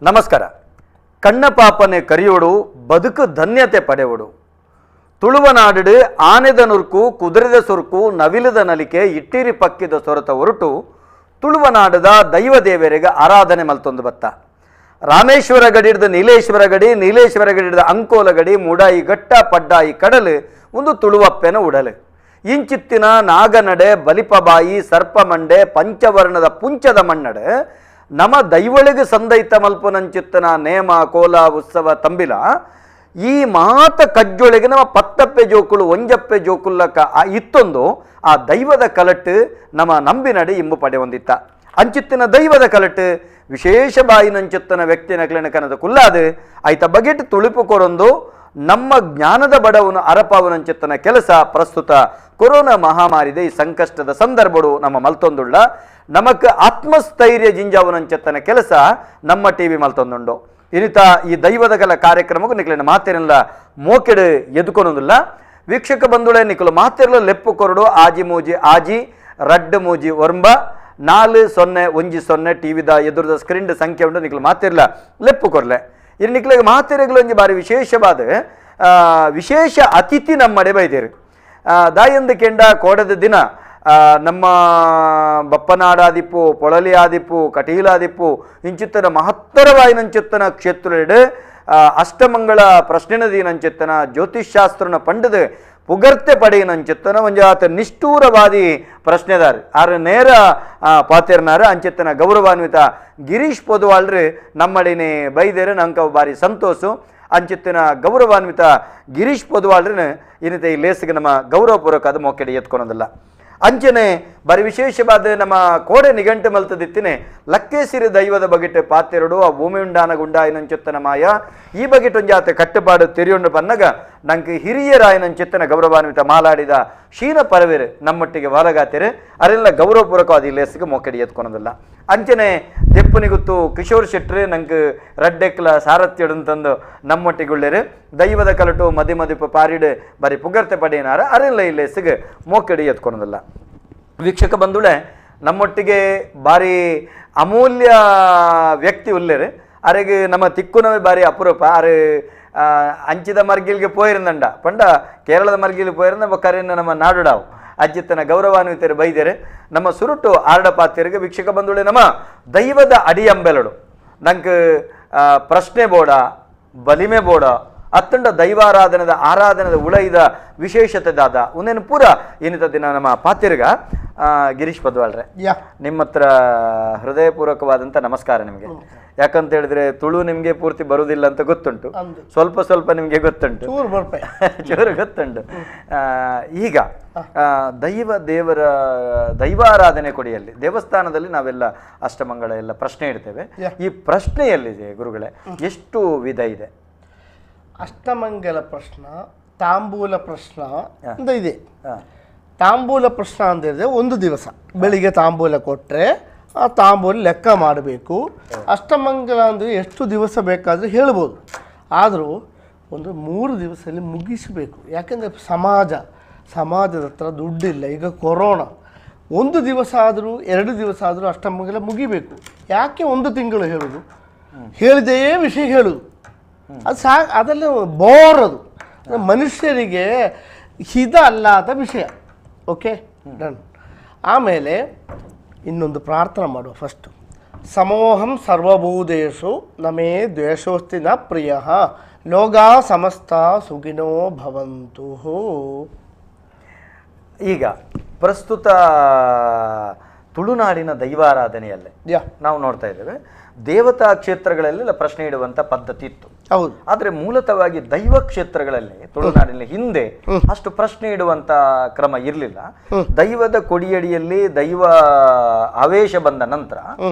ನಮಸ್ಕಾರ. ಕಣ್ಣ ಪಾಪನೆ ಕರಿಯೋಡು, ಬದುಕು ಧನ್ಯತೆ ಪಡೆಯೋಡು. ತುಳುವನಾಡು ಆನೆದ ನುರ್ಕು, ಕುದುರೆದ ಸುರುಕು, ನವಿಲದ ನಲಿಕೆ, ಇಟ್ಟಿರಿ ಪಕ್ಕಿದ ಸೊರತ ಹೊರಟು ತುಳುವನಾಡದ ದೈವ ದೇವರಿಗೆ ಆರಾಧನೆ ಮಲ್ತೊಂದು ಬತ್ತ. ರಾಮೇಶ್ವರ ಗಡಿ ಹಿಡ್ದು ನೀಲೇಶ್ವರ ಗಡಿ, ನೀಲೇಶ್ವರ ಗಡಿ ಹಿಡ್ದು ಅಂಕೋಲ ಗಡಿ, ಮೂಡಾಯಿ ಘಟ್ಟ, ಪಡ್ಡಾಯಿ ಕಡಲು ಒಂದು ತುಳುವಪ್ಪೆನ ಉಡಲು. ಇಂಚಿತ್ತಿನ ನಾಗನಡೆ, ಬಲಿಪಬಾಯಿ, ಸರ್ಪಮಂಡೆ, ಪಂಚವರ್ಣದ ಪುಂಚದ ಮಣ್ಣಡೆ ನಮ ದೈವಳಿಗೆ ಸಂದೈತ ಮಲ್ಪುನಂಚಿತ್ತನ ನೇಮ, ಕೋಲ, ಉತ್ಸವ, ತಂಬಿಲ ಈ ಮಾತ ಕಜ್ಜೊಳಗೆ ನಮ್ಮ ಪತ್ತಪ್ಪೆ ಜೋಕುಲು, ಒಂಜಪ್ಪೆ ಜೋಕುಲ್ಲಕ ಆ ಇತ್ತೊಂದು ಆ ದೈವದ ಕಲಟ್ಟು ನಮ್ಮ ನಂಬಿನಡೆ ಇಂಬು ಪಡೆ ಹೊಂದಿತ್ತ. ಅಂಚಿತ್ತಿನ ದೈವದ ಕಲಟ್ಟು ವಿಶೇಷ ಬಾಯಿನಂಚಿತ್ತನ ವ್ಯಕ್ತಿನ ಕನದ ಕುಲ್ಲಾದು ಆಯ್ತ ಬಗೆಟ್ ತುಳಿಪು ಕೊರೊಂದು ನಮ್ಮ ಜ್ಞಾನದ ಬಡವನು ಅರಪಾವನಂಚಿತ್ತನ ಕೆಲಸ ಪ್ರಸ್ತುತ ಕೊರೋನಾ ಮಹಾಮಾರಿದ ಈ ಸಂಕಷ್ಟದ ಸಂದರ್ಭಡು ನಮ್ಮ ಮಲ್ತೊಂದುಳ್ಳ. ನಮಕ್ ಆತ್ಮಸ್ಥೈರ್ಯ ಜಿಂಜಾವನಂಚಿತ್ತನ ಕೆಲಸ ನಮ್ಮ ಟಿವಿ ಮಲ್ತೊಂದುಂಡು. ಇನಿತ ಈ ದೈವದ ಕಲ ಕಾರ್ಯಕ್ರಮಕ್ಕೂ ನಿಕ್ಲಿನ ಮಾತಿರಲ್ಲ ಮೋಕೆಡು ಎದುಕೊನೊಂದಿಲ್ಲ. ವೀಕ್ಷಕ ಬಂಧುಳೆ, ನಿಕಲು ಮಾತಿರಲು ಲೆಪ್ಪು ಕೊರಡು ಆಜಿ ಮೂಜಿ ಆಜಿ ರಡ್ಡು ಮೂಜಿ ಒರ್ಂಬ 4010. ಟಿವಿದ ಎದುರದ ಸ್ಕ್ರೀನ್ ಸಂಖ್ಯೆ ಉಂಟು. ನಿಕಲು ಮಾತಿರಲ ಲೆಪ್ಪು ಕೊರ್ಲೆ. ಇನ್ನು ನಿಕ್ಲಿಗೆ ಮಾತಿರಗಳು ಒಂಜಿ ಬಾರಿ ವಿಶೇಷವಾದ ವಿಶೇಷ ಅತಿಥಿ ನಮ್ಮಡೆ ಬೈದೇರು. ದಾಯಂದು ಕೆಂಡ, ಕೋಡದ ದಿನ ನಮ್ಮ ಬಪ್ಪನಾಡಾದಿಪ್ಪು, ಪೊಳಲಿ ಆದಿಪ್ಪು, ಕಟೀಲಾದಿಪ್ಪು ಇಂಚಿತ್ತನ ಮಹತ್ತರವಾಯಿನಂಚಿತ್ತನ ಕ್ಷೇತ್ರಡು ಅಷ್ಟಮಂಗಳ ಪ್ರಶ್ನೆನದೀನಂಚಿತ್ತನ ಜ್ಯೋತಿಷ್ಶಾಸ್ತ್ರನ ಪಂಡದು ಪುಗರ್ತೆ ಪಡೆಯಿನಂಚಿತ್ತನ ಒಂಜಾತ ನಿಷ್ಠೂರವಾದಿ ಪ್ರಶ್ನೆದಾರ್ ಆರು ನೇರ ಪಾತಿರ್ನಾರ ಅಂಚಿತ್ತನ ಗೌರವಾನ್ವಿತ ಗಿರೀಶ್ ಪೊದುವಾಳ್ರು ನಮ್ಮಡಿನೇ ಬೈದೇರು. ನಂಕ ಬಾರಿ ಸಂತೋಷ. ಅಂಚಿತ್ತಿನ ಗೌರವಾನ್ವಿತ ಗಿರೀಶ್ ಪೊದುವಾಳ್ರನ ಇನ್ನಿತ ಈ ಲೇಸಿಗೆ ನಮ್ಮ ಗೌರವಪೂರ್ವಕ ಅದು ಮೊಕ್ಕೆಡೆ ಎತ್ಕೊಳೋದಿಲ್ಲ. ಅಂಚನೆ ಬರಿ ವಿಶೇಷವಾದ ನಮ್ಮ ಕೋಡೆ ನಿಘಂಟು ಮಲ್ತದಿತ್ತಿನೆ ಲಕ್ಕೇಸಿರಿ ದೈವದ ಬಗೆಟ್ ಪಾತೆರಡು, ಆ ಭೂಮಿ ಉಂಡಾನ ಗುಂಡಾಯಿನಂಚಿತ್ತನ ಮಾಯ ಈ ಬಗೆಟ್ ಒಂಜಾತ ಕಟ್ಟುಪಾಡು ತೆರಿಯೊಂಡು ಬನ್ನಗ ನಂಗೆ ಹಿರಿಯರಾಯನಂಚಿತ್ತನ ಗೌರವಾನ್ವಿತ ಮಾಲಾಡಿದ ಶೀನ ಪರವೇರು ನಮ್ಮೊಟ್ಟಿಗೆ ವಾಲಗಾತಿರು. ಅರೆಲ್ಲ ಗೌರವಪೂರ್ವಕವಾದ ಈ ಲೇಸಿಗೆ ಮೊಕ್ಕಡಿ ಎತ್ಕೊಳೋದಿಲ್ಲ. ಅಂಚನೆ ದೆಪ್ಪುನಿಗುತ್ತು ಕಿಶೋರ್ ಶೆಟ್ರು ನಂಗೆ ರಡ್ಡೆಕ್ಲ ಸಾರಥ್ಯಡು ನಮ್ಮೊಟ್ಟಿಗುಳ್ಳೇರು. ದೈವದ ಕಲಟು ಮದಿ ಮದಿಪ ಪಾರಿಡು ಬರಿ ಪುಗರ್ತೆ ಪಡೆಯನಾರ. ಅರೆಲ್ಲ ಈ ಲೇಸಿಗೆ ಮೋಕಡಿ ಎತ್ಕೊಳೋದಿಲ್ಲ. ವೀಕ್ಷಕ ಬಂಧುಳೆ, ನಮ್ಮೊಟ್ಟಿಗೆ ಭಾರಿ ಅಮೂಲ್ಯ ವ್ಯಕ್ತಿ ಉಲ್ಲೇರು. ಅರೆಗೆ ನಮ್ಮ ತಿಕ್ಕುನವೇ ಭಾರಿ ಅಪರೂಪ. ಅರೆ ಅಂಚಿದ ಮರ್ಗಿಲ್ಗೆ ಪೋಯಿರಂದಂಡ ಪಂಡ ಕೇರಳದ ಮರ್ಗಿಲ್ಗೆ ಪೋಯಿರಂದ ಬೊಕ್ಕರೆನ್ನ ನಮ್ಮ ನಾಡುಡಾವು ಅಜ್ಜಿತ್ತನ ಗೌರವಾನ್ವಿತರು ಬೈದೇರೆ ನಮ್ಮ ಸುರುಟು ಆರಡ ಪಾತಿರಿಗೆ. ವೀಕ್ಷಕ ಬಂಧುಳೆ, ನಮ್ಮ ದೈವದ ಅಡಿಯಂಬೆಲಡು ನಂಗೆ ಪ್ರಶ್ನೆ ಬೋಡ, ಬಲಿಮೆ ಬೋಡ, ಅತ್ತಂಡ ದೈವಾರಾಧನದ ಆರಾಧನದ ಉಳೈದ ವಿಶೇಷತೆ ದಾದ ಒಂದೇನು ಪೂರ ಏನಿತ ದಿನ ನಮ್ಮ ಪಾತಿರ್ಗ. ಗಿರೀಶ್ ಪದ್ವಾಳ್ರೆ, ನಿಮ್ಮ ಹತ್ರ ಹೃದಯಪೂರ್ವಕವಾದಂಥ ನಮಸ್ಕಾರ ನಿಮಗೆ. ಯಾಕಂತ ಹೇಳಿದ್ರೆ ತುಳು ನಿಮಗೆ ಪೂರ್ತಿ ಬರುವುದಿಲ್ಲ ಅಂತ ಗೊತ್ತುಂಟು. ಅಂದು. ಸ್ವಲ್ಪ ಸ್ವಲ್ಪ ನಿಮಗೆ ಗೊತ್ತುಂಟು. ಚೂರು ಬರ್ಪೆ. ಚೂರು ಗೊತ್ತುಂಟು. ಈಗ ದೈವ ದೇವರ ದೈವಾರಾಧನೆ ಕೊಡಿಯಲ್ಲಿ ದೇವಸ್ಥಾನದಲ್ಲಿ ನಾವೆಲ್ಲ ಅಷ್ಟಮಂಗಳ ಎಲ್ಲ ಪ್ರಶ್ನೆ ಇಡ್ತೇವೆ. ಈ ಪ್ರಶ್ನೆಯಲ್ಲಿ ಗುರುಗಳೇ ಎಷ್ಟು ವಿಧ ಇದೆ? ಅಷ್ಟಮಂಗಲ ಪ್ರಶ್ನ, ತಾಂಬೂಲ ಪ್ರಶ್ನ ಅಂತ ಇದೆ. ತಾಂಬೂಲ ಪ್ರಶ್ನ ಅಂತ ಹೇಳಿದ್ರೆ ಒಂದು ದಿವಸ ಬೆಳಿಗ್ಗೆ ತಾಂಬೂಲ ಕೊಟ್ಟರೆ ಆ ತಾಂಬೂಲ ಲೆಕ್ಕ ಮಾಡಬೇಕು. ಅಷ್ಟಮಂಗಲ ಅಂದರೆ ಎಷ್ಟು ದಿವಸ ಬೇಕಾದರೂ ಹೇಳ್ಬೋದು, ಆದರೂ ಒಂದು 3 ದಿವಸದಲ್ಲಿ ಮುಗಿಸಬೇಕು. ಯಾಕೆಂದರೆ ಸಮಾಜದ ಹತ್ರ ದುಡ್ಡಿಲ್ಲ, ಈಗ ಕೊರೋನಾ. ಒಂದು ದಿವಸ ಆದರೂ 2 ದಿವಸ ಆದರೂ ಅಷ್ಟಮಂಗಲ ಮುಗಿಬೇಕು. ಯಾಕೆ ಒಂದು ತಿಂಗಳು ಹೇಳೋದು? ಹೇಳಿದೆಯೇ ವಿಷಯ ಹೇಳೋದು ಅದು ಅದೆಲ್ಲ ಬೋರ್. ಅದು ಮನುಷ್ಯರಿಗೆ ಹಿತ ಅಲ್ಲಾದ ವಿಷಯ. Okay, done. ಆಮೇಲೆ ಇನ್ನೊಂದು ಪ್ರಾರ್ಥನೆ ಮಾಡುವ ಫಸ್ಟು. ಸಮೋಹಂ ಸರ್ವಭೂತೇಷು ನಮೇ ದ್ವೇಷೋಸ್ತಿ ನ ಪ್ರಿಯ ಲೋಗಾ ಸಮಸ್ತ ಸುಖಿನೋ ಭವಂತು. ಈಗ ಪ್ರಸ್ತುತ ತುಳುನಾಡಿನ ದೈವಾರಾಧನೆಯಲ್ಲೇ ನಾವು ನೋಡ್ತಾ ಇದ್ದೇವೆ, ದೇವತಾ ಕ್ಷೇತ್ರಗಳಲ್ಲೆಲ್ಲ ಪ್ರಶ್ನೆ ಇಡುವಂತ ಪದ್ಧತಿ ಇತ್ತು. ಹೌದು. ಆದರೆ ಮೂಲತವಾಗಿ ದೈವ ಕ್ಷೇತ್ರಗಳಲ್ಲಿ ತುಳುನಾಡಿನ ಹಿಂದೆ ಅಷ್ಟು ಪ್ರಶ್ನೆ ಇಡುವಂತ ಕ್ರಮ ಇರಲಿಲ್ಲ. ದೈವದ ಕೊಡಿಯಡಿಯಲ್ಲಿ ದೈವ ಆವೇಶ ಬಂದ ನಂತರ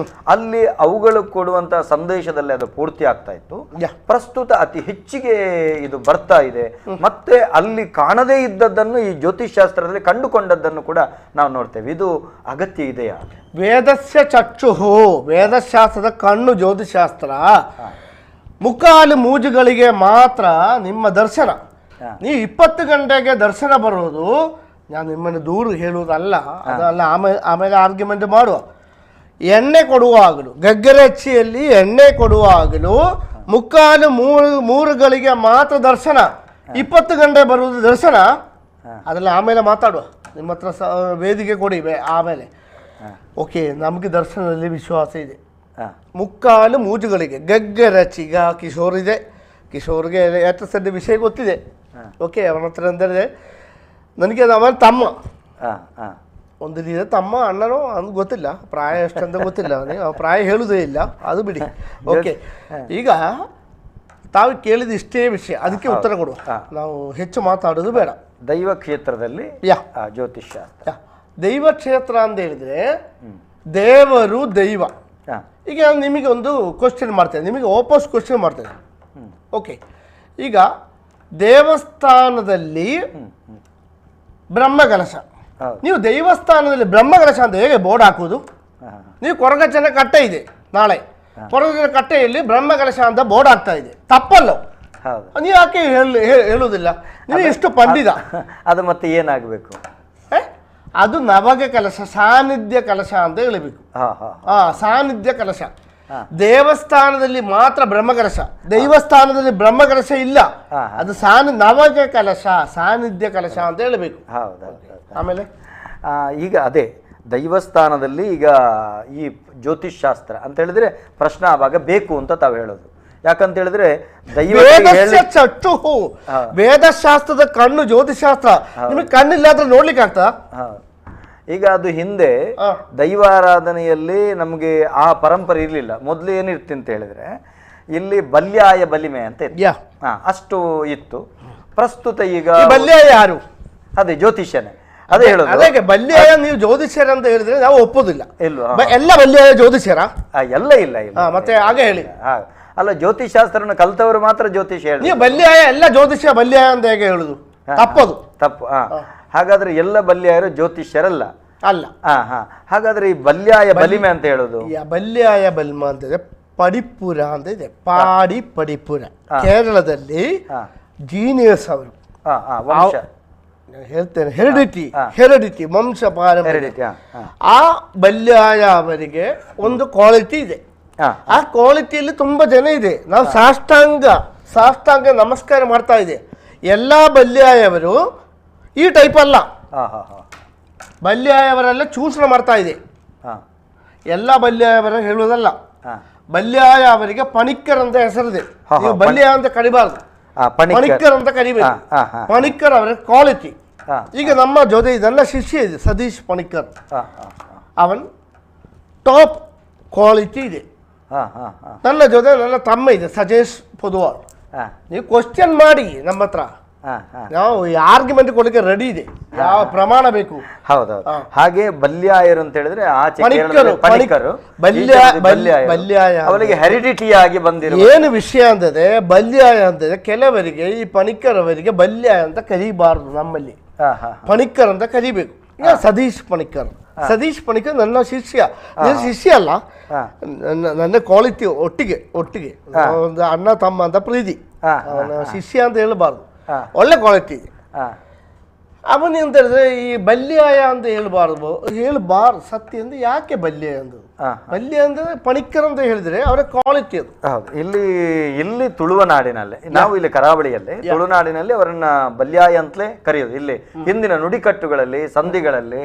ಅಲ್ಲಿ ಅವುಗಳು ಕೊಡುವಂತ ಸಂದೇಶದಲ್ಲಿ ಅದು ಪೂರ್ತಿ ಆಗ್ತಾ ಇತ್ತು. ಪ್ರಸ್ತುತ ಅತಿ ಹೆಚ್ಚಿಗೆ ಇದು ಬರ್ತಾ ಇದೆ. ಮತ್ತೆ ಅಲ್ಲಿ ಕಾಣದೇ ಇದ್ದದ್ದನ್ನು ಈ ಜ್ಯೋತಿಷ್ಶಾಸ್ತ್ರದಲ್ಲಿ ಕಂಡುಕೊಂಡದ್ದನ್ನು ಕೂಡ ನಾವು ನೋಡ್ತೇವೆ. ಇದು ಅಗತ್ಯ ಇದೆಯಾ? ವೇದಸ್ಯ ಚಕ್ಷುಹು, ವೇದಶಾಸ್ತ್ರದ ಕಣ್ಣು ಜ್ಯೋತಿಷಾಸ್ತ್ರ. ಮುಕ್ಕಾಲು ಮೂಜುಗಳಿಗೆ ಮಾತ್ರ ನಿಮ್ಮ ದರ್ಶನ. ನೀವು 20 ಗಂಟೆಗೆ ದರ್ಶನ ಬರೋದು, ನಾನು ನಿಮ್ಮನ್ನು ದೂರು ಹೇಳುವುದಲ್ಲ, ಅದಲ್ಲ, ಆಮೇಲೆ ಆಮೇಲೆ ಆರ್ಗ್ಯುಮೆಂಟ್ ಮಾಡುವ. ಎಣ್ಣೆ ಕೊಡುವಾಗಲೂ, ಗಗ್ಗರಚ್ಚಿಯಲ್ಲಿ ಎಣ್ಣೆ ಕೊಡುವಾಗಲೂ ಮುಕ್ಕಾಲು ಮೂರುಗಳಿಗೆ ಮಾತ್ರ ದರ್ಶನ, 20 ಗಂಟೆ ಬರುವುದು ದರ್ಶನ. ಅದೆಲ್ಲ ಆಮೇಲೆ ಮಾತಾಡುವ, ನಿಮ್ಮ ಹತ್ರ ವೇದಿಕೆ ಕೊಡಿ ಆಮೇಲೆ. ಓಕೆ, ನಮಗೆ ದರ್ಶನದಲ್ಲಿ ವಿಶ್ವಾಸ ಇದೆ. ಮುಕ್ಕಾಲು ಮೂಜುಗಳಿಗೆ ಗಗ್ಗರಚಿ. ಈಗ ಕಿಶೋರ್ ಇದೆ, ಕಿಶೋರ್ಗೆ ಏಟಸದ ವಿಷಯ ಗೊತ್ತಿದೆ. ಓಕೆ, ಅವನ ಹತ್ರ ಅಂದರೆ ನನಗೆ ಅವನ ತಮ್ಮ, ಒಂದು ರೀತಿಯ ತಮ್ಮ ಅಣ್ಣನೋ ಅದು ಗೊತ್ತಿಲ್ಲ, ಪ್ರಾಯ ಎಷ್ಟಂತ ಗೊತ್ತಿಲ್ಲ ಅವನಿಗೆ, ಅವ ಪ್ರಾಯ ಹೇಳುವುದೇ ಇಲ್ಲ, ಅದು ಬಿಡಿ. ಓಕೆ, ಈಗ ತಾವು ಕೇಳಿದ ಇಷ್ಟೇ ವಿಷಯ, ಅದಕ್ಕೆ ಉತ್ತರ ಕೊಡುವ, ನಾವು ಹೆಚ್ಚು ಮಾತಾಡೋದು ಬೇಡ. ದೈವ ಕ್ಷೇತ್ರದಲ್ಲಿ ಜ್ಯೋತಿಷ್ಯ, ದೈವ ಕ್ಷೇತ್ರ ಅಂತ ಹೇಳಿದರೆ ದೇವರು ದೈವ. ಈಗ ನಾನು ನಿಮಗೆ ಒಂದು ಕ್ವಶನ್ ಮಾಡ್ತೇನೆ, ನಿಮಗೆ ವಾಪಸ್ ಕ್ವಶನ್ ಮಾಡ್ತೇನೆ. ಓಕೆ, ಈಗ ದೇವಸ್ಥಾನದಲ್ಲಿ ಬ್ರಹ್ಮಕಲಶ, ನೀವು ದೇವಸ್ಥಾನದಲ್ಲಿ ಬ್ರಹ್ಮಕಲಶ ಅಂತ ಹೇಗೆ ಬೋರ್ಡ್ ಹಾಕುವುದು? ನೀವು ಕೊರಗಜ್ಜನ ಕಟ್ಟೆ ಇದೆ, ನಾಳೆ ಕೊರಗಜ್ಜನ ಕಟ್ಟೆಯಲ್ಲಿ ಬ್ರಹ್ಮಕಲಶ ಅಂತ ಬೋರ್ಡ್ ಹಾಕ್ತಾ ಇದೆ, ತಪ್ಪಲ್ಲ? ನೀವು ಯಾಕೆ ಹೇಳುವುದಿಲ್ಲ? ನೀವು ಎಷ್ಟು ಪಂಡಿತ. ಅದು ಮತ್ತೆ ಏನಾಗಬೇಕು? ಅದು ನವಗ ಕಲಶ, ಸಾನ್ನಿಧ್ಯ ಕಲಶ ಅಂತ ಹೇಳಬೇಕು. ಸಾನ್ನಿಧ್ಯ ಕಲಶ. ದೇವಸ್ಥಾನದಲ್ಲಿ ಮಾತ್ರ ಬ್ರಹ್ಮಕಲಶ, ದೇವಸ್ಥಾನದಲ್ಲಿ ಬ್ರಹ್ಮಕಲಶ ಇಲ್ಲ, ಅದು ನವಗ ಕಲಶ, ಸಾನ್ನಿಧ್ಯ ಕಲಶ ಅಂತ ಹೇಳಬೇಕು. ಆಮೇಲೆ ಈಗ ಅದೇ ದೈವಸ್ಥಾನದಲ್ಲಿ ಈಗ ಈ ಜ್ಯೋತಿಷ್ ಶಾಸ್ತ್ರ ಅಂತ ಹೇಳಿದ್ರೆ ಪ್ರಶ್ನೆ ಆವಾಗ ಬೇಕು ಅಂತ ತಾವು ಹೇಳೋದು. ಯಾಕಂತ ಹೇಳಿದ್ರೆ ದೈವ ವೇದಶಾಸ್ತ್ರದ ಕಣ್ಣು ಜ್ಯೋತಿಷಾಸ್ತ್ರ, ನಿಮಗೆ ಕಣ್ಣಿಲ್ಲ ಅಂದ್ರೆ ನೋಡ್ಲಿಕ್ಕೆ ಆಗ್ತಾ? ಈಗ ಅದು ಹಿಂದೆ ದೈವಾರಾಧನೆಯಲ್ಲಿ ನಮಗೆ ಆ ಪರಂಪರೆ ಇರಲಿಲ್ಲ. ಮೊದಲು ಏನಿರ್ತಿ ಅಂತ ಹೇಳಿದ್ರೆ ಇಲ್ಲಿ ಬಲ್ಯಾಯ ಬಲಿಮೆ ಅಂತ ಇತ್ತು, ಅಷ್ಟು ಇತ್ತು. ಪ್ರಸ್ತುತ ಈಗ ಬಲ್ಯಾಯ ಯಾರು? ಅದೇ ಜ್ಯೋತಿಷ್ಯನೇ ಅದೇ ಹೇಳೋದು. ಅದಕ್ಕೆ ಬಲ್ಯಾಯ ನೀವು ಜ್ಯೋತಿಷ್ಯರ ಅಂತ ಹೇಳಿದ್ರೆ ನಾವು ಒಪ್ಪೋದಿಲ್ಲ. ಇಲ್ವಾ? ಎಲ್ಲ ಬಲ್ಯಾಯ ಜ್ಯೋತಿಷ್ಯರ? ಎಲ್ಲ ಇಲ್ಲ ಇಲ್ಲ. ಮತ್ತೆ ಹಾಗೆ ಹೇಳಿ. ಅಲ್ಲ, ಜ್ಯೋತಿಷಾಸ್ತ್ರವನ್ನು ಕಲ್ತವರು ಮಾತ್ರ ಜ್ಯೋತಿಷ್ಯ ಹೇಳಿ. ನೀವು ಬಲ್ಯಾಯ ಎಲ್ಲ ಜ್ಯೋತಿಷ್ಯ ಬಲ್ಯಾಯ ಅಂತ ಹೇಗೆ ಹೇಳುದು? ತಪ್ಪದು, ತಪ್ಪು. ಹಾಗಾದ್ರೆ ಎಲ್ಲ ಬಲ್ಯಾಯರು ಜ್ಯೋತಿಷ್ಯರಲ್ಲ ಅಲ್ಲ. ಹಾಗಾದ್ರೆ ಈ ಬಲ್ಯಾಯ ಬಲಿಮೆ ಅಂತ ಹೇಳೋದು? ಬಲ್ಯಾಯ ಬಲಿಮ ಅಂತ ಇದೆ, ಪಡಿಪುರ ಅಂತ ಇದೆ, ಪಾಡಿ ಪಡಿಪುರ. ಕೇರಳದಲ್ಲಿ ಜೀನಿಯಸ್ ಅವರು ಹೇಳ್ತೇನೆ, ಹೆರಿಡಿಟಿ, ಹೆರಿಡಿಟಿ ವಂಶ ಪಾರಂಪರ್ಯ. ಆ ಬಲ್ಯಾಯ ಅವರಿಗೆ ಒಂದು ಕ್ವಾಲಿಟಿ ಇದೆ, ಆ ಕ್ವಾಲಿಟಿಯಲ್ಲಿ ತುಂಬ ಜನ ಇದೆ. ನಾವು ಸಾಷ್ಟಾಂಗ ಸಾಷ್ಟಾಂಗ ನಮಸ್ಕಾರ ಮಾಡ್ತಾ ಇದೆ. ಎಲ್ಲ ಬಲ್ಯಾಯವರು ಈ ಟೈಪ್ ಅಲ್ಲ, ಬಲ್ಯಾಯವರೆಲ್ಲ ಚೂಷಣೆ ಮಾಡ್ತಾ ಇದೆ. ಎಲ್ಲ ಬಲ್ಯಾಯವರ ಹೇಳುವುದಲ್ಲ, ಬಲ್ಯಾಯ ಅವರಿಗೆ ಪಣಿಕ್ಕರ್ ಅಂತ ಹೆಸರಿದೆ. ನೀವು ಬಲ್ಯ ಅಂತ ಕರಿಬಾರ್ದು, ಪಣಿಕ್ಕರ್ ಅಂತ ಕರಿಬೇಕು. ಪಣಿಕ್ಕರ್ ಅವರ ಕ್ವಾಲಿಟಿ. ಈಗ ನಮ್ಮ ಜೊತೆ ಇದೆಲ್ಲ ಶಿಷ್ಯ ಇದೆ ಸತೀಶ್ ಪಣಿಕ್ಕರ್, ಅವನ್ ಟಾಪ್ ಕ್ವಾಲಿಟಿ ಇದೆ. ನನ್ನ ಜೊತೆ ನನ್ನ ತಮ್ಮ ಇದೆ ಸಜೇಶ್ ಪೊದುವಾಳ್. ನೀವು ಕ್ವಶನ್ ಮಾಡಿ ನಮ್ಮ ಹತ್ರ, ನಾವು ಆರ್ಗ್ಯುಮೆಂಟ್ ಕೊಡಲಿಕ್ಕೆ ರೆಡಿ ಇದೆ, ಯಾವ ಪ್ರಮಾಣ ಬೇಕು. ಹೌದೌದು. ಹಾಗೆ ಬಲ್ಯಾಯರು ಅಂತ ಹೇಳಿದ್ರೆ ಬಲ್ಯಾಯ ಅವರಿಗೆ ಹೆರಿಡಿಟಿ ಆಗಿ ಬಂದಿರೋ ಏನು ವಿಷಯ ಅಂತದೆ ಬಲ್ಯಾಯ ಅಂತದೆ. ಕೆಲವರಿಗೆ ಈ ಪಣಿಕ್ಕರ್ ಅವರಿಗೆ ಬಲ್ಯಾಯ ಅಂತ ಕರೀಬಾರದು, ನಮ್ಮಲ್ಲಿ ಪಣಿಕ್ಕರ್ ಅಂತ ಕರಿಬೇಕು. ಈಗ ಸತೀಶ್ ಪಣಿಕ್ಕರ್, ಸತೀಶ್ ಪಣಿಕ್ಕರ್ ನನ್ನ ಶಿಷ್ಯ, ನನ್ನ ಶಿಷ್ಯ ಅಲ್ಲ, ನನ್ನ ಕ್ವಾಲಿಟಿ ಒಟ್ಟಿಗೆ ಒಟ್ಟಿಗೆ ಒಂದು ಅಣ್ಣ ತಮ್ಮ ಅಂತ ಪ್ರೀತಿ, ಅವನ ಶಿಷ್ಯ ಅಂತ ಹೇಳಬಾರ್ದು, ಒಳ್ಳೆ ಕ್ವಾಲಿಟಿ ಇದೆ. ಅವನು ಅಂತ ಹೇಳಿದ್ರೆ ಈ ಬಲ್ಯಾಯ ಅಂತ ಹೇಳಬಾರ್ದು, ಹೇಳಬಾರ್ದು ಸತ್ಯ ಅಂದ್ರೆ ಯಾಕೆ ಬಲ್ಯ ಅಂದರು? ಬಲ್ಯ ಅಂದ್ರೆ ಪಣಿಕ್ಕರ್ ಅಂತ ಹೇಳಿದ್ರೆ ಅವರ ಕ್ವಾಲಿಟಿ ಅದು. ಹೌದು. ಇಲ್ಲಿ ಇಲ್ಲಿ ತುಳುವನಾಡಿನಲ್ಲಿ, ನಾವು ಇಲ್ಲಿ ಕರಾವಳಿಯಲ್ಲಿ ತುಳುನಾಡಿನಲ್ಲಿ ಅವರನ್ನ ಬಲ್ಯಾಯ ಅಂತಲೇ ಕರೆಯೋದು. ಇಲ್ಲಿ ಹಿಂದಿನ ನುಡಿಕಟ್ಟುಗಳಲ್ಲಿ ಸಂಧಿಗಳಲ್ಲಿ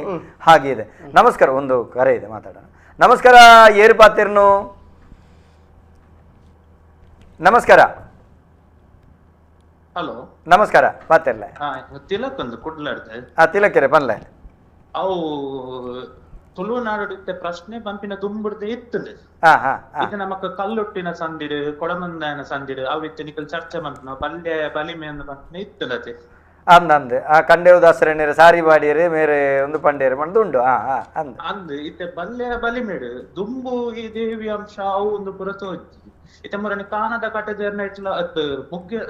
ಹಾಗೆ ಇದೆ. ನಮಸ್ಕಾರ, ಒಂದು ಕರೆ ಇದೆ, ಮಾತಾಡೋಣ. ನಮಸ್ಕಾರ, ಏರು ಪಾತಿರ್ನು. ನಮಸ್ಕಾರ. ಹಲೋ, ನಮಸ್ಕಾರ. ಪಾತಿರ್ಲೆ ತಿಲಕ್ ಒಂದು ಕುಡ್ಲಾಡ್ದೆ. ತಿಲಕೆರೆ ಪನ್ಲೆ. ಅವು ತುಳುನಾಡು ಪ್ರಶ್ನೆ ಪಂಪಿನ ದುಂಬುಡ್ದೆ ಇತ್ತುಂಡು. ಇದು ನಮಕ್ ಕಲ್ಲುಟ್ಟಿನ ಸಂದಿಡು, ಕೊಡಮಂದಾಯನ ಸಂದಿಡು, ಅವು ಇತ್ತು ನಿಕಲ್ ಚರ್ಚೆ ಮಂತ್ನ ಬಲ್ಯ ಬಲಿಮೆ ಪಂಪಿನ ಇತ್ತುಂಡತೆ. ಅಂದ ಅಂದ್ ಆ ಕಂಡೇವು ದಾಸರಣ್ಣರು ಸಾರಿ ಬಾಡಿಯರೆ ಮೇರೆ ಒಂದು ಪಂಡೇರು ಮಂದು ಉಂಡು. ಅಂದ್ ಅಂದ್ ಇತ್ತೆ ಬಲ್ಯ ಬಲಿಮೇಡು ದುಂಬು ಈ ದೇವಿ ಅಂಶ ಅವು ಒಂದು ಪುರ ತೋಜಿ ಇತ್ತೆ ಮುರನಿ ಕಾನದ ಕಟಜೇರ್ನ ಇಟ್ಲ ಅತ್ ಮುಗ್ಗೆ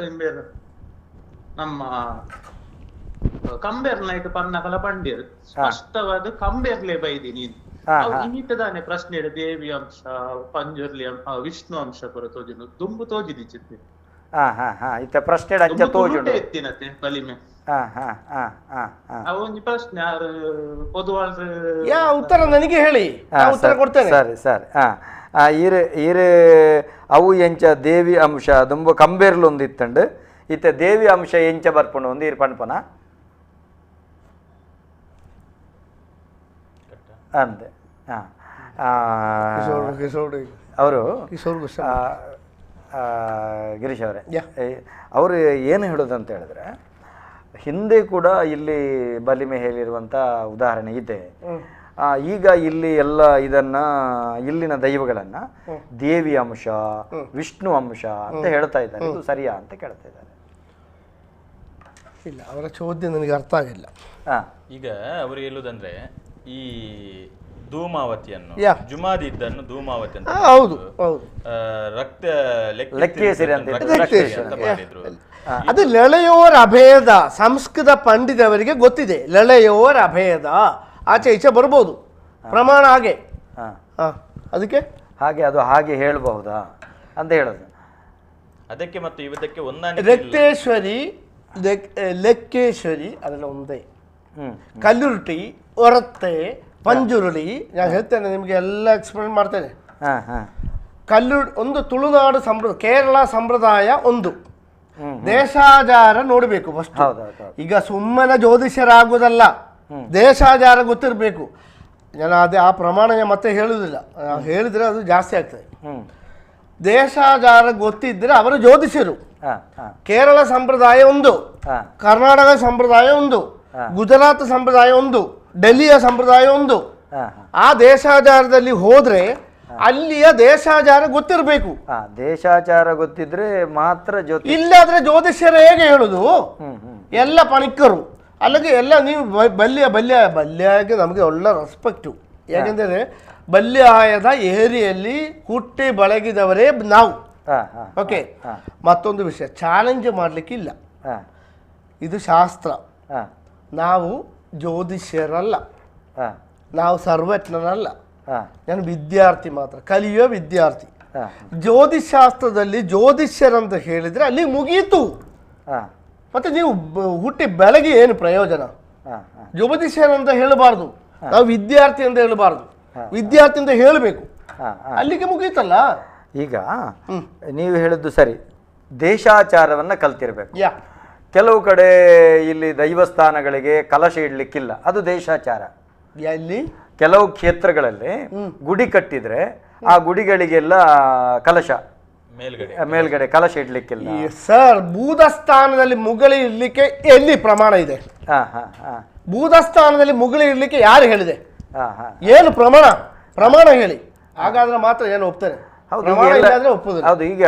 ನಮ್ಮ ಕಂಬೇರ್ ನೈಟ್ ಪನ್ನಕಲ ಪಂಡಿಯರು ಸ್ಪಷ್ಟವಾದ ಕಂಬೇರ್ಲೆ ಬೈದಿ ನೀನು ಇನ್ನಿಟ್ಟದಾನೆ ಪ್ರಶ್ನೆ ದೇವಿ ಅಂಶ ಪಂಜುರ್ಲಿ ವಿಷ್ಣು ಅಂಶ ಪುರ ತೋಜಿನು ದುಂಬು ತೋಜಿದಿ ಚಿತ್ತೆ. ಇತ್ತ ಪ್ರಶ್ನೆ ಅಂಚ ತೋಜುಂಡು ಎತ್ತಿನತೆ ಬಲಿಮೆ. ಅವೊಂಜಿ ಪ್ರಶ್ನೆ ಪೊದುವಾಳ್ರು ಯಾ ಉತ್ತರ ನನಗೆ ಹೇಳಿ, ಉತ್ತರ ಕೊಡ್ತೇನೆ. ಸರಿ ಸರಿ. ಈರೆ ಈರೆ ಅವು ಎಂಚ ದೇವಿ ಅಂಶ ದುಂಬ ಕಂಬೇರ್ಲು ಒಂದು ಇತ್ತಂಡು ಇತ್ತ ದೇವಿ ಅಂಶ ಎಂಚ ಬರ್ಪುಂಡು ಒಂದು ಈರ್ ಪಣ್ಪನ ಅಂದೆ. ಅವರು ಗಿರೀಶ್ ಅವರೇ, ಅವರು ಏನು ಹೇಳೋದಂತ ಹೇಳಿದ್ರೆ, ಹಿಂದೆ ಕೂಡ ಇಲ್ಲಿ ಬಲಿಮೆ ಹೇಳಿರುವಂಥ ಉದಾಹರಣೆ ಇದೆ. ಈಗ ಇಲ್ಲಿ ಎಲ್ಲ ಇದನ್ನ ಇಲ್ಲಿನ ದೈವಗಳನ್ನು ದೇವಿ ಅಂಶ ವಿಷ್ಣು ಅಂಶ ಅಂತ ಹೇಳ್ತಾ ಇದ್ದಾರೆ, ಇದು ಸರಿಯಾ ಅಂತ ಕೇಳ್ತಾ ಇದ್ದಾರೆ. ಇಲ್ಲ, ಅವರ ಚೋದ್ಯ ನನಗೆ ಅರ್ಥ ಆಗಿಲ್ಲ. ಈಗ ಅವರು ಹೇಳುವುದಂದ್ರೆ ಈ ಧೂಮಾವತಿಯನ್ನು ಜುಮಾದಿದ್ದನ್ನು ಧೂಮಾವತಿ ಅಂತ, ಹೌದು ಹೌದು, ರಕ್ತ ಲೆಕ್ಕೇಸರಿ ಅಂತ ಮಾಡಿದ್ರು. ಅದು ಲಳೆಯೋರ ಅಭೇದ, ಸಂಸ್ಕೃತ ಪಂಡಿತವರಿಗೆ ಗೊತ್ತಿದೆ ಲಳೆಯೋರ ಅಭೇದ, ಆಚೆ ಈಚೆ ಬರ್ಬೋದು ಪ್ರಮಾಣ ಹಾಗೆ. ಅದಕ್ಕೆ ಹಾಗೆ ಅದು ಹಾಗೆ ಹೇಳಬಹುದಾ ಅಂತ ಹೇಳೋದು ಅದಕ್ಕೆ. ಮತ್ತು ಇವತ್ತಕ್ಕೆ ಹೊಂದಾಣಿಕೆ ರಕ್ತೇಶ್ವರಿ ಲೆಕ್ಕೇಶ್ವರಿ ಅದೆಲ್ಲ ಒಂದೇ. ಕಲ್ಲುರುಟಿ ಒರತೆ ಪಂಜುರುಳಿ ನಾನು ಹೇಳ್ತೇನೆ ನಿಮಗೆ, ಎಲ್ಲ ಎಕ್ಸ್ಪ್ಲೇನ್ ಮಾಡ್ತೇನೆ. ಕಲ್ಲು ಒಂದು ತುಳುನಾಡು ಸಂಪ್ರದಾಯ, ಕೇರಳ ಸಂಪ್ರದಾಯ ಒಂದು, ದೇಶಾಚಾರ ನೋಡಬೇಕು ಫಸ್ಟ್. ಈಗ ಸುಮ್ಮನೆ ಜ್ಯೋತಿಷ್ಯರಾಗುವುದಲ್ಲ, ದೇಶಾಚಾರ ಗೊತ್ತಿರಬೇಕು. ನಾನು ಅದೇ ಆ ಪ್ರಮಾಣ ಮತ್ತೆ ಹೇಳುವುದಿಲ್ಲ, ಹೇಳಿದರೆ ಅದು ಜಾಸ್ತಿ ಆಗ್ತದೆ. ದೇಶಾಚಾರ ಗೊತ್ತಿದ್ದರೆ ಅವರು ಜ್ಯೋತಿಷ್ಯರು. ಕೇರಳ ಸಂಪ್ರದಾಯ ಒಂದು, ಕರ್ನಾಟಕ ಸಂಪ್ರದಾಯ ಒಂದು, ಗುಜರಾತ್ ಸಂಪ್ರದಾಯ ಒಂದು, ಡೆಲ್ಲಿಯ ಸಂಪ್ರದಾಯ ಒಂದು. ಆ ದೇಶಾಚಾರದಲ್ಲಿ ಹೋದ್ರೆ ಅಲ್ಲಿಯ ದೇಶಾಚಾರ ಗೊತ್ತಿರಬೇಕು. ದೇಶಾಚಾರ ಗೊತ್ತಿದ್ರೆ ಮಾತ್ರ ಜ್ಯೋತಿ, ಇಲ್ಲಾದ್ರೆ ಜ್ಯೋತಿಷ್ಯರು ಹೇಗೆ ಹೇಳುದು? ಎಲ್ಲ ಪಣಿಕರು ಅಲ್ಲಿಗೆ ಎಲ್ಲ ನೀವು ಬಲ್ಯ ಬಲ್ಯ ಬಲ್ಯಗೆ ನಮಗೆ ಒಳ್ಳೆ ರೆಸ್ಪೆಕ್ಟು. ಯಾಕೆಂದರೆ ಬಲ್ಯಾಯದ ಏರಿಯಲ್ಲಿ ಹುಟ್ಟಿ ಬಳಗಿದವರೇ ನಾವು. ಓಕೆ, ಮತ್ತೊಂದು ವಿಷಯ, ಚಾಲೆಂಜ್ ಮಾಡಲಿಕ್ಕಿಲ್ಲ, ಇದು ಶಾಸ್ತ್ರ. ನಾವು ಜ್ಯೋತಿಷ್ಯರಲ್ಲ, ನಾವು ಸರ್ವಜ್ಞರಲ್ಲ, ನಾನು ವಿದ್ಯಾರ್ಥಿ ಮಾತ್ರ, ಕಲಿಯುವ ವಿದ್ಯಾರ್ಥಿ. ಜ್ಯೋತಿಷಾಸ್ತ್ರದಲ್ಲಿ ಜ್ಯೋತಿಷ್ಯರಂತ ಹೇಳಿದರೆ ಅಲ್ಲಿ ಮುಗೀತು. ಮತ್ತೆ ನೀವು ಹುಟ್ಟಿ ಬೆಳಗ್ಗೆ ಏನು ಪ್ರಯೋಜನ? ಜ್ಯೋತಿಷ್ಯರಂತ ಹೇಳಬಾರ್ದು, ನಾವು ವಿದ್ಯಾರ್ಥಿ ಅಂತ ಹೇಳಬಾರ್ದು, ವಿದ್ಯಾರ್ಥಿ ಅಂತ ಹೇಳಬೇಕು, ಅಲ್ಲಿಗೆ ಮುಗೀತಲ್ಲ. ಈಗ ನೀವು ಹೇಳಿದ್ದು ಸರಿ, ದೇಶಾಚಾರವನ್ನು ಕಲ್ತಿರ್ಬೇಕು. ಕೆಲವು ಕಡೆ ಇಲ್ಲಿ ದೈವಸ್ಥಾನಗಳಿಗೆ ಕಲಶ ಇಡ್ಲಿಕ್ಕಿಲ್ಲ, ಅದು ದೇಶಾಚಾರ. ಎಲ್ಲಿ ಕೆಲವು ಕ್ಷೇತ್ರಗಳಲ್ಲಿ ಗುಡಿ ಕಟ್ಟಿದ್ರೆ ಆ ಗುಡಿಗಳಿಗೆಲ್ಲ ಕಲಶ ಮೇಲ್ಗಡೆ ಕಲಶ ಇಡ್ಲಿಕ್ಕಿಲ್ಲ ಸರ್. ಭೂತಸ್ಥಾನದಲ್ಲಿ ಮುಗಳಿ ಇಡ್ಲಿಕ್ಕೆ ಎಲ್ಲಿ ಪ್ರಮಾಣ ಇದೆ? ಭೂತಸ್ಥಾನದಲ್ಲಿ ಮುಗಳಿ ಇಡ್ಲಿಕ್ಕೆ ಯಾರು ಹೇಳಿದೆ? ಏನು ಪ್ರಮಾಣ? ಪ್ರಮಾಣ ಹೇಳಿ, ಹಾಗಾದ್ರೆ ಮಾತ್ರ ಏನು ಒಪ್ತೇನೆ. ಹೌದು, ಈಗ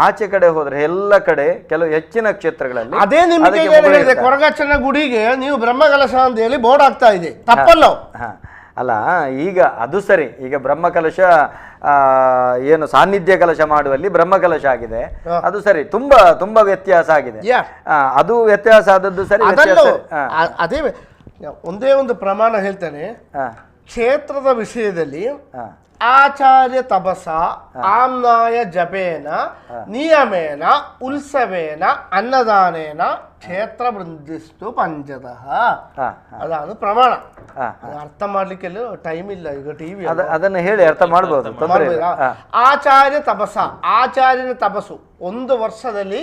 ಆಚೆ ಕಡೆ ಹೋದ್ರೆ ಎಲ್ಲ ಕಡೆ ಕೆಲವು ಹೆಚ್ಚಿನ ಕ್ಷೇತ್ರಗಳಲ್ಲಿ ಅದೇ ನಿಮಗೆ ಹೇಳಿದೆ, ಕೊರಗಚ್ಚನ ಗುಡಿಗೆ ನೀವು ಬ್ರಹ್ಮಕಲಶ ಅಂತ ಹೇಳಿ ಬೋರ್ಡ್ ಆಗ್ತಾ ಇದೆ, ತಪ್ಪಲ್ಲ ಅಲ್ಲ? ಈಗ ಅದು ಸರಿ, ಈಗ ಬ್ರಹ್ಮಕಲಶ ಏನು ಸಾನ್ನಿಧ್ಯ ಕಲಶ ಮಾಡುವಲ್ಲಿ ಬ್ರಹ್ಮಕಲಶ ಆಗಿದೆ, ಅದು ಸರಿ. ತುಂಬಾ ತುಂಬಾ ವ್ಯತ್ಯಾಸ ಆಗಿದೆ, ಅದು ವ್ಯತ್ಯಾಸ ಆದದ್ದು ಸರಿ. ಅದೇ ಒಂದೇ ಒಂದು ಪ್ರಮಾಣ ಹೇಳ್ತೇನೆ, ಕ್ಷೇತ್ರದ ವಿಷಯದಲ್ಲಿ ಆಚಾರ್ಯ ತಪಸ ಆಮ್ನಾಯ ಜಪೇನ ನಿಯಮೇನ ಉತ್ಸವೇನ ಅನ್ನದಾನೇನ ಕ್ಷೇತ್ರ ವೃದ್ಧಿಸ್ತು ಪಂಚತಃ, ಅದಾದ ಪ್ರಮಾಣ. ಅರ್ಥ ಮಾಡ್ಲಿಕ್ಕೆಲ್ಲ ಟೈಮ್ ಇಲ್ಲ ಈಗ, ಟಿವಿ ಅದನ್ನು ಹೇಳಿ ಅರ್ಥ ಮಾಡಬಹುದು. ಆಚಾರ್ಯ ತಪಸ, ಆಚಾರ್ಯನ ತಪಸ್ಸು ಒಂದು ವರ್ಷದಲ್ಲಿ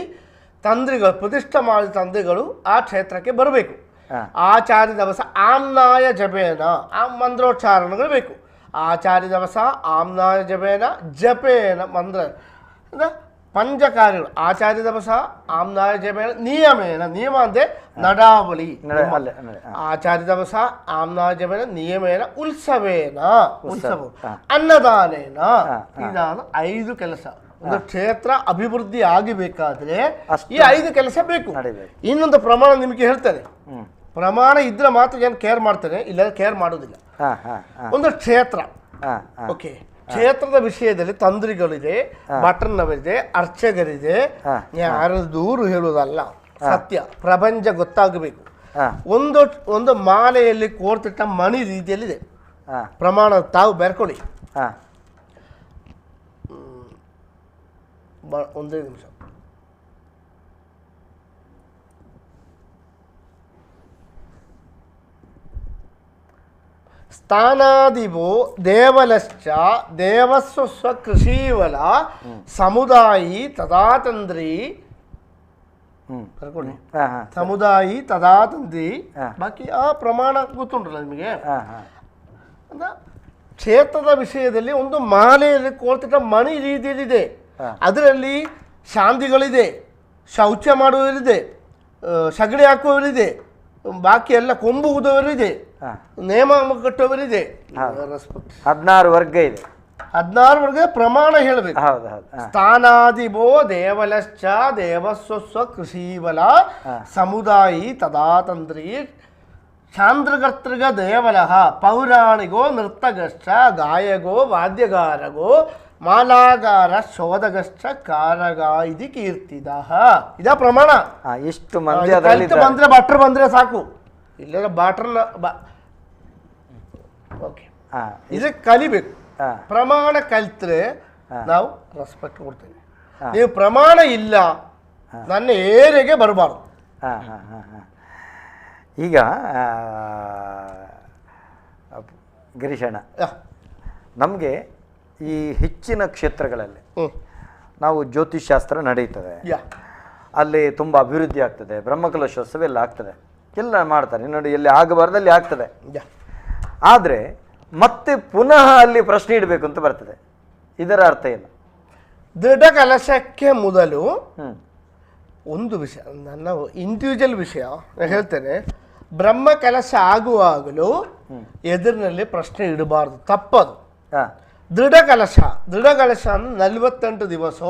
ತಂತ್ರಿಗಳು ಪ್ರತಿಷ್ಠೆ ಮಾಡಿದ ತಂತ್ರಿಗಳು ಆ ಕ್ಷೇತ್ರಕ್ಕೆ ಬರಬೇಕು. ಆಚಾರ್ಯ ತಪಸ ಆಮ್ನಾಯ ಜಪೇನ, ಆ ಮಂತ್ರೋಚ್ಚಾರಣೆಗಳು ಬೇಕು. ಆಚಾರ್ಯ ದವಸ ಆಮ್ನಾಯ ಜಪೇನ ಜಪೇನ ಮಂತ್ರ ಪಂಚಕಾರ್ಯಗಳು. ಆಚಾರ್ಯ ದವಸ ಆಮ್ನಾಯ ಜಪೇನ ನಿಯಮೇನ, ನಿಯಮ ಅಂದರೆ ನಡಾವಳಿ. ಆಚಾರ್ಯ ದವಸ ಆಮ್ನಾಯ ಜಪೇನ ನಿಯಮೇನ ಉತ್ಸವೇನ ಉತ್ಸವ ಅನ್ನದಾನೇನ, ಇದಾದ 5 ಕೆಲಸ. ಒಂದು ಕ್ಷೇತ್ರ ಅಭಿವೃದ್ಧಿ ಆಗಬೇಕಾದ್ರೆ ಈ 5 ಕೆಲಸ ಬೇಕು. ಇನ್ನೊಂದು ಪ್ರಮಾಣ ನಿಮಗೆ ಹೇಳ್ತೇನೆ, ಪ್ರಮಾಣ ಇದ್ರೆ ಮಾತ್ರ ಏನು ಕೇರ್ ಮಾಡ್ತೇನೆ, ಇಲ್ಲ ಕೇರ್ ಮಾಡೋದಿಲ್ಲ. ಒಂದು ಕ್ಷೇತ್ರ, ಓಕೆ, ಕ್ಷೇತ್ರದ ವಿಷಯದಲ್ಲಿ ತಂತ್ರಿಗಳಿದೆ, ಭಟ್ರನವರಿದೆ, ಅರ್ಚಕರಿದೆ, ಯಾರು ದೂರು ಹೇಳುವುದಲ್ಲ, ಸತ್ಯ ಪ್ರಪಂಚ ಗೊತ್ತಾಗಬೇಕು. ಒಂದು ಒಂದು ಮಾಲೆಯಲ್ಲಿ ಕೋರ್ತಿಟ್ಟ ಮಣಿ ರೀತಿಯಲ್ಲಿದೆ ಪ್ರಮಾಣ, ತಾವು ಬೆರ್ಕೊಳ್ಳಿ. ಒಂದೇ ನಿಮಿಷ. ಸ್ಥಾನಾದಿವೋ ದೇವಲಶ್ಚ ದೇವಸ್ವ ಸ್ವಕೃಷೀವಲ ಸಮುದಾಯಿ ತದಾತಂದ್ರಿ ಬರ್ಕೊಳ್ಳಿ, ಸಮುದಾಯಿ ತದಾತಂದ್ರಿ. ಬಾಕಿ ಆ ಪ್ರಮಾಣ ಗೊತ್ತುಂಟಲ್ಲ ನಿಮಗೆ. ಕ್ಷೇತ್ರದ ವಿಷಯದಲ್ಲಿ ಒಂದು ಮಾಲೆಯಲ್ಲಿ ಕೋರ್ತಿಟ್ಟ ಮಣಿ ರೀತಿಯಲ್ಲಿದೆ, ಅದರಲ್ಲಿ ಶಾಂತಿಗಳಿದೆ, ಶೌಚ ಮಾಡುವವರಿದೆ, ಸಗಣಿ ಹಾಕುವವರಿದೆ, ಬಾಕಿ ಎಲ್ಲ ಕೊಂಬು ಊದುವವರಿದೆ, ನೇಮ ಕಟ್ಟುವವರಿದೆ. 16 ವರ್ಗ ಇದೆ. 16 ವರ್ಗ ಪ್ರಮಾಣ ಹೇಳಬೇಕು. ಸ್ಥಾನಾದಿಭೋ ದೇವಲಶ್ಚ ದೇವಸ್ವ ಕೃಷೀವಲ ಸಮುದಾಯಿ ತದಾತಂತ್ರಿ ಚಾಂದ್ರಕರ್ತೃಗ ದೇವಲಃ ಪೌರಾಣಿಗೋ ನರ್ತಗಶ್ಚ ಗಾಯಗೋ ವಾದ್ಯಗಾರಗೋ ಮಾಲಾಗಾರ ಶೋಧಗಶ್ಚ ಕಾರಗ ಇದಿ ಕೀರ್ತಿದಃ. ಇದ ಪ್ರಮಾಣ. ಇಷ್ಟು ಮಂದಿ ಬಂದ್ರೆ ಭಟ್ರು ಬಂದ್ರೆ ಸಾಕು, ಇಲ್ಲದ ಬಾಟ್ರನ್ನ ಓಕೆ. ಇದಕ್ಕೆ ಕಲಿಬೇಕು, ಪ್ರಮಾಣ ಕಲಿತ್ರೆ ನಾವು ರೆಸ್ಪೆಕ್ಟ್ ಕೊಡ್ತೇವೆ. ನೀವು ಪ್ರಮಾಣ ಇಲ್ಲ ನನ್ನ ಏರಿಯಾಗೆ ಬರಬಾರ್ದು. ಈಗ ಗಿರೀಶಣ್ಣ, ನಮಗೆ ಈ ಹೆಚ್ಚಿನ ಕ್ಷೇತ್ರಗಳಲ್ಲಿ ನಾವು ಜ್ಯೋತಿಷ್ಶಾಸ್ತ್ರ ನಡೀತದೆ, ಅಲ್ಲಿ ತುಂಬ ಅಭಿವೃದ್ಧಿ ಆಗ್ತದೆ, ಬ್ರಹ್ಮಕಲಶೋತ್ಸವ ಎಲ್ಲ ಆಗ್ತದೆ, ಎಲ್ಲ ಮಾಡ್ತಾರೆ ನೋಡಿ, ಎಲ್ಲಿ ಆಗಬಾರ್ದಲ್ಲಿ ಆಗ್ತದೆ. ಆದರೆ ಮತ್ತೆ ಪುನಃ ಅಲ್ಲಿ ಪ್ರಶ್ನೆ ಇಡಬೇಕು ಅಂತ ಬರ್ತದೆ. ಇದರ ಅರ್ಥ ಏನು? ದೃಢ ಕಲಶಕ್ಕೆ ಮೊದಲು ಒಂದು ವಿಷಯ, ನನ್ನ ಇಂಡಿವಿಜುವಲ್ ವಿಷಯ ನಾನು ಹೇಳ್ತೇನೆ. ಬ್ರಹ್ಮ ಕಲಶ ಆಗುವಾಗಲೂ ಎದುರಿನಲ್ಲಿ ಪ್ರಶ್ನೆ ಇಡಬಾರ್ದು, ತಪ್ಪದು. ದೃಢ ಕಲಶ, ದೃಢ ಕಲಶ ಅಂದರೆ 48 ದಿವಸ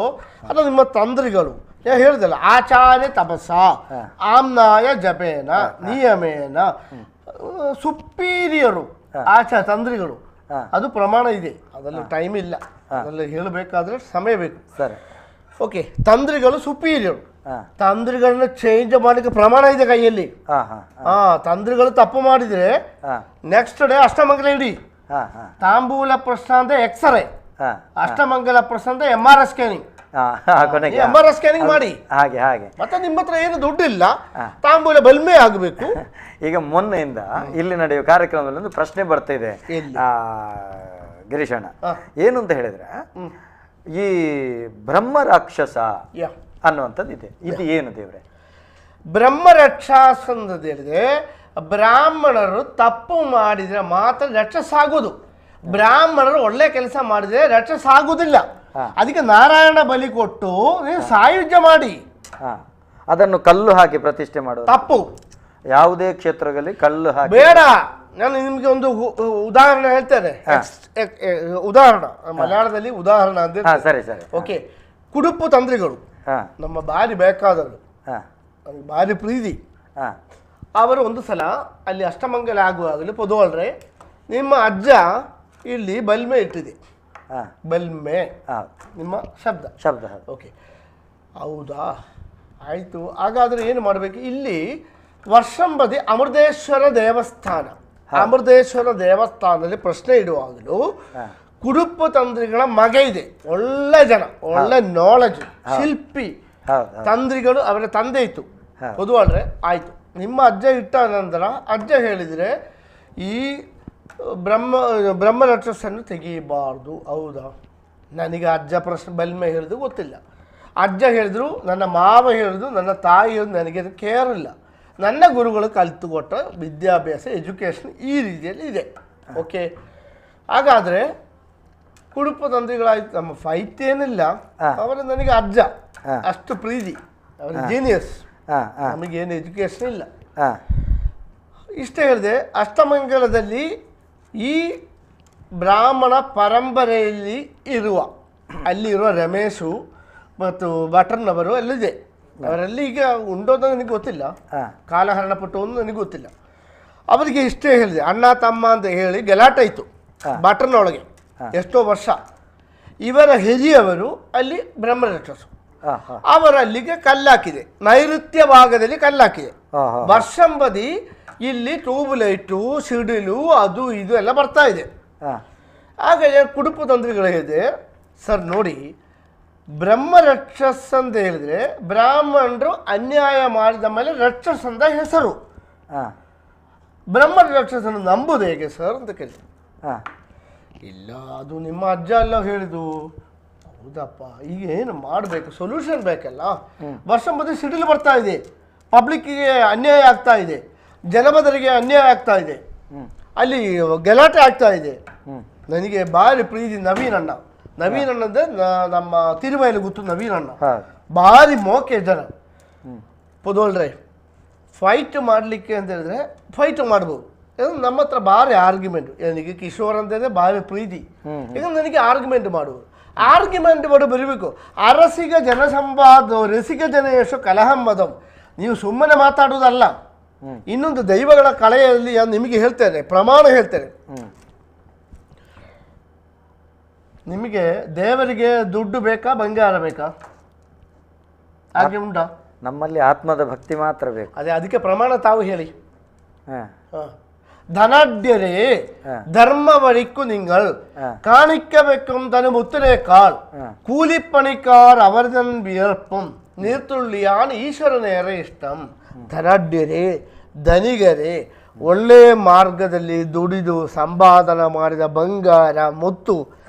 ಅಥವಾ ನಿಮ್ಮ ತಂತ್ರಿಗಳು ನಾನು ಹೇಳಿದಲ್ಲ, ಆಚಾರ್ಯ ತಪಸ್ಸ ಆಮ್ನಾಯ ಜಪೇನ ನಿಯಮೇನ ಸುಪೀರಿಯರು ಆಚಾರ ತಂತ್ರಿಗಳು, ಅದು ಪ್ರಮಾಣ ಇದೆ. ಅದರಲ್ಲಿ ಟೈಮ್ ಇಲ್ಲ, ಅದರಲ್ಲಿ ಹೇಳಬೇಕಾದ್ರೆ ಸಮಯ ಬೇಕು. ಸರಿ, ಓಕೆ. ತಂತ್ರಿಗಳು ಸುಪೀರಿಯರು, ತಂತ್ರಿಗಳನ್ನ ಚೇಂಜ್ ಮಾಡಲಿಕ್ಕೆ ಪ್ರಮಾಣ ಇದೆ ಕೈಯಲ್ಲಿ. ತಂತ್ರಿಗಳು ತಪ್ಪು ಮಾಡಿದರೆ ನೆಕ್ಸ್ಟ್ ಡೇ ಅಷ್ಟಮಂಗಲ ಇಡಿ, ತಾಂಬೂಲ ಪ್ರಶ್ನೆ ಅಂದ್ರೆ ಎಕ್ಸ್ರೇ, ಅಷ್ಟಮಂಗಲ ಪ್ರಶ್ನೆ ಅಂದ್ರೆ MRI scanning, MRI scanning ಮಾಡಿ. ಹಾಗೆ ಹಾಗೆ. ಮತ್ತೆ ನಿಮ್ಮ ಹತ್ರ ಏನು ದುಡ್ಡು ಇಲ್ಲ, ತಾಂಬೂಲ ಬಲ್ಮೆ ಆಗಬೇಕು. ಈಗ ಮೊನ್ನೆಯಿಂದ ಇಲ್ಲಿ ನಡೆಯುವ ಕಾರ್ಯಕ್ರಮದಲ್ಲಿ ಒಂದು ಪ್ರಶ್ನೆ ಬರ್ತಾ ಇದೆ ಗಿರೀಶಣ್ಣ, ಏನು ಅಂತ ಹೇಳಿದ್ರೆ, ಈ ಬ್ರಹ್ಮ ರಾಕ್ಷಸ ಅನ್ನುವಂಥದ್ದು ಇದೆ, ಇದು ಏನು ದೇವ್ರೆ? ಬ್ರಹ್ಮ ರಾಕ್ಷಸ ಅಂತ ಹೇಳಿದ್ರೆ ಬ್ರಾಹ್ಮಣರು ತಪ್ಪು ಮಾಡಿದರೆ ಮಾತ್ರ ರಕ್ಷಸಾಗೋದು. ಬ್ರಾಹ್ಮಣರು ಒಳ್ಳೆ ಕೆಲಸ ಮಾಡಿದರೆ ರಕ್ಷಸಾಗುವುದಿಲ್ಲ. ಅದಕ್ಕೆ ನಾರಾಯಣ ಬಲಿ ಕೊಟ್ಟು ನೀವು ಸಾಯುಜ್ಯ ಮಾಡಿ, ಅದನ್ನು ಕಲ್ಲು ಹಾಕಿ ಪ್ರತಿಷ್ಠೆ ಮಾಡೋದು ತಪ್ಪು. ಯಾವುದೇ ಕ್ಷೇತ್ರಗಳಲ್ಲಿ ಕಲ್ಲು ಹಾಕಿ ಬೇಡ. ನಾನು ನಿಮಗೆ ಒಂದು ಉದಾಹರಣೆ ಹೇಳ್ತೇನೆ. ಉದಾಹರಣೆ ಮಲಯಾಳದಲ್ಲಿ ಉದಾಹರಣೆ ಅಂದ್ರೆ ಸರಿ ಸರಿ ಓಕೆ. ಕುಡುಪು ತಂತ್ರಿಗಳು ನಮ್ಮ ಭಾರಿ ಬೇಕಾದವರು, ನಮಗೆ ಭಾರಿ ಪ್ರೀತಿ. ಅವರು ಒಂದು ಸಲ ಅಲ್ಲಿ ಅಷ್ಟಮಂಗಲ ಆಗುವಾಗಲೂ ಪೊದೋಳ್ರೆ, ನಿಮ್ಮ ಅಜ್ಜ ಇಲ್ಲಿ ಬಲ್ಮೆ ಇಟ್ಟಿದೆ, ಬಲ್ಮೆ ನಿಮ್ಮ ಶಬ್ದ ಶಬ್ದ ಓಕೆ, ಹೌದಾ, ಆಯಿತು. ಹಾಗಾದರೆ ಏನು ಮಾಡಬೇಕು? ಇಲ್ಲಿ ವರ್ಷಂಬದಿ ಅಮೃತೇಶ್ವರ ದೇವಸ್ಥಾನ, ಅಮೃತೇಶ್ವರ ದೇವಸ್ಥಾನದಲ್ಲಿ ಪ್ರಶ್ನೆ ಇಡುವಾಗಲೂ ಕುಡುಪು ತಂತ್ರಿಗಳ ಮಗ ಇದೆ, ಒಳ್ಳೆ ಜನ, ಒಳ್ಳೆ ನಾಲೆಜ್, ಶಿಲ್ಪಿ ತಂತ್ರಿಗಳು, ಅವರ ತಂದೆ ಇತ್ತು ಪೊದುವಾಳ್ರೆ. ಆಯಿತು, ನಿಮ್ಮ ಅಜ್ಜ ಇಟ್ಟ ನಂತರ ಅಜ್ಜ ಹೇಳಿದರೆ ಈ ಬ್ರಹ್ಮ ರಾಕ್ಷಸನ್ನು ತೆಗೀಬಾರ್ದು. ಹೌದಾ? ನನಗೆ ಅಜ್ಜ ಪ್ರಶ್ನೆ ಬಲ್ಮೆ ಹೇಳಿದ್ರು ಗೊತ್ತಿಲ್ಲ. ಅಜ್ಜ ಹೇಳಿದ್ರು, ನನ್ನ ಮಾವ ಹೇಳಿದ್ರು, ನನ್ನ ತಾಯಿ ನನಗೆ ಕೇರ್ ಇಲ್ಲ. ನನ್ನ ಗುರುಗಳು ಕಲಿತುಕೊಟ್ಟ ವಿದ್ಯಾಭ್ಯಾಸ ಎಜುಕೇಷನ್ ಈ ರೀತಿಯಲ್ಲಿ ಇದೆ. ಓಕೆ, ಹಾಗಾದರೆ ಕುಡುಪು ತಂತ್ರಿಗಳಾಯ್ತು, ನಮ್ಮ ಫೈಟ್ ಏನಿಲ್ಲ, ಅವರು ನನಗೆ ಅಜ್ಜ ಅಷ್ಟು ಪ್ರೀತಿ, ಅವರ ಜೀನಿಯಸ್, ನಮಗೇನು ಎಜುಕೇಷನ್ ಇಲ್ಲ. ಇಷ್ಟೇ ಹೇಳಿದೆ. ಅಷ್ಟಮಂಗಲದಲ್ಲಿ ಈ ಬ್ರಾಹ್ಮಣ ಪರಂಪರೆಯಲ್ಲಿ ಇರುವ ಅಲ್ಲಿರುವ ರಮೇಶು ಮತ್ತು ಭಟ್ರನವರು ಅಲ್ಲಿದೆ. ಅವರಲ್ಲಿ ಈಗ ಉಂಟು ಅಂತ ನನಗೆ ಗೊತ್ತಿಲ್ಲ, ಕಾಲಹರಣ ಪಟ್ಟು ಅಂತ ನನಗೆ ಗೊತ್ತಿಲ್ಲ. ಅವರಿಗೆ ಇಷ್ಟೇ ಹೇಳಿದೆ, ಅಣ್ಣ ತಮ್ಮ ಅಂತ ಹೇಳಿ ಗಲಾಟೆ ಇತ್ತು ಭಟ್ರನೊಳಗೆ ಎಷ್ಟೋ ವರ್ಷ. ಇವರ ಹಿರಿಯವರು ಅಲ್ಲಿ ಬ್ರಹ್ಮರಾಕ್ಷಸರು, ಅವರು ಅಲ್ಲಿಗೆ ಕಲ್ಲಾಕಿದೆ, ನೈಋತ್ಯ ಭಾಗದಲ್ಲಿ ಕಲ್ಲಾಕಿದೆ. ವರ್ಷಂಬದಿ ಇಲ್ಲಿ ಟ್ಯೂಬ್ ಲೈಟು ಸಿಡಿಲು ಅದು ಇದು ಎಲ್ಲ ಬರ್ತಾ ಇದೆ. ಆಗ ಕುಡುಪು ತಂತ್ರಿಗಳು ಹೇಳಿದೆ, ಸರ್ ನೋಡಿ, ಬ್ರಹ್ಮ ರಾಕ್ಷಸ ಅಂತ ಹೇಳಿದರೆ ಬ್ರಾಹ್ಮಣರು ಅನ್ಯಾಯ ಮಾಡಿದ ಮೇಲೆ ರಾಕ್ಷಸ ಅಂತ ಹೆಸರು. ಬ್ರಹ್ಮ ರಾಕ್ಷಸನ ನಂಬುದು ಹೇಗೆ ಸರ್ ಅಂತ ಕೇಳಿ. ಇಲ್ಲ ಅದು ನಿಮ್ಮ ಅಜ್ಜ ಎಲ್ಲ ಹೇಳಿದ್ದು. ಹೌದಪ್ಪ, ಈಗ ಏನು ಮಾಡಬೇಕು, ಸೊಲ್ಯೂಷನ್ ಬೇಕಲ್ಲ. ವರ್ಷ ಮೊದಲು ಸಿಡಿಲು ಬರ್ತಾ ಇದೆ, ಪಬ್ಲಿಕ್ಕಿಗೆ ಅನ್ಯಾಯ ಆಗ್ತಾ ಇದೆ, ಜನಪದರಿಗೆ ಅನ್ಯಾಯ ಆಗ್ತಾ ಇದೆ, ಅಲ್ಲಿ ಗಲಾಟೆ ಆಗ್ತಾ ಇದೆ. ನನಗೆ ಭಾರಿ ಪ್ರೀತಿ ನವೀನಣ್ಣ. ನವೀನಣ್ಣ ಅಂದರೆ ನಮ್ಮ ತಿರುಮೈಲಿ ಗೊತ್ತು ನವೀನಣ್ಣ, ಭಾರಿ ಮೋಕೆ ಜನ. ಪೊದೋಳ್ರೆ ಫೈಟ್ ಮಾಡಲಿಕ್ಕೆ ಅಂತ ಹೇಳಿದ್ರೆ ಫೈಟ್ ಮಾಡ್ಬೋದು. ಯಾಕಂದ್ರೆ ನಮ್ಮ ಹತ್ರ ಭಾರಿ ಆರ್ಗ್ಯುಮೆಂಟು. ನನಗೆ ಕಿಶೋರ್ ಅಂತ ಹೇಳಿದ್ರೆ ಭಾರಿ ಪ್ರೀತಿ, ಯಾಕಂದ್ರೆ ನನಗೆ ಆರ್ಗ್ಯುಮೆಂಟ್ ಮಾಡುವುದು, ಆರ್ಗ್ಯುಮೆಂಟ್ ಮಾಡಿ ಬರಬೇಕು. ಅರಸಿಗ ಜನಸಂವಾದ ರಸಿಕ ಜನಯಶು ಕಲಹಂಬದಂ. ನೀವು ಸುಮ್ಮನೆ ಮಾತಾಡುವುದಲ್ಲ. ಇನ್ನೊಂದು ದೈವಗಳ ಕಲೆಯಲ್ಲಿ ನಿಮಗೆ ಹೇಳ್ತೇನೆ, ಪ್ರಮಾಣ ಹೇಳ್ತೇನೆ ನಿಮಗೆ. ದೇವರಿಗೆ ದುಡ್ಡು ಬೇಕಾ, ಬಂಗಾರ ಬೇಕಾ? ಹಾಗೆ ಉಂಟಾ? ನಮ್ಮಲ್ಲಿ ಆತ್ಮದ ಭಕ್ತಿ ಮಾತ್ರ ಬೇಕು. ಅದೇ, ಅದಕ್ಕೆ ಪ್ರಮಾಣ ತಾವು ಹೇಳಿ. ಧನಾಢ್ಯರೇ ಧರ್ಮವರಿಕ್ಕു നിങ്ങൾ കാണിക്കവെക്കും തന് മുത്തിനേക്കാൾ കൂലിപ്പണിക്കാർ അവരതൻ വിയർപ്പും നീർത്തുള്ളിയാണ് ಈಶ್ವರನೇറെ ಇಷ್ಟಂ. ಧನಾಢ್ಯರೇ, ಧನಿಗರೇ, ಒಳ್ಳೆಯ ಮಾರ್ಗದಲ್ಲಿ ದುಡಿದು ಸಂಪಾದನೆ ಮಾಡಿದ ಬಂಗಾರ ಮುತ್ತು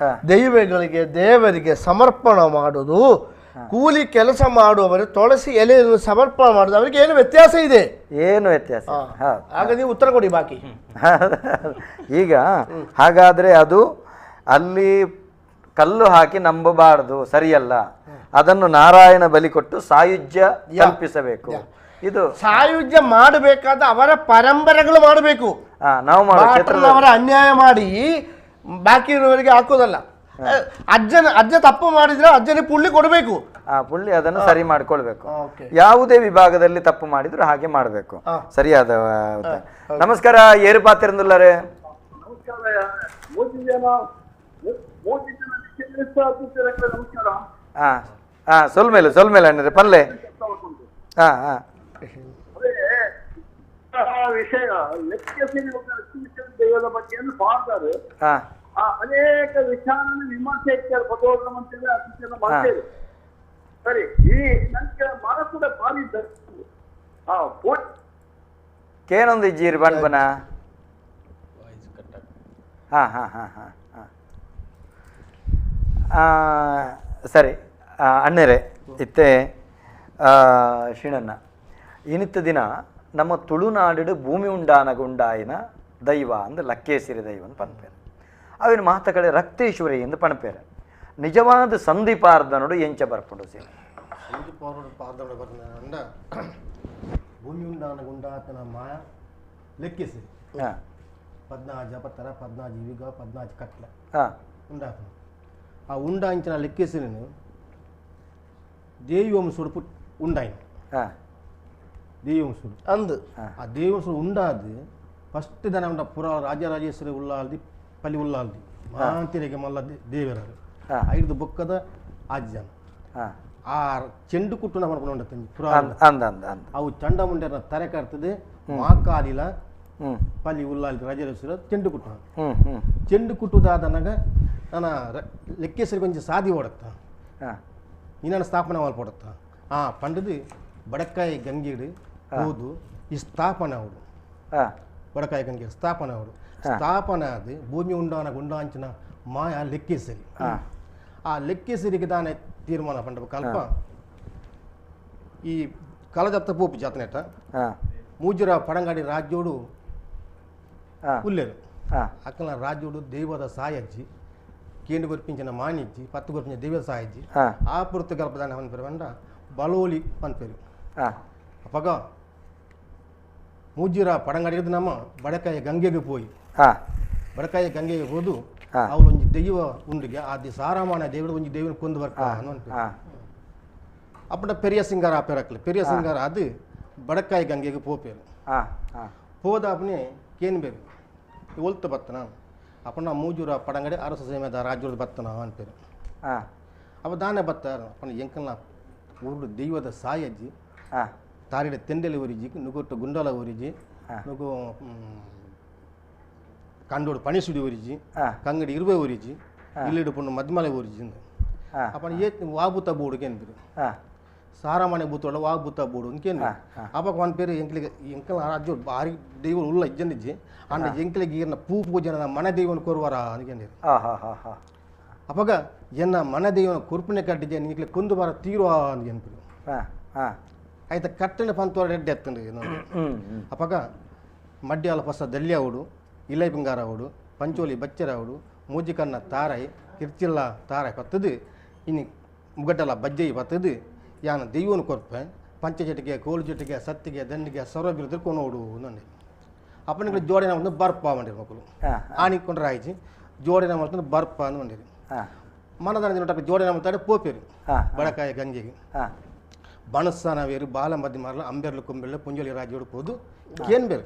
ದೈವಗಳಿಗೆ ದೇವರಿಗೆ ಸಮರ್ಪಣ ಮಾಡುವುದು. ಕೂಲಿ ಕೆಲಸ ಮಾಡುವವರು ತುಳಸಿ ಎಲೆಯನ್ನು ಸಮರ್ಪಣೆ ಮಾಡುದು, ಅವರಿಗೆ ಏನು ವ್ಯತ್ಯಾಸ ಇದೆ? ಏನು ವ್ಯತ್ಯಾಸ? ಆಗ ನೀವು ಉತ್ತರ ಕೊಡಿ ಬಾಕಿ. ಈಗ ಹಾಗಾದ್ರೆ ಅದು ಅಲ್ಲಿ ಕಲ್ಲು ಹಾಕಿ ನಂಬಬಾರದು, ಸರಿಯಲ್ಲ. ಅದನ್ನು ನಾರಾಯಣ ಬಲಿ ಕೊಟ್ಟು ಸಾಯುಜ್ಯ ಕಲ್ಪಿಸಬೇಕು. ಇದು ಸಾಯುಜ್ಯ ಮಾಡಬೇಕಾದ ಅವರ ಪರಂಪರೆಗಳು ಮಾಡಬೇಕು. ನಾವು ಅವರ ಅನ್ಯಾಯ ಮಾಡಿ ಬಾಕಿ ಇರುವವರಿಗೆ ಹಾಕೋದಲ್ಲ. ಅಜ್ಜನ ಅಜ್ಜ ತಪ್ಪು ಮಾಡಿದ್ರೆ ಅಜ್ಜನಿಗೆ ಪುಳ್ಳಿ ಕೊಡಬೇಕು. ಆ ಪುಳ್ಳಿ ಅದನ್ನು ಸರಿ ಮಾಡ್ಕೊಳ್ಬೇಕು. ಯಾವುದೇ ವಿಭಾಗದಲ್ಲಿ ತಪ್ಪು ಮಾಡಿದ್ರು ಹಾಗೆ ಮಾಡಬೇಕು. ಸರಿಯಾದ. ನಮಸ್ಕಾರ, ಏರು ಪಾತ್ರಂದುಲ್ಲಾರೆ. ಹಾ ಹಾ, ಸೊಲ್ಮೇಲೆ ಸೊಲ್ಮೇಲೆ ಅಣ್ಣರೆ ಪಲ್ಲೆ. ಹಾ ಹಾ, ವಿಷಯ ದೈವದ ಬಗ್ಗೆ ಪಾಡ್ತಾರೆ. ಅನೇಕ ವಿಚಾರ ವಿಮರ್ಶೆ ಮಾಡ್ತೇವೆ. ಸರಿ, ಈ ನನ್ಗೆ ಮನಸ್ಸುದ ಭಾರಿ ಕೇನೊಂದು ಇಜ್ಜೀರಿ ಬಣ್ಬನ. ಹಾ ಹಾ ಹಾ ಹಾ ಹಾ, ಸರಿ ಅಣ್ಣರೇ. ಇತ್ತೆ ಶ್ರೀಣಣ್ಣ, ಇನಿತ್ತ ದಿನ ನಮ್ಮ ತುಳುನಾಡು ಭೂಮಿ ಉಂಡಾನ ಗುಂಡಾಯಿನ ದೈವ ಅಂದ್ ಲಕ್ಕೇಸಿರಿ ದೈವ ಅಂತ ಪನ್ಪೇರು. ಅವಿನ ಮಾತ ಕಡೆ ರಕ್ತೇಶ್ವರಿ ಎಂದು ಪಣಪೇರು. ನಿಜವಾದ ಸಂಧಿಪಾರ್ದನೋಡು ಎಂಚ ಬರ್ಪುಂಡು ಸೀನೆ. ಸಂಧಿಪಾರ್ದನೋಡು ಪಾರ್ದನೋಡು ಬರ್ಪುಂಡ ಭೂಮಿ ಉಂಡಾನ ಗುಂಡಾತನ ಮಾಯ ಲೆಕ್ಕಿಸಿರಿ. ಪದ್ನಾಜ ಪತ್ತರ ಪದ್ನಾಜಿ ಯುಗ ಪದ್ನಾಜಿ ಕಟ್ಲೆ ಉಂಡಾತನ ಆ ಉಂಡಾಂಚಿನ ಲೆಕ್ಕಿಸಿರಿನು ದೇವಿ ವಂಶುಡು ಪುಟ್ ಉಂಡಾಯಿನ. ದೇವಿ ವಂಶುಡು ಅಂದು ಆ ದೇವಿ ವಂಶುಡು ಉಂಡಾದು ಫಸ್ಟ್ ದನ ಉಂಡ ಪುರ ರಾಜರಾಜೇಶ್ವರಿ ಉಳ್ಳಾಲ್ದಿ ಪಲ್ಲಿ ಉಳ್ಳಾಲ್ದಿ ಮಾಂತಿರಿಗೆ ಮಲ್ಲ ದೇವರಾರು ಐದು ಬೊಕ್ಕದ ಆಜ್ ಜನ ಆ ಚೆಂಡು ಕುಟ್ಟುನ ಪನ್ಪುನ ಉಂಡ ಪುರ ಅವು ಚಂಡ ಮುಂಡೆರ ತರೆ ಕರ್ತದೆ ಮಾಕಾಲಿಲ ಪಲ್ಲಿ ಉಳ್ಳಾಲ್ದಿ ರಾಜರಾಜೇಶ್ವರ ಚೆಂಡು ಕುಟ್ಟು ಚೆಂಡು ಕುಟ್ಟುದಾದನಾಗ ನನ್ನ ಲೆಕ್ಕೇಶ್ವರಿ ಕೊಂಚ ಸಾದಿ ಓಡತ್ತ ಇನ್ನೊಂದು ಸ್ಥಾಪನೆ ಮಲ್ಪೊಡತ್ತ ಆ ಪಂಡದು ಬಡಕಾಯಿ ಗಂಗೀಡು ಹೋದು ಈ ಸ್ಥಾಪನೆ ಅವಡು ಬಡಕಾಯಿ ಗಂಗೆ ಸ್ಥಾಪನೆ ಅವಡು ಸ್ಥಾಪನೆ ಅದು ಭೂಮಿ ಉಂಡಾನ ಗುಂಡಾಂಚಿನ ಮಾಯ ಲೆಕ್ಕೇಸರಿ. ಆ ಲೆಕ್ಕೇಸರಿಗೆ ದಾನೆ ತೀರ್ಮಾನ ಪಂಡ ಕಲ್ಪ ಈ ಕಲದತ್ತ ಪೋಪು ಜಾತನೇಟ ಮೂಜರ ಪಡಂಗಾಡಿ ರಾಜ್ಯೋಡು ಉಲ್ಲೇರು ಅಕ್ಕನ ರಾಜ್ಯೋಡು ದೈವದ ಸಾಯಜ್ಜಿ ಕೇಂದ್ರ ಗೊರ್ಪಿಂಚಿನ ಮಾಣಿಜ್ಜಿ ಪತ್ತು ಗೊರ್ಪಿಂಚಿನ ದೈವದ ಸಾಯಜ್ಜಿ ಆ ಪುರ್ತು ಕಲ್ಪದಾನ ಪನ್ಪೇರು ಪಂಡ ಬಲೋಲಿ ಪನ್ಪೇರು. ಅಪಗ ಮೂಜಿರ ಪಡಂಗಾಡಿ ನಮ್ಮ ಬಡಕಾಯ ಗಂಗೆಗೆ ಪೋಯಿ ಬಡಕಾಯ ಗಂಗೆಗೆ ಹೋದು ಅವಳು ಒಂಜಿ ದೈವ ಉಂಡಿಗೆ ಆ the ಸಾರಾಮಾನ ದೇವರು ಒಂಜಿ ದೇವನ ಕೊಂದು ಬರ್ಕ ಅಪ್ಪಡ ಪೆರಿಯ ಸಿಂಗಾರ ಆಪೇರಕ್ಕಲು ಪೆರಿಯ ಸಿಂಗಾರ ಅದು ಬಡಕಾಯಿ ಗಂಗೆಗೆ ಪೋಪೇರು ಪೋದ ಅಪ್ಪನೇ ಕೇನ್ ಬೇರು ಒಲ್ತು ಬತ್ತನ ಅಪ್ಪನ ಮೂಜೂರ ಪಡಂಗಡಿ ಅರಸ ಸೇಮೇದ ರಾಜ್ಯದ ಬತ್ತನ ಅನ್ಪೇರು. ಅಪ್ಪ ದಾನೆ ಬತ್ತಾರ ಅಪ್ಪನ ಎಂಕಲ್ನ ಊರು ದೈವದ ಸಾಯಜ್ಜಿ ತಾರಿಡ ತೆಂಡೆಲಿ ಊರಿಜಿ ನುಗೊಟ್ಟು ಗುಂಡಾಲ ಊರಿಜಿ ನುಗು ಕಂಡೋಡು ಪಣಿಸುಡಿ ಊರಿಜಿ ಕಂಗಡಿ ಇರುವೆ ಊರಿಜಿ ಇಲ್ಲಿಡು ಪುಣ್ಣು ಮದ್ಮಲೆ ಊರಿಜಿ ಅಪ್ಪನ ಏ ವಾಬುತ ಬೋಡುಗೆ ಅನ್ಪೇರು. ಸಾರಮನೆ ಬೂತೋಡ ವಾ ಬೂತ ಬೋಡು ಇಂಕೇನು ಅಪಕ ಒನ್ ಪೇರು ಎಂಕ್ಲಿಗೆ ಎಂಕಲ್ ರಾಜ್ಯ ಬಾರಿ ದೈವ ಉಲ್ಲ ಇಜ್ಜನಿಜ್ಜಿ ಅಂಡ ಎಂಕ್ಲಿಗೆ ಈರ್ನ ಪೂ ಪೂಜನ ಮನೆ ದೈವನ ಕೊರುವಾರ ಅನ್ಕೇಂದಿರು. ಅಪಗ ಎನ್ನ ಮನೆ ದೈವನ ಕುರ್ಪನೆ ಕಟ್ಟಿದ್ದೆ ನಿಕ್ಲೆ ಕುಂದು ಬಾರ ತೀರುವ ಅನ್ಕೇನ್ಪಿರು. ಆಯ್ತ ಕಟ್ಟಣ ಪಂತೋಡ ಎಡ್ಡೆ ಎತ್ತಂಡು. ಅಪಗ ಮಡ್ಯಾಲ ಪಸ ದಲ್ಯಾವುಡು ಇಲೈ ಬಂಗಾರವುಡು ಪಂಚೋಲಿ ಬಚ್ಚರಾವುಡು ಮೂಜಿಕನ್ನ ತಾರೈ ಕಿರ್ಚಿಲ್ಲ ತಾರೈ ಪತ್ತದು ಇನ್ನು ಮುಗಡ್ಡಲ ಬಜ್ಜೈ ಪತ್ತದು ಯಾನ ದೈವನ ಕೊರ್ಪೆ ಪಂಚಜಟಿಗೆ ಕೋಲು ಜಟಿಗೆ ಸತ್ತಿಗೆ ದಂಡಿಗೆ ಸರ್ವ ಬಿರುದು ಕೊನೋಡು ನಂಡೆ. ಅಪ್ಪನಿಗೆ ಜೋಡಿನ ಒಂದು ಬರ್ಪ ಮಂಡಿರು ಮಕ್ಕಳು ಆಣಿಕೊಂಡ್ರೆ ಆಯ್ತು ಜೋಡಿನ ಮಾಡ್ತಂದ್ರೆ ಬರ್ಪ ಅಂದು ಮಂಡಿರಿ. ಮನದಾನ ದಿನ ಜೋಡಿನ ಮಾಡ್ತಾರೆ ಪೋಪೇರು ಬಡಕಾಯ ಗಂಜಿಗೆ ಬಣಸ್ಸಾನ ಬೇರು ಬಾಲ ಮದ್ದಿ ಮಾರಲ ಅಂಬೆರ್ಲು ಕೊಂಬೆರ್ಲು ಪುಂಜೋಲಿ ರಾಜ್ಯೋಡು ಹೋದು ಏನ್ ಬೇರು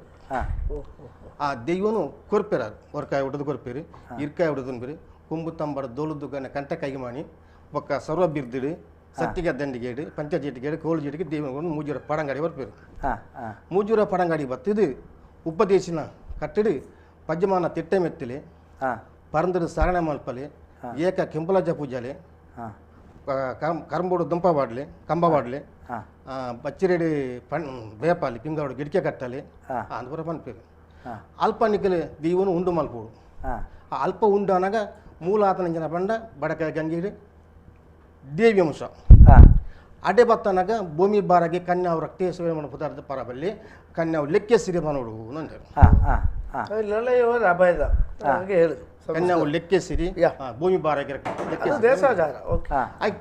ಆ ದೈವನು ಕೊರ್ಪೇರ ಹೊರಕಾಯಿ ಹೊಡೆದು ಕೊರ್ಪೇರು ಇರ್ಕಾಯಿ ಹೊಡೆದು ಬೇರು ಕೊಂಬು ತಂಬಡ ದೋಲುದ್ದು ಗನ ಕಂಟಕಾಯಿ ಮಾಣಿ ಒಕ್ಕ ಸರ್ವ ಬಿರ್ದಿಡು ಸತ್ತಿಗೆ ದಂಡಿಗೇಡು ಪಂಚಜೀಟಿಗೇಡು ಕೋಲು ಜೀಟಿಗೆ ದೈವನ ಮೂಜೂರ ಪಡಂಗಾಡಿ ಬರ್ಪೇರು. ಮೂಜೂರ ಪಡಂಗಾಡಿ ಬತ್ತಿದು ಉಪದೇಶನ ಕಟ್ಟಡಿ ಪಜ್ಜಮಾನ ತಿಟ್ಟೆ ಮೆತ್ತಲೆ ಪರಂದರು ಸಾರಣೆ ಮಲ್ಪಲೆ ಏಕ ಕೆಂಪಲಜ್ಜ ಪೂಜಾಲೆ ಕರಂಬೋಡು ದುಂಪ ಬಾಡ್ಲೆ ಕಂಬ ಬಾಡ್ಲೆ ಬಚ್ಚಿರೆಡಿ ಪಣ್ ಬೇಪಾಲಿ ಪಿಂಗಾಡು ಗಿಡಿಕೆ ಕಟ್ಟಲೆ ಅಂದ್ಪುರ ಪನ್ಪೇರು. ಅಲ್ಪ ನಿಕ್ಕಲೆ ದೀವನು ಉಂಡು ಮಲ್ಪೋಡು. ಆ ಅಲ್ಪ ಉಂಡು ಅನಾಗ ಮೂಲ ಆತನ ಜನ ಪಂಡ ಬಡಕಾಯ ಗಂಗೀಡು ದೇವಿ ಅಂಶ ಅಡೆ ಬತ್ತನಾಗ ಭೂಮಿ ಬಾರಾಗಿ ಕನ್ಯಾವು ರಕ್ತೇಶ್ವರ ಪದಾರ್ಥ ಪರಬಲ್ಲಿ ಕನ್ಯಾವು ಲೆಕ್ಕೆಸಿರಿ ಮನೋಡು ಅಂದರು. ಕನ್ಯಾವು ಲೆಕ್ಕೆಸಿರಿ ಭೂಮಿ ಬಾರಾಗಿ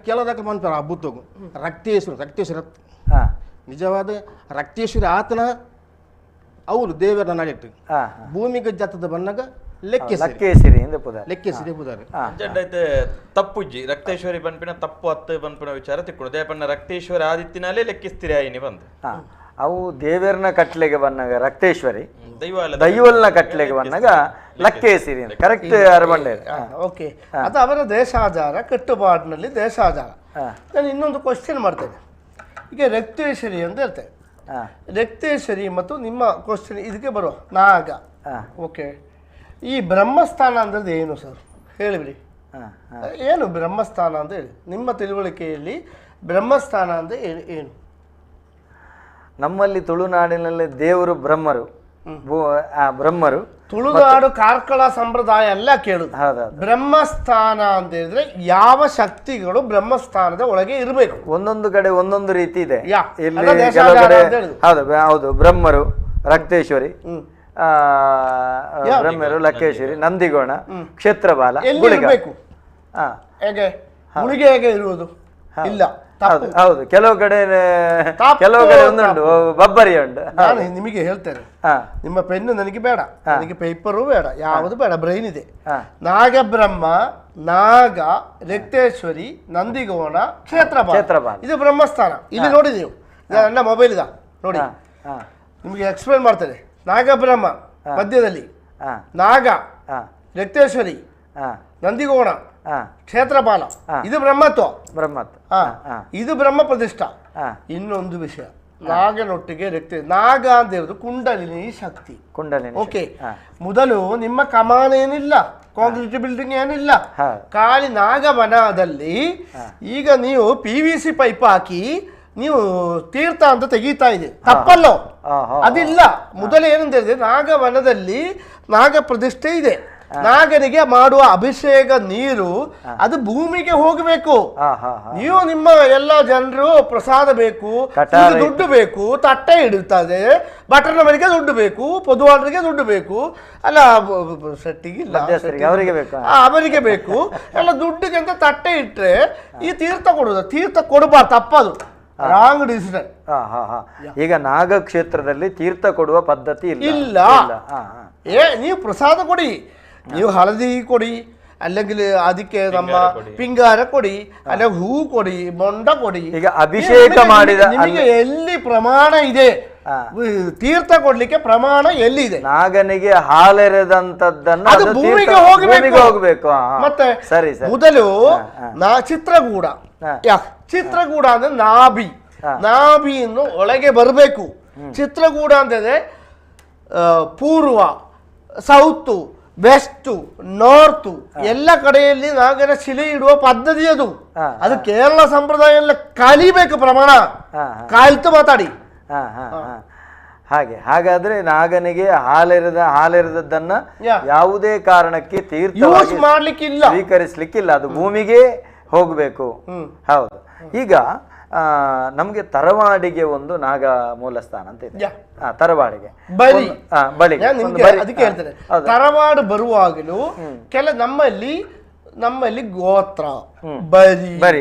ಕೆಲದಾಗ ಮನ್ಪಾರ ಆ ಬುತ್ತೋಗು ರಕ್ತೇಶ್ವರ ರಕ್ತೇಶ್ವರ ನಿಜವಾದ ರಕ್ತೇಶ್ವರಿ ಆತನ ಅವರು ದೇವರ ನಡೆಟ್ಟು ಭೂಮಿಗೆ ಜತ್ತದ ಬಂದಾಗ ಲೆಕ್ಕೆಸಿರಿ ಲೆಕ್ಕೆಸಿರಿ ಪುದಾರೆ ತಪ್ಪುಜ್ಜಿ ರಕ್ತೇಶ್ವರಿ ಬನ್ಪಿನ ತಪ್ಪು ಹತ್ತು ಬನ್ಪಿನ ವಿಚಾರ ತಿಕ್ಕೊಂಡು ದೇಪಣ್ಣ ರಕ್ತೇಶ್ವರಿ ಆದಿತ್ತಿನಲ್ಲೇ ಲೆಕ್ಕಿಸ್ತೀರಿ ಆಯಿನಿ ಬಂದು. ಅವು ದೇವರನ ಕಟ್ಲೆಗೆ ಬಂದಾಗ ರಕ್ತೇಶ್ವರಿ, ದೈವಲ್ನ ಕಟ್ಲೆಗೆ ಬಂದಾಗ ಲಕ್ಕೇಸಿರಿ ಕರೆಕ್ಟ್ ಅರಬಂಡೆ. ಓಕೆ, ಅದು ಅವರ ದೇಶಾಚಾರ, ಕಟ್ಟುಪಾಡಿನಲ್ಲಿ ದೇಶಾಚಾರ. ನಾನು ಇನ್ನೊಂದು ಕ್ವಶನ್ ಮಾಡ್ತೇನೆ. ಈಗ ರಕ್ತೇಶ್ವರಿ ಅಂತ ಹೇಳ್ತೇವೆ, ರಕ್ತೇಶ್ವರಿ ಮತ್ತು ನಿಮ್ಮ ಕ್ವಶನ್ ಇದಕ್ಕೆ ಬರುವ ನಾಗ. ಓಕೆ, ಈ ಬ್ರಹ್ಮಸ್ಥಾನ ಅಂದ್ರೆ ಏನು ಸರ್ ಹೇಳಿಬಿಡಿ? ಏನು ಬ್ರಹ್ಮಸ್ಥಾನ ಅಂತ ಹೇಳಿ ನಿಮ್ಮ ತಿಳುವಳಿಕೆಯಲ್ಲಿ ಬ್ರಹ್ಮಸ್ಥಾನ ಅಂದರೆ ಏನು? ನಮ್ಮಲ್ಲಿ ತುಳುನಾಡಿನಲ್ಲಿ ದೇವರು ಬ್ರಹ್ಮರು, ಬ್ರಹ್ಮರು ತುಳುನಾಡು ಕಾರ್ಕಳ ಸಂಪ್ರದಾಯ ಎಲ್ಲ ಕೇಳುದು. ಬ್ರಹ್ಮಸ್ಥಾನ ಅಂತ ಹೇಳಿದ್ರೆ ಯಾವ ಶಕ್ತಿಗಳು ಬ್ರಹ್ಮಸ್ಥಾನದ ಒಳಗೆ ಇರಬೇಕು? ಒಂದೊಂದು ಕಡೆ ಒಂದೊಂದು ರೀತಿ ಇದೆ. ಇಲ್ಲಿ ಕೆಲವು ಕಡೆ ಹೌದು ಹೌದು ಬ್ರಹ್ಮರು ರಕ್ತೇಶ್ವರಿ, ಬ್ರಹ್ಮರು ಲಕ್ಕೇಶ್ವರಿ, ನಂದಿಗೋಣ, ಕ್ಷೇತ್ರಬಾಲ, ಗುಳಿಗೆ. ಹೇಗೆ ಗುಳಿಗೆ ಹೇಗೆ ಇರುವುದು? ಇಲ್ಲ, ಹೌದು ಕೆಲವು ಕಡೆ ಕೆಲವು ಕಡೆ ಒಂದುಂಟು, ಬಬ್ಬರಿ ಉಂಟು. ನಾನು ನಿಮಗೆ ಹೇಳ್ತೇನೆ, ನಿಮ್ಮ ಪೆನ್ನು ನನಗೆ ಬೇಡ, ನನಗೆ ಪೇಪರು ಬೇಡ, ಯಾವುದು ಬೇಡ, ಬ್ರೈನ್ ಇದೆ. ನಾಗಬ್ರಹ್ಮ, ನಾಗ, ರಕ್ತೇಶ್ವರಿ, ನಂದಿಗೋಣ, ಕ್ಷೇತ್ರಬಾಲ, ಇದು ಬ್ರಹ್ಮಸ್ಥಾನ. ಇಲ್ಲಿ ನೋಡಿ ನೀವು, ನನ್ನ ಮೊಬೈಲ್ ಇದೆ ನೋಡಿ, ನಿಮಗೆ ಎಕ್ಸ್ಪ್ಲೇನ್ ಮಾಡ್ತೇನೆ. ನಾಗಬ್ರಹ್ಮ ಮಧ್ಯದಲ್ಲಿ, ನಾಗ, ರಕ್ತೇಶ್ವರಿ, ನಂದಿಗೋಣ, ಕ್ಷೇತ್ರಪಾಲ, ಇದು ಬ್ರಹ್ಮತ್ವ, ಬ್ರಹ್ಮತ್ವ, ಇದು ಬ್ರಹ್ಮ ಪ್ರತಿಷ್ಠಾ. ಇನ್ನೊಂದು ವಿಷಯ, ನಾಗನೊಟ್ಟಿಗೆ ರಕ್ತ, ನಾಗ ಅಂತ ಹೇಳುದು ಕುಂಡಲಿನಿ ಶಕ್ತಿ, ಕುಂಡಲಿನಿ. ಓಕೆ, ಮೊದಲು ನಿಮ್ಮ ಕಮಾನ ಏನಿಲ್ಲ, ಕಾಂಕ್ರೀಟ್ ಬಿಲ್ಡಿಂಗ್ ಏನಿಲ್ಲ, ಖಾಲಿ ನಾಗವನದಲ್ಲಿ ಈಗ ನೀವು PVC pipe ಹಾಕಿ ನೀವು ತೀರ್ಥ ಅಂತ ತೆಗೀತಾ ಇದೆ, ತಪ್ಪಲ್ಲೋ? ಅದಿಲ್ಲ. ಮೊದಲು ಏನಂತ ಹೇಳಿದ್ರೆ ನಾಗವನದಲ್ಲಿ ನಾಗ ಪ್ರತಿಷ್ಠೆ ಇದೆ, ನಾಗರಿಗೆ ಮಾಡುವ ಅಭಿಷೇಕ ನೀರು ಅದು ಭೂಮಿಗೆ ಹೋಗಬೇಕು. ನೀವು ನಿಮ್ಮ ಎಲ್ಲ ಜನರು ಪ್ರಸಾದ ಬೇಕು, ದುಡ್ಡು ಬೇಕು, ತಟ್ಟೆ ಇಡುತ್ತದೆ, ಭಟ್ರನವರಿಗೆ ದುಡ್ಡು ಬೇಕು, ಪೊದುವಾಳರಿಗೆ ದುಡ್ಡು ಬೇಕು, ಅಲ್ಲ ಶೆಟ್ಟಿಗೆ ಇಲ್ಲ, ಅವರಿಗೆ ಬೇಕು, ಎಲ್ಲ ದುಡ್ಡಿಗೆ ಅಂತ ತಟ್ಟೆ ಇಟ್ಟರೆ ಈ ತೀರ್ಥ ಕೊಡುವುದು, ತೀರ್ಥ ಕೊಡಬಾರ್ದು, ತಪ್ಪದು, ರಾಂಗ್ ಡಿಸಿಷನ್. ಈಗ ನಾಗಕ್ಷೇತ್ರದಲ್ಲಿ ತೀರ್ಥ ಕೊಡುವ ಪದ್ಧತಿ ಇಲ್ಲ. ನೀವು ಪ್ರಸಾದ ಕೊಡಿ, ನೀವು ಹಳದಿ ಕೊಡಿ, അല്ലെങ്കിൽ ಅದಕ್ಕೆ ನಮ್ಮ ಪಿಂಗಾರ ಕೊಡಿ, ಅಲ್ಲ ಹೂ ಕೊಡಿ, ಮೊಂಡ ಕೊಡಿ. ಈಗ ಅಭಿಷೇಕ ಮಾಡಿದ ನಿಮಗೆ ಎಲ್ಲಿ ಪ್ರಮಾಣ ಇದೆ? ತೀರ್ಥ ಕೊಡ್ಲಿಕ್ಕೆ ಪ್ರಮಾಣ ಎಲ್ಲಿದೆ? ನಾಗನಿಗೆ ಹಾಲೆರೆದಂತದ್ದನ್ನು ಅದು ಭೂಮಿಗೆ ಹೋಗಬೇಕು, ಹೋಗಬೇಕು. ಮತ್ತೆ ಸರಿ, ಮೊದಲು ನಾ ಚಿತ್ರಗೂಡ, ಚಿತ್ರಗೂಡ ಅಂದ್ರೆ ನಾಭಿ, ನಾಭಿಯನ್ನು ಒಳಗೆ ಬರಬೇಕು. ಚಿತ್ರಗೂಡ ಅಂತಂದ್ರೆ ಪೂರ್ವ, ಸೌತ್, West, north ಎಲ್ಲ ಕಡೆಯಲ್ಲಿ ನಾಗನ ಶಿಲೆ ಇಡುವ ಪದ್ಧತಿ ಅದು. ಅದು ಕೇರಳ ಸಂಪ್ರದಾಯ ಎಲ್ಲ ಕಲಿಬೇಕು, ಪ್ರಮಾಣ ಕಲಿತು ಮಾತಾಡಿ. ಹಾಗೆ ಹಾಗಾದ್ರೆ ನಾಗನಿಗೆ ಹಾಲೆರೆದದ್ದನ್ನ ಯಾವುದೇ ಕಾರಣಕ್ಕೆ ತೀರ್ಥ ಮಾಡ್ಲಿಕ್ಕಿಲ್ಲ, ಸ್ವೀಕರಿಸ್ಲಿಕ್ಕಿಲ್ಲ, ಅದು ಭೂಮಿಗೆ ಹೋಗಬೇಕು. ಹೌದು. ಈಗ ನಮ್ಗೆ ತರವಾಡಿಗೆ ಒಂದು ನಾಗ ಮೂಲಸ್ಥಾನ ಅಂತ ಇದೆ. ತರವಾಡಿಗೆ ಬರಿ ಬಳಿ ಅದಕ್ಕೆ ಹೇಳ್ತೇನೆ, ತರವಾಡು ಬರುವಾಗಲೂ ಕೆಲ ನಮ್ಮಲ್ಲಿ ನಮ್ಮಲ್ಲಿ ಗೋತ್ರ ಬರಿ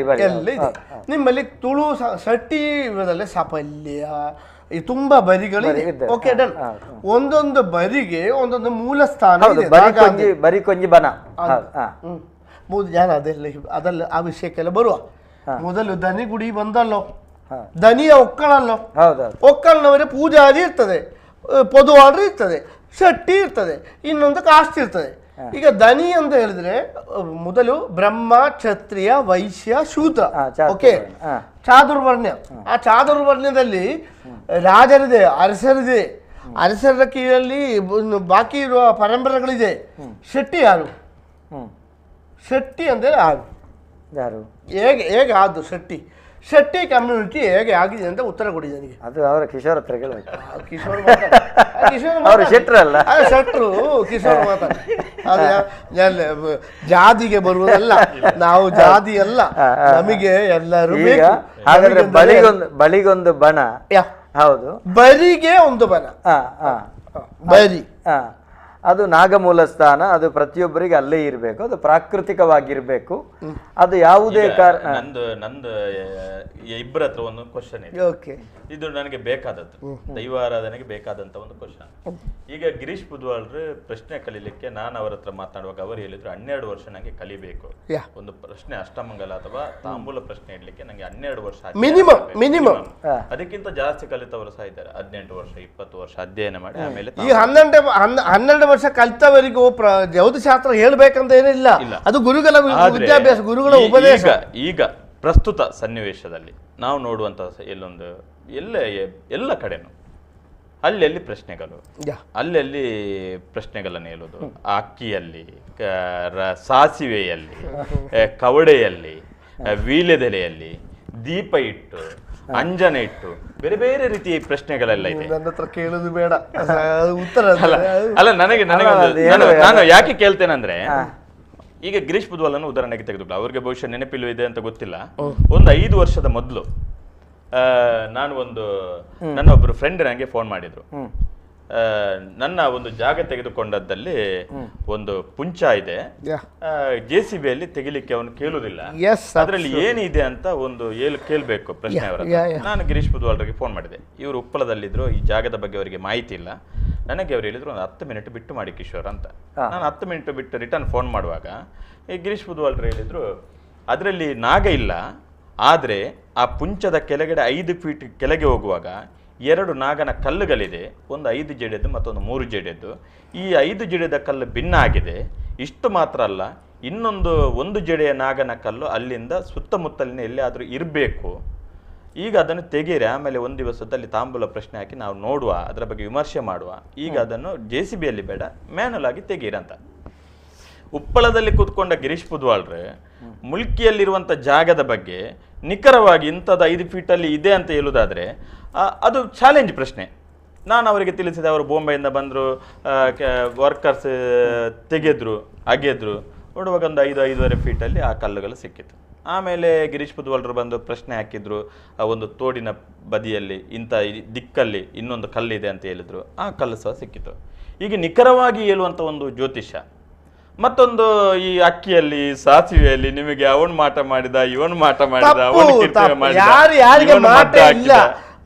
ಎಲ್ಲ ಇದೆ. ನಿಮ್ಮಲ್ಲಿ ತುಳು ಸಟ್ಟಿ ಇವರಲ್ಲಿ ಸಪಲ್ಯ ತುಂಬಾ ಬರಿಗಳಿದೆ. Okay, done. ಒಂದೊಂದು ಬರಿಗೆ ಒಂದೊಂದು ಮೂಲ ಸ್ಥಾನ. ಬರಿ ಕೊಂಜಿ ಬನ. ನಾನು ಅದೆಲ್ಲ ಅದೆಲ್ಲ ಆ ವಿಷಯಕ್ಕೆಲ್ಲ ಬರುವ ಮೊದಲು ದನಿ ಗುಡಿ ಬಂದಲ್ಲೋ, ದನಿಯ ಒಕ್ಕಳಲ್ಲೋ, ಒಕ್ಕಲ್ನವರೇ ಪೂಜಾರಿ ಇರ್ತದೆ, ಪೊದುವಾಡ್ರು ಇರ್ತದೆ, ಶೆಟ್ಟಿ ಇರ್ತದೆ, ಇನ್ನೊಂದು ಕಾಸ್ಟ್ ಇರ್ತದೆ. ಈಗ ದನಿ ಅಂತ ಹೇಳಿದ್ರೆ ಮೊದಲು ಬ್ರಹ್ಮ, ಕ್ಷತ್ರಿಯ, ವೈಶ್ಯ, ಶೂದ್ರ, ಓಕೆ, ಚಾದುರ್ವರ್ಣ್ಯ. ಆ ಚಾದುರ್ವರ್ಣ್ಯದಲ್ಲಿ ರಾಜರಿದೆ, ಅರಸರಿದೆ, ಅರಸರ ಕೀಳಲ್ಲಿ ಬಾಕಿ ಇರುವ ಪರಂಪರೆಗಳಿದೆ. ಶೆಟ್ಟಿ ಯಾರು? ಶೆಟ್ಟಿ ಅಂದರೆ ಯಾರು? ಯಾರು ಹೇಗೆ ಹೇಗೆ ಆದ್ದು ಶೆಟ್ಟಿ? ಶೆಟ್ಟಿ ಕಮ್ಯುನಿಟಿ ಹೇಗೆ ಆಗಿದೆ ಅಂತ ಉತ್ತರ ಕೊಡಿ ನನಗೆ. ಅದು ಅವರ ಕಿಶೋರ್ ಹತ್ರ ಕೇಳಬೇಕು. ಕಿಶೋರ್ ಕಿಶೋರ್ ಅವರು ಶೆಟ್ರು ಅಲ್ಲ, ಶೆಟ್ರು ಕಿಶೋರ್ ಮಾತಾಡಿ. ಅದು ಜಾತಿಗೆ ಬರುವುದಲ್ಲ, ನಾವು ಜಾತಿ ಅಲ್ಲ, ನಮಗೆ ಎಲ್ಲರೂ. ಹಾಗಾದ್ರೆ ಬಳಿಗೊಂದು ಬಳಿಗೊಂದು ಬಣ. ಹೌದು, ಬರಿಗೆ ಒಂದು ಬಣ. ಬರಿ ಅದು ನಾಗಮೂಲ ಸ್ಥಾನ, ಅದು ಪ್ರತಿಯೊಬ್ಬರಿಗೆ ಅಲ್ಲೇ ಇರಬೇಕು, ಅದು ಪ್ರಾಕೃತಿಕವಾಗಿರ್ಬೇಕು, ಅದು ಯಾವುದೇ ಕಾರಣ. ನಂದು ನಂದು ಇಬ್ಬರ ಹತ್ರ ಒಂದು ಕ್ವಶನ್ ಇದೆ. ಓಕೆ, ಇದು ನನಗೆ ಬೇಕಾದದ್ದು, ದೈವಾರಾಧನೆಗೆ ಬೇಕಾದಂತ ಒಂದು ಕ್ವಶನ್. ಈಗ ಗಿರೀಶ್ ಬುದ್ವಾಳ್ರು ಪ್ರಶ್ನೆ ಕಲೀಲಿಕ್ಕೆ ನಾನು ಅವರ ಹತ್ರ ಮಾತನಾಡುವಾಗ ಅವರು ಹೇಳಿದ್ರು 12 ವರ್ಷ ನನಗೆ ಕಲಿಬೇಕು ಒಂದು ಪ್ರಶ್ನೆ, ಅಷ್ಟಮಂಗಲ ಅಥವಾ ತಾಂಬೂಲ ಪ್ರಶ್ನೆ ಇಡ್ಲಿಕ್ಕೆ ನನಗೆ 12 ವರ್ಷ ಮಿನಿಮಮ್ ಮಿನಿಮಮ್. ಅದಕ್ಕಿಂತ ಜಾಸ್ತಿ ಕಲಿತವರು ಸಹ ಇದ್ದಾರೆ, 18 ವರ್ಷ 20 ವರ್ಷ ಅಧ್ಯಯನ ಮಾಡಿ ಆಮೇಲೆ. ಈ 12 ವರ್ಷ ಕಲಿತವರಿಗೂ ಜ್ಯೋತಿಷಾಸ್ತ್ರ ಹೇಳ್ಬೇಕಂತ ಏನಿಲ್ಲ, ಅದು ಗುರುಗಳ ವಿದ್ಯಾಭ್ಯಾಸ, ಗುರುಗಳ ಉಪದೇಶ. ಈಗ ಪ್ರಸ್ತುತ ಸನ್ನಿವೇಶದಲ್ಲಿ ನಾವು ನೋಡುವಂತಹ ಎಲ್ಲೊಂದು ಎಲ್ಲ ಎಲ್ಲ ಕಡೆನೂ ಅಲ್ಲೆಲ್ಲಿ ಪ್ರಶ್ನೆಗಳು, ಅಲ್ಲೆಲ್ಲಿ ಪ್ರಶ್ನೆಗಳನ್ನು ಹೇಳೋದು, ಅಕ್ಕಿಯಲ್ಲಿ, ಸಾಸಿವೆಯಲ್ಲಿ, ಕವಡೆಯಲ್ಲಿ, ವೀಳ್ಯದೆಲೆಯಲ್ಲಿ, ದೀಪ ಇಟ್ಟು, ಅಂಜನ ಇಟ್ಟು, ಬೇರೆ ಬೇರೆ ರೀತಿಯ ಪ್ರಶ್ನೆಗಳೆಲ್ಲ ಇದೆ. ನನ್ನ ಹತ್ರ ಕೇಳೋದು ಬೇಡ ಉತ್ತರ ಅಲ್ಲ. ನನಗೆ ನನಗೆ ನಾನು ಯಾಕೆ ಕೇಳ್ತೇನೆಂದ್ರೆ, ಈಗ ಗಿರೀಶ್ ಬುದ್ವಾಲನ್ನು ಉದಾಹರಣೆಗೆ ತೆಗೆದುಕೊಳ್ಳ, ಅವ್ರಿಗೆ ಬಹುಶಃ ನೆನಪಿಲ್ಲ ಇದೆ ಅಂತ ಗೊತ್ತಿಲ್ಲ. ಒಂದು 5 ವರ್ಷದ ಮೊದಲು ನಾನು ಒಂದು ನನ್ನ ಒಬ್ಬರು ಫ್ರೆಂಡ್ ನನಗೆ ಫೋನ್ ಮಾಡಿದ್ರು. ನನ್ನ ಒಂದು ಜಾಗ ತೆಗೆದುಕೊಂಡದ್ದಲ್ಲಿ ಒಂದು ಪುಂಚ ಇದೆ, JCB ಅಲ್ಲಿ ತೆಗಿಲಿಕ್ಕೆ ಅವನು ಕೇಳುದಿಲ್ಲ, ಅದರಲ್ಲಿ ಏನಿದೆ ಅಂತ ಒಂದು ಕೇಳಬೇಕು ಪ್ರಶ್ನೆ ಅವರ. ನಾನು ಗಿರೀಶ್ ಬುದ್ವಾಲ್ರಿಗೆ ಫೋನ್ ಮಾಡಿದೆ, ಇವರು ಉಪ್ಪಳದಲ್ಲಿದ್ರು, ಈ ಜಾಗದ ಬಗ್ಗೆ ಅವರಿಗೆ ಮಾಹಿತಿ ಇಲ್ಲ. ನನಗೆ ಅವರು ಹೇಳಿದ್ರು ಒಂದು 10 ಮಿನಿಟ್ ಬಿಟ್ಟು ಮಾಡಿ ಕಿಶೋರ್ ಅಂತ. ನಾನು 10 ಮಿನಿಟ್ ಬಿಟ್ಟು ರಿಟರ್ನ್ ಫೋನ್ ಮಾಡುವಾಗ ಈ ಗಿರೀಶ್ ಬುದ್ವಾಲ್ರು ಹೇಳಿದ್ರು ಅದರಲ್ಲಿ ನಾಗ ಇಲ್ಲ, ಆದರೆ ಆ ಪುಂಚದ ಕೆಳಗಡೆ 5 ಫೀಟ್ ಕೆಳಗೆ ಹೋಗುವಾಗ 2 ನಾಗನ ಕಲ್ಲುಗಳಿದೆ, ಒಂದು 5 ಜಡೆದ್ದು ಮತ್ತೊಂದು 3 ಜಡೆದ್ದು. ಈ 5 ಜಡೆದ ಕಲ್ಲು ಭಿನ್ನ ಆಗಿದೆ. ಇಷ್ಟು ಮಾತ್ರ ಅಲ್ಲ, ಇನ್ನೊಂದು 1 ಜಡೆಯ ನಾಗನ ಕಲ್ಲು ಅಲ್ಲಿಂದ ಸುತ್ತಮುತ್ತಲಿನ ಎಲ್ಲಿಯಾದರೂ ಇರಬೇಕು. ಈಗ ಅದನ್ನು ತೆಗೀರಿ, ಆಮೇಲೆ ಒಂದು ದಿವಸದಲ್ಲಿ ತಾಂಬೂಲ ಪ್ರಶ್ನೆ ಹಾಕಿ ನಾವು ನೋಡುವ, ಅದರ ಬಗ್ಗೆ ವಿಮರ್ಶೆ ಮಾಡುವ. ಈಗ ಅದನ್ನು JCBಯಲ್ಲಿ ಬೇಡ, ಮ್ಯಾನುವಲ್ ಆಗಿ ತೆಗೀರಿ ಅಂತ. ಉಪ್ಪಳದಲ್ಲಿ ಕೂತ್ಕೊಂಡ ಗಿರೀಶ್ ಬುದ್ವಾಳ್ರೆ ಮುಲ್ಕಿಯಲ್ಲಿರುವಂಥ ಜಾಗದ ಬಗ್ಗೆ ನಿಖರವಾಗಿ ಇಂಥದ್ದು 5 ಫೀಟಲ್ಲಿ ಇದೆ ಅಂತ ಹೇಳುವುದಾದರೆ ಅದು ಚಾಲೆಂಜ್ ಪ್ರಶ್ನೆ. ನಾನು ಅವರಿಗೆ ತಿಳಿಸಿದೆ, ಅವರು ಬಾಂಬೆಯಿಂದ ಬಂದರು, ವರ್ಕರ್ಸ್ ತೆಗೆದ್ರು, ಅಗೆದ್ರು, ನೋಡುವಾಗ ಒಂದು 5-5.5 ಫೀಟಲ್ಲಿ ಆ ಕಲ್ಲುಗಳು ಸಿಕ್ಕಿತ್ತು. ಆಮೇಲೆ ಗಿರೀಶ್ ಬುದ್ವಾಳ್ರು ಬಂದು ಪ್ರಶ್ನೆ ಹಾಕಿದ್ರು, ಆ ಒಂದು ತೋಡಿನ ಬದಿಯಲ್ಲಿ ಇಂಥ ದಿಕ್ಕಲ್ಲಿ ಇನ್ನೊಂದು ಕಲ್ಲಿದೆ ಅಂತ ಹೇಳಿದರು, ಆ ಕಲ್ಲು ಸಹ ಸಿಕ್ಕಿತು. ಈಗ ನಿಖರವಾಗಿ ಹೇಳುವಂಥ ಒಂದು ಜ್ಯೋತಿಷ್ಯ. ಮತ್ತೊಂದು ಈ ಅಕ್ಕಿಯಲ್ಲಿ, ಸಾಸಿವೆಯಲ್ಲಿ ನಿಮಗೆ ಅವನು ಮಾಟ ಮಾಡಿದ, ಇವನು ಮಾಟ ಮಾಡಿದ,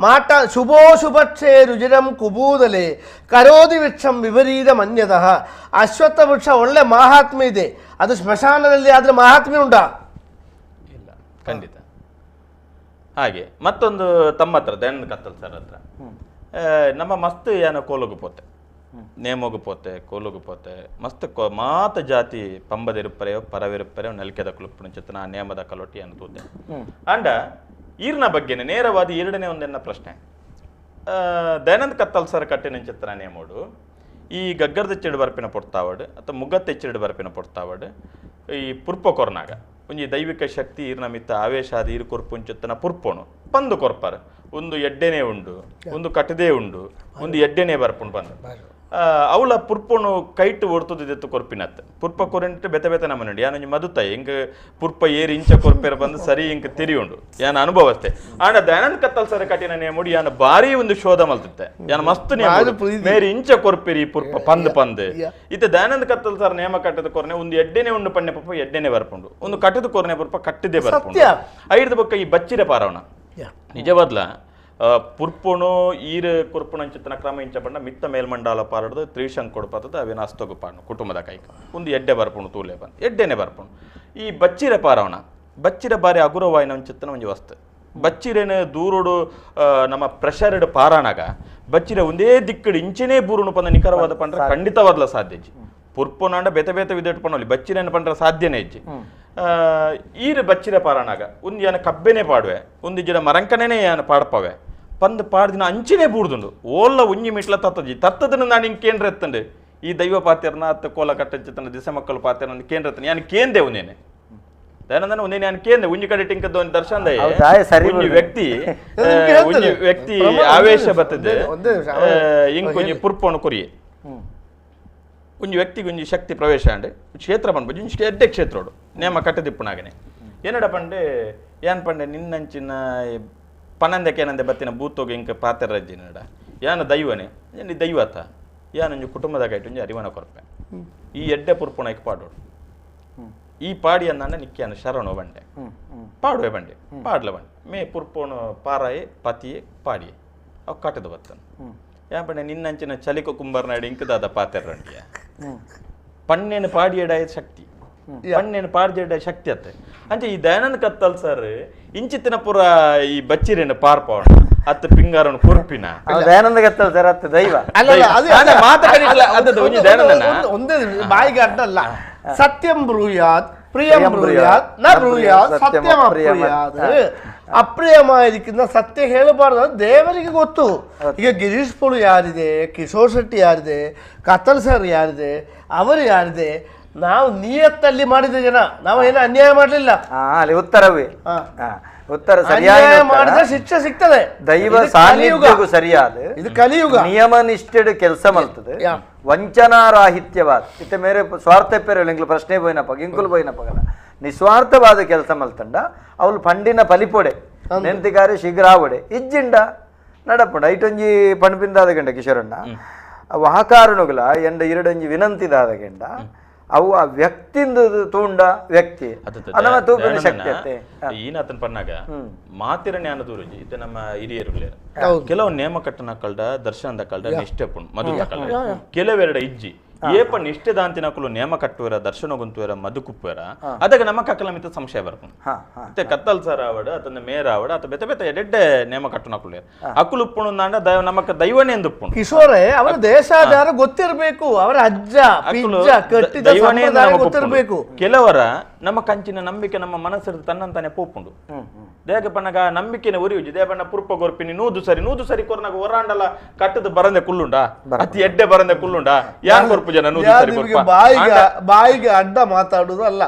ಮಾಟ ಶುಭೋ ಶುಭಕ್ಷೇ ರುಜಿರಂ ಕುಬೂದಲೆ ಕರೋದಿ ವೃಕ್ಷಂ ವಿಪರೀತ ಮನ್ಯತಃ. ಅಶ್ವತ್ಥ ವೃಕ್ಷ ಒಳ್ಳೆ ಮಹಾತ್ಮೆ ಇದೆ, ಅದು ಸ್ಮಶಾನದಲ್ಲಿ ಆದ್ರೆ ಮಹಾತ್ಮೆ ಉಂಟಾ? ಇಲ್ಲ, ಖಂಡಿತ. ಹಾಗೆ ಮತ್ತೊಂದು ತಮ್ಮ ಹತ್ರ ದಯಾನಂದ ಕತ್ತಲ್ ಸರ್ ಹತ್ರ ನಮ್ಮ ಮಸ್ತ್ ಏನೋ ಕೋಲುಗು ಪೋತೆ, ನೇಮೋಗು ಪೋತೆ, ಕೋಲುಗು ಪೋತೆ, ಮಸ್ತ್ ಮಾತ ಜಾತಿ ಪಂಬದಿರುಪ್ಪರೆಯೋ ಪರವಿರುಪ್ಪರೆಯೋ ನಲ್ಕೆದ ಕುಲುಪ್ಪು ಚಿತ್ತನ ಆ ನೇಮದ ಕಲೊಟ್ಟಿ ಅನ್ನು ತೂತೆ. ಅಂಡ ಈರ್ನ ಬಗ್ಗೆನೆ ನೇರವಾದ ಎರಡನೇ ಒಂದೆನ್ನ ಪ್ರಶ್ನೆ, ದಯಾನಂದ ಕತ್ತಲ್ ಸರ್ ಕಟ್ಟಿನ ಚಿತ್ರ ನೇಮೋಡು ಈ ಗಗ್ಗರದ ಚೆಡು ಬರ್ಪಿನ ಪೊರ್ತಾವಡ್ ಅಥವಾ ಮುಗತ್ತೆ ಚೆಡು ಬರ್ಪಿನ ಪೊರ್ತಾವಡ್ ಈ ಪುರ್ಪ ಕೊರ್ನಾಗ ಒಂಜಿ ದೈವಿಕ ಶಕ್ತಿ ಈರ್ನ ಮಿತ್ತ ಆವೇಶ ಆದ ಈರು ಕೊರ್ಪುಂಚುತ್ತನ ಪುರ್ಪೋಣು ಪಂದು ಕೊರ್ಪಾರ ಒಂದು ಎಡ್ಡೆನೇ ಉಂಡು ಒಂದು ಕಟದೇ ಉಂಡು ಒಂದು ಎಡ್ಡೆನೇ ಬರ್ಪುಂಡು ಬಂದು ಅವಳ ಪುರ್ಪೋಣು ಕೈಟ್ ಒಡ್ತದಿತ್ತು ಕೊರ್ಪಿನತ್ ಪುರ್ಪ ಕೊರಿಂಟ್ ಬೆತೆ ಬೆತೆ ನಮ್ಮ ನೋಡಿ ಯಾನೊಂಜಿ ಮದುತಾಯಿ ಇಂಕ ಪುರ್ಪ ಏರಿ ಇಂಚ ಕೊರ್ಪೇರ ಬಂದು ಸರಿ ಇಂಕ ತಿರಿಯುಂಡು ಯಾನ ಅನುಭವಸ್ತೆ ಆಂಡ ದಯಾನಂದ ಕತ್ತಲ್ ಸರ ಕಠಿಣ ನೇಮುಡಿ ಯಾನ ಭಾರಿ ಒಂದು ಶೋಧ ಮಲ್ತಿತ್ತೆ ಯಾನ ಮಸ್ತ್ ನೇಮ ಮೇರಿ ಇಂಚ ಕೊರ್ಪೇರಿ ಪುರ್ಪ ಪಂದ್ ಪಂದ್ ಇತ್ತೆ ದಯಾನಂದ ಕತ್ತಲ್ ಸರ್ ನೇಮ ಕಟ್ಟದ ಕೊರ್ನೆ ಒಂದು ಎಡ್ಡೆನೆ ಉಂಡು ಪಣ್ಣೆ ಪಪ್ಪ ಎಡ್ಡೆನೆ ಬರ್ಪುಂಡು ಒಂದು ಕಟ್ಟದ ಕೊರ್ನೆ ಪುರ್ಪ ಕಟ್ಟಿದೆ ಬರ್ಪುಂಡು ಐದು ಬೊಕ್ಕ ಈ ಬಚ್ಚಿರ ಪಾರವಣ ನಿಜವಾದ್ಲ ಪುರ್ಪುಣು ಈರು ಕುರ್ಪುಣ ಅಂಚಿತ್ತನ ಕ್ರಮ ಇಂಚ ಪಂಡ ಮಿತ್ತ ಮೇಲ್ಮಂಡಲ ಪಾರಡ್ದು ತ್ರಿಶಂಕ್ ಕೊಡ್ಪತ್ತದ ಅವೇನ ಅಸ್ತಗು ಪಾಡು ಕುಟುಂಬದ ಕೈಕ್ ಒಂದು ಎಡ್ಡೆ ಬರ್ಪುಣು ತೂಲೆ ಬಂದು ಎಡ್ಡೆನೆ ಬರ್ಪುಣು ಈ ಬಚ್ಚಿರ ಪಾರವಣ ಬಚ್ಚಿರ ಬಾರಿ ಅಗುರವಾಯಿನ ಅಂಚಿತ್ತನ ಒಂಜಿ ವಸ್ತು ಬಚ್ಚಿರೇನು ದೂರೋಡು ನಮ್ಮ ಪ್ರೆಷರ್ ಪಾರಾಣಾಗ ಬಚ್ಚಿರ ಒಂದೇ ದಿಕ್ಕಡು ಇಂಚನೇ ಬೂರುಣು ಪಂದ ನಿಖರವಾದ ಪಂಡ್ರೆ ಖಂಡಿತವಾದ್ಲ ಸಾಧ್ಯ ಇಜ್ಜಿ ಪುರ್ಪುನಾಂಡ ಬೇತೆ ಬೇತೆ ವಿಧಟ್ಟು ಪಣ್ಣಲ್ಲಿ ಬಚ್ಚಿರೇನು ಪಂಡ್ರೆ ಸಾಧ್ಯನೇ ಇಜ್ಜಿ ಈರು ಬಚ್ಚಿರ ಪಾರಾಣಾಗ ಒಂದು ಯಾನ ಕಬ್ಬೆನೇ ಪಾಡುವೆ ಒಂದು ಗಿಡ ಮರಂಕನೇ ಯಾನ ಪಾಡ್ಪವೆ ಪಂದ್ ಪಾಡ್ದಿನ ಅಂಚಿನೇ ಬೂಡ್ದುಂಡು ಓಲ್ಲ ಒಂಜಿ ಮಿಟ್ಲ ತತ್ತಜಿ ತತ್ತದನ್ನು ನಾನು ಹಿಂಗೆ ಕೇಂದ್ರ ಎತ್ತಂಡು ಈ ದೈವ ಪಾತ್ಯರ್ನ ಅತ್ತ ಕೋಲ ಕಟ್ಟಂಚಿತನ ದಿಸೆ ಮಕ್ಕಳು ಪಾತ್ಯರ್ನ ಕೇಂದ್ರ ಎತ್ತನ ಯಾನು ಕೇಂದೆ ಒಂದೇನೆ ದಯಾನಂದನ ಒಂದೇನೆ ಯಾನು ಕೇಂದೆ ಒಂಜಿ ಕಡೆ ಟಿಂಕದ್ದು ಒಂದು ದರ್ಶನ ಒಂಜಿ ವ್ಯಕ್ತಿ ಒಂಜಿ ವ್ಯಕ್ತಿ ಆವೇಶ ಬರ್ತದೆ ಇಂಕ್ ಒಂಜಿ ಪುರ್ಪೋಣ ಕೊರಿಯೆ ಒಂಜಿ ವ್ಯಕ್ತಿಗೆ ಒಂಜಿ ಶಕ್ತಿ ಪ್ರವೇಶ ಅಂಡೆ ಕ್ಷೇತ್ರ ಪನ್ಪುಜಿ ಒಂಜಿ ಎಡ್ಡೆ ಕ್ಷೇತ್ರೋಡು ನೇಮ ಕಟ್ಟದಿಪ್ಪುನಾಗನೆ ಏನಡ ಪಂಡೆ ಏನ್ ಪಂಡೆ ನಿನ್ನಂಚಿನ ಪನಂದಕ್ಕೆ ಏನಂದೆ ಬತ್ತಿನ ಬೂತೋಗಿ ಇಂಕ ಪಾತ್ರ ನಡ ಯಾನ ದೈವನೇ ಏನು ದೈವತ ಯಾನೊಂಜಿ ಕುಟುಂಬದಾಗ ಇಟ್ಟು ಒಂಜಿ ಅರಿವನ ಕೊರ್ಪೆ ಈ ಎಡ್ಡೆ ಪುರ್ಪುಣಕ್ಕೆ ಪಾಡೋಡು ಈ ಪಾಡಿ ಅನ್ನ ನಿಕ್ಕಿಯಾನ ಶರಣು ಬಂಡೆ ಪಾಡುವೆ ಬಂಡೆ ಪಾಡ್ಲ ಬಂಡೆ ಮೇ ಪುರ್ಪೋಣು ಪಾರಾಯೆ ಪತಿಯೇ ಪಾಡಿಯೆ ಅವು ಕಟ್ಟದ ಬತ್ತನು ಯಾ ಬಂಡೆ ನಿನ್ನಂಚಿನ ಚಲಿಕ ಕುಂಬಾರನಾಡು ಇಂಕದಾದ ಪಾತೆರಂಡಿಯ ಪಣ್ಣೇನು ಪಾಡಿಯಡ ಶಕ್ತಿ ಪಣ್ಣೇನು ಪಾಡ್ಜೆಡ ಶಕ್ತಿ ಅತ್ತೆ ಅಂಚೆ ಈ ದಯಾನಂದ ಕತ್ತಲ್ ಸರ್ ಇಂಚಿತ್ತಿನ ಪುರ ಈ ಬಚ್ಚಿರೇನು ಪಾರ್ಪವಣ ಅತ್ತ ಪಿಂಗಾರನು ಕೊರ್ಪಿನ ದಯಾನಂದ ಕತ್ತಲ್ ಸರ್ ಅತ್ತ ದೈವ ಒಂದೇ ಬಾಯಿಗೆ ಅಡ್ಡಲ್ಲ ಸತ್ಯಂ ಬ್ರೂಯಾತ್ ಪ್ರಿಯಂ ಬ್ರೂಯಾತ್ ನ ಬ್ರೂಯಾತ್ ಸತ್ಯಂ ಅಪ್ರಿಯಾತ್ ಅಪ್ರಿಯಮಾയിരിക്കുന്ന ಸತ್ಯ ಹೇಳಬಾರ್ದು ದೇವರಿಗೆ ಗೊತ್ತು. ಈಗ ಗಿರೀಶ್ ಪೋಳು ಯಾರಿದೆ, ಕಿಶೋರ್ ಶೆಟ್ಟಿ ಯಾರಿದೆ, ಕತ್ತಲ್ ಸರ್ ಯಾರಿದೆ, ಅವರು ಯಾರಿದೆ, ನಾವು ನಿಯತ್ತಲ್ಲಿ ಮಾಡಿದ ಜನ, ನಾವು ಏನು ಅನ್ಯಾಯ ಮಾಡಲಿಲ್ಲ. ಅಲ್ಲಿ ಉತ್ತರವೇ ಉತ್ತರ ಸರಿಯಾದ ಮಾಡಿದ್ರೆ ಶಿಕ್ಷೆ ಸಿಗ್ತದೆ. ದೈವ ಸಾನ್ನಿಧ್ಯಕ್ಕೂ ಸರಿಯಾದ ಇದು ಕಲಿಯುಗ ನಿಯಮ ನಿಷ್ಠೆಡ್ ಕೆಲಸ ಮಲ್ತದೆ ವಂಚನಾರಾಹಿತ್ಯವಾದ ಇತ್ತೆ ಮೇರೆ ಸ್ವಾರ್ಥ ಪೇರೆ ಇಂಗ್ಲು ಪ್ರಶ್ನೆ ಪೋಯಿನಪ್ಪ ಇಂಕುಲು ಪೋಯಿನಪ್ಪಗಲ್ಲ ನಿಸ್ವಾರ್ಥವಾದ ಕೆಲಸ ಮಲ್ತಂಡ ಅವಳು ಫಂಡಿನ ಫಲಿಪೊಡೆ ನೆಂತಿಕಾರೆ ಶೀಘ್ರ ಆವಡೆ ಇಜ್ಜಿಂಡ ನಡಪುಂಡ ಐಟೊಂಜಿ ಪಣಪಿಂದಾದ ಗಂಡ ಕಿಶೋರಣ್ಣ ವಾಕಾರಣುಗಳ ಎಂಡ ಎರಡೊಂಜಿ ವಿನಂತಿದಾದ ಗಂಡ ಅವು ಆ ವ್ಯಕ್ತಿಂದ ತೂಂಡ ವ್ಯಕ್ತಿ ತೂಪಿನ ಶಕ್ತಿ ಅತ್ತೆ ಈನಾತನ್ ಪನ್ನಾಗ ಮಾತಿರ ಜ್ಞಾನ ದೂರುಜಿ ಇದು ನಮ್ಮ ಹಿರಿಯರು ಕೆಲವು ನೇಮ ಕಟ್ಟನ ಕಲ್ಡ ದರ್ಶನದ ಕಲ್ಡ ನಿಷ್ಠೆ ಪುಣ್ ಮಧು ಕಲ್ಡ ಕೆಲವೆರಡ ಇಜ್ಜಿ ಏಪ ನಿಷ್ಠೆ ದಾಂತಿನಕುಲು ನೇಮ ಕಟ್ಟುವೆರ ದರ್ಶನ ಗುಂತುವೆರ ಮಧು ಕುಪ್ಪುವೆರ ಅದಕ್ಕೆ ನಮ್ಮ ಕಕ್ಕಲ ಮಿತ್ತ ಸಂಶಯ ಬರ್ಪುಂಡು. ಮತ್ತೆ ಕತ್ತಲ್ ಸರ್ ಆವಡ ಅತಂದ ಮೇರ ಆವಡ ಅತ ಬೆತೆ ಬೆತೆ ಎಡೆಡ್ಡೆ ನೇಮ ಕಟ್ಟುನಕುಲು ಅಕುಲು ಉಪ್ಪುಣು ಅಂದ ನಮಕ ದೈವನೇ ಎಂದುಪ್ಪುಂಡು. ಕಿಶೋರೇ ಅವರ ದೇಶಾಚಾರ ಗೊತ್ತಿರಬೇಕು, ಅವರ ಅಜ್ಜ ಪಿಜ್ಜ ಕಟ್ಟಿದ ಸಂಪ್ರದಾಯ ಗೊತ್ತಿರಬೇಕು. ಕೆಲವರ ನಮ್ಮ ಕಂಚಿನ ನಂಬಿಕೆ ನಮ್ಮ ಮನಸ್ಸಿನ ತನ್ನಂತಾನೆ ಪೋಪುಂಡು. ದೇಹ ಪಣ್ಣಗ ನಂಬಿಕೆನ ಉರಿಯುಜಿ ದೇವಣ್ಣ ಪುರ್ಪ ಗೊರ್ಪಿನಿ ನೂದು ಸರಿ ನೂದು ಸರಿ ಕೊರ್ನಾಗ ಹೊರಾಂಡಲ ಕಟ್ಟದ ಬರಂದೆ ಕುಲ್ಲುಂಡ ಅತಿ ಎಡ್ಡೆ ಬರಂದೆ ಕುಲ್ಲುಂಡ ಯಾರು ಕೊರ್ಪು ಜನ ನೂದು ಸರಿ ಕೊರ್ಪ ಬಾಯಿಗೆ ಅಡ್ಡ ಮಾತಾಡುದು ಅಲ್ಲ.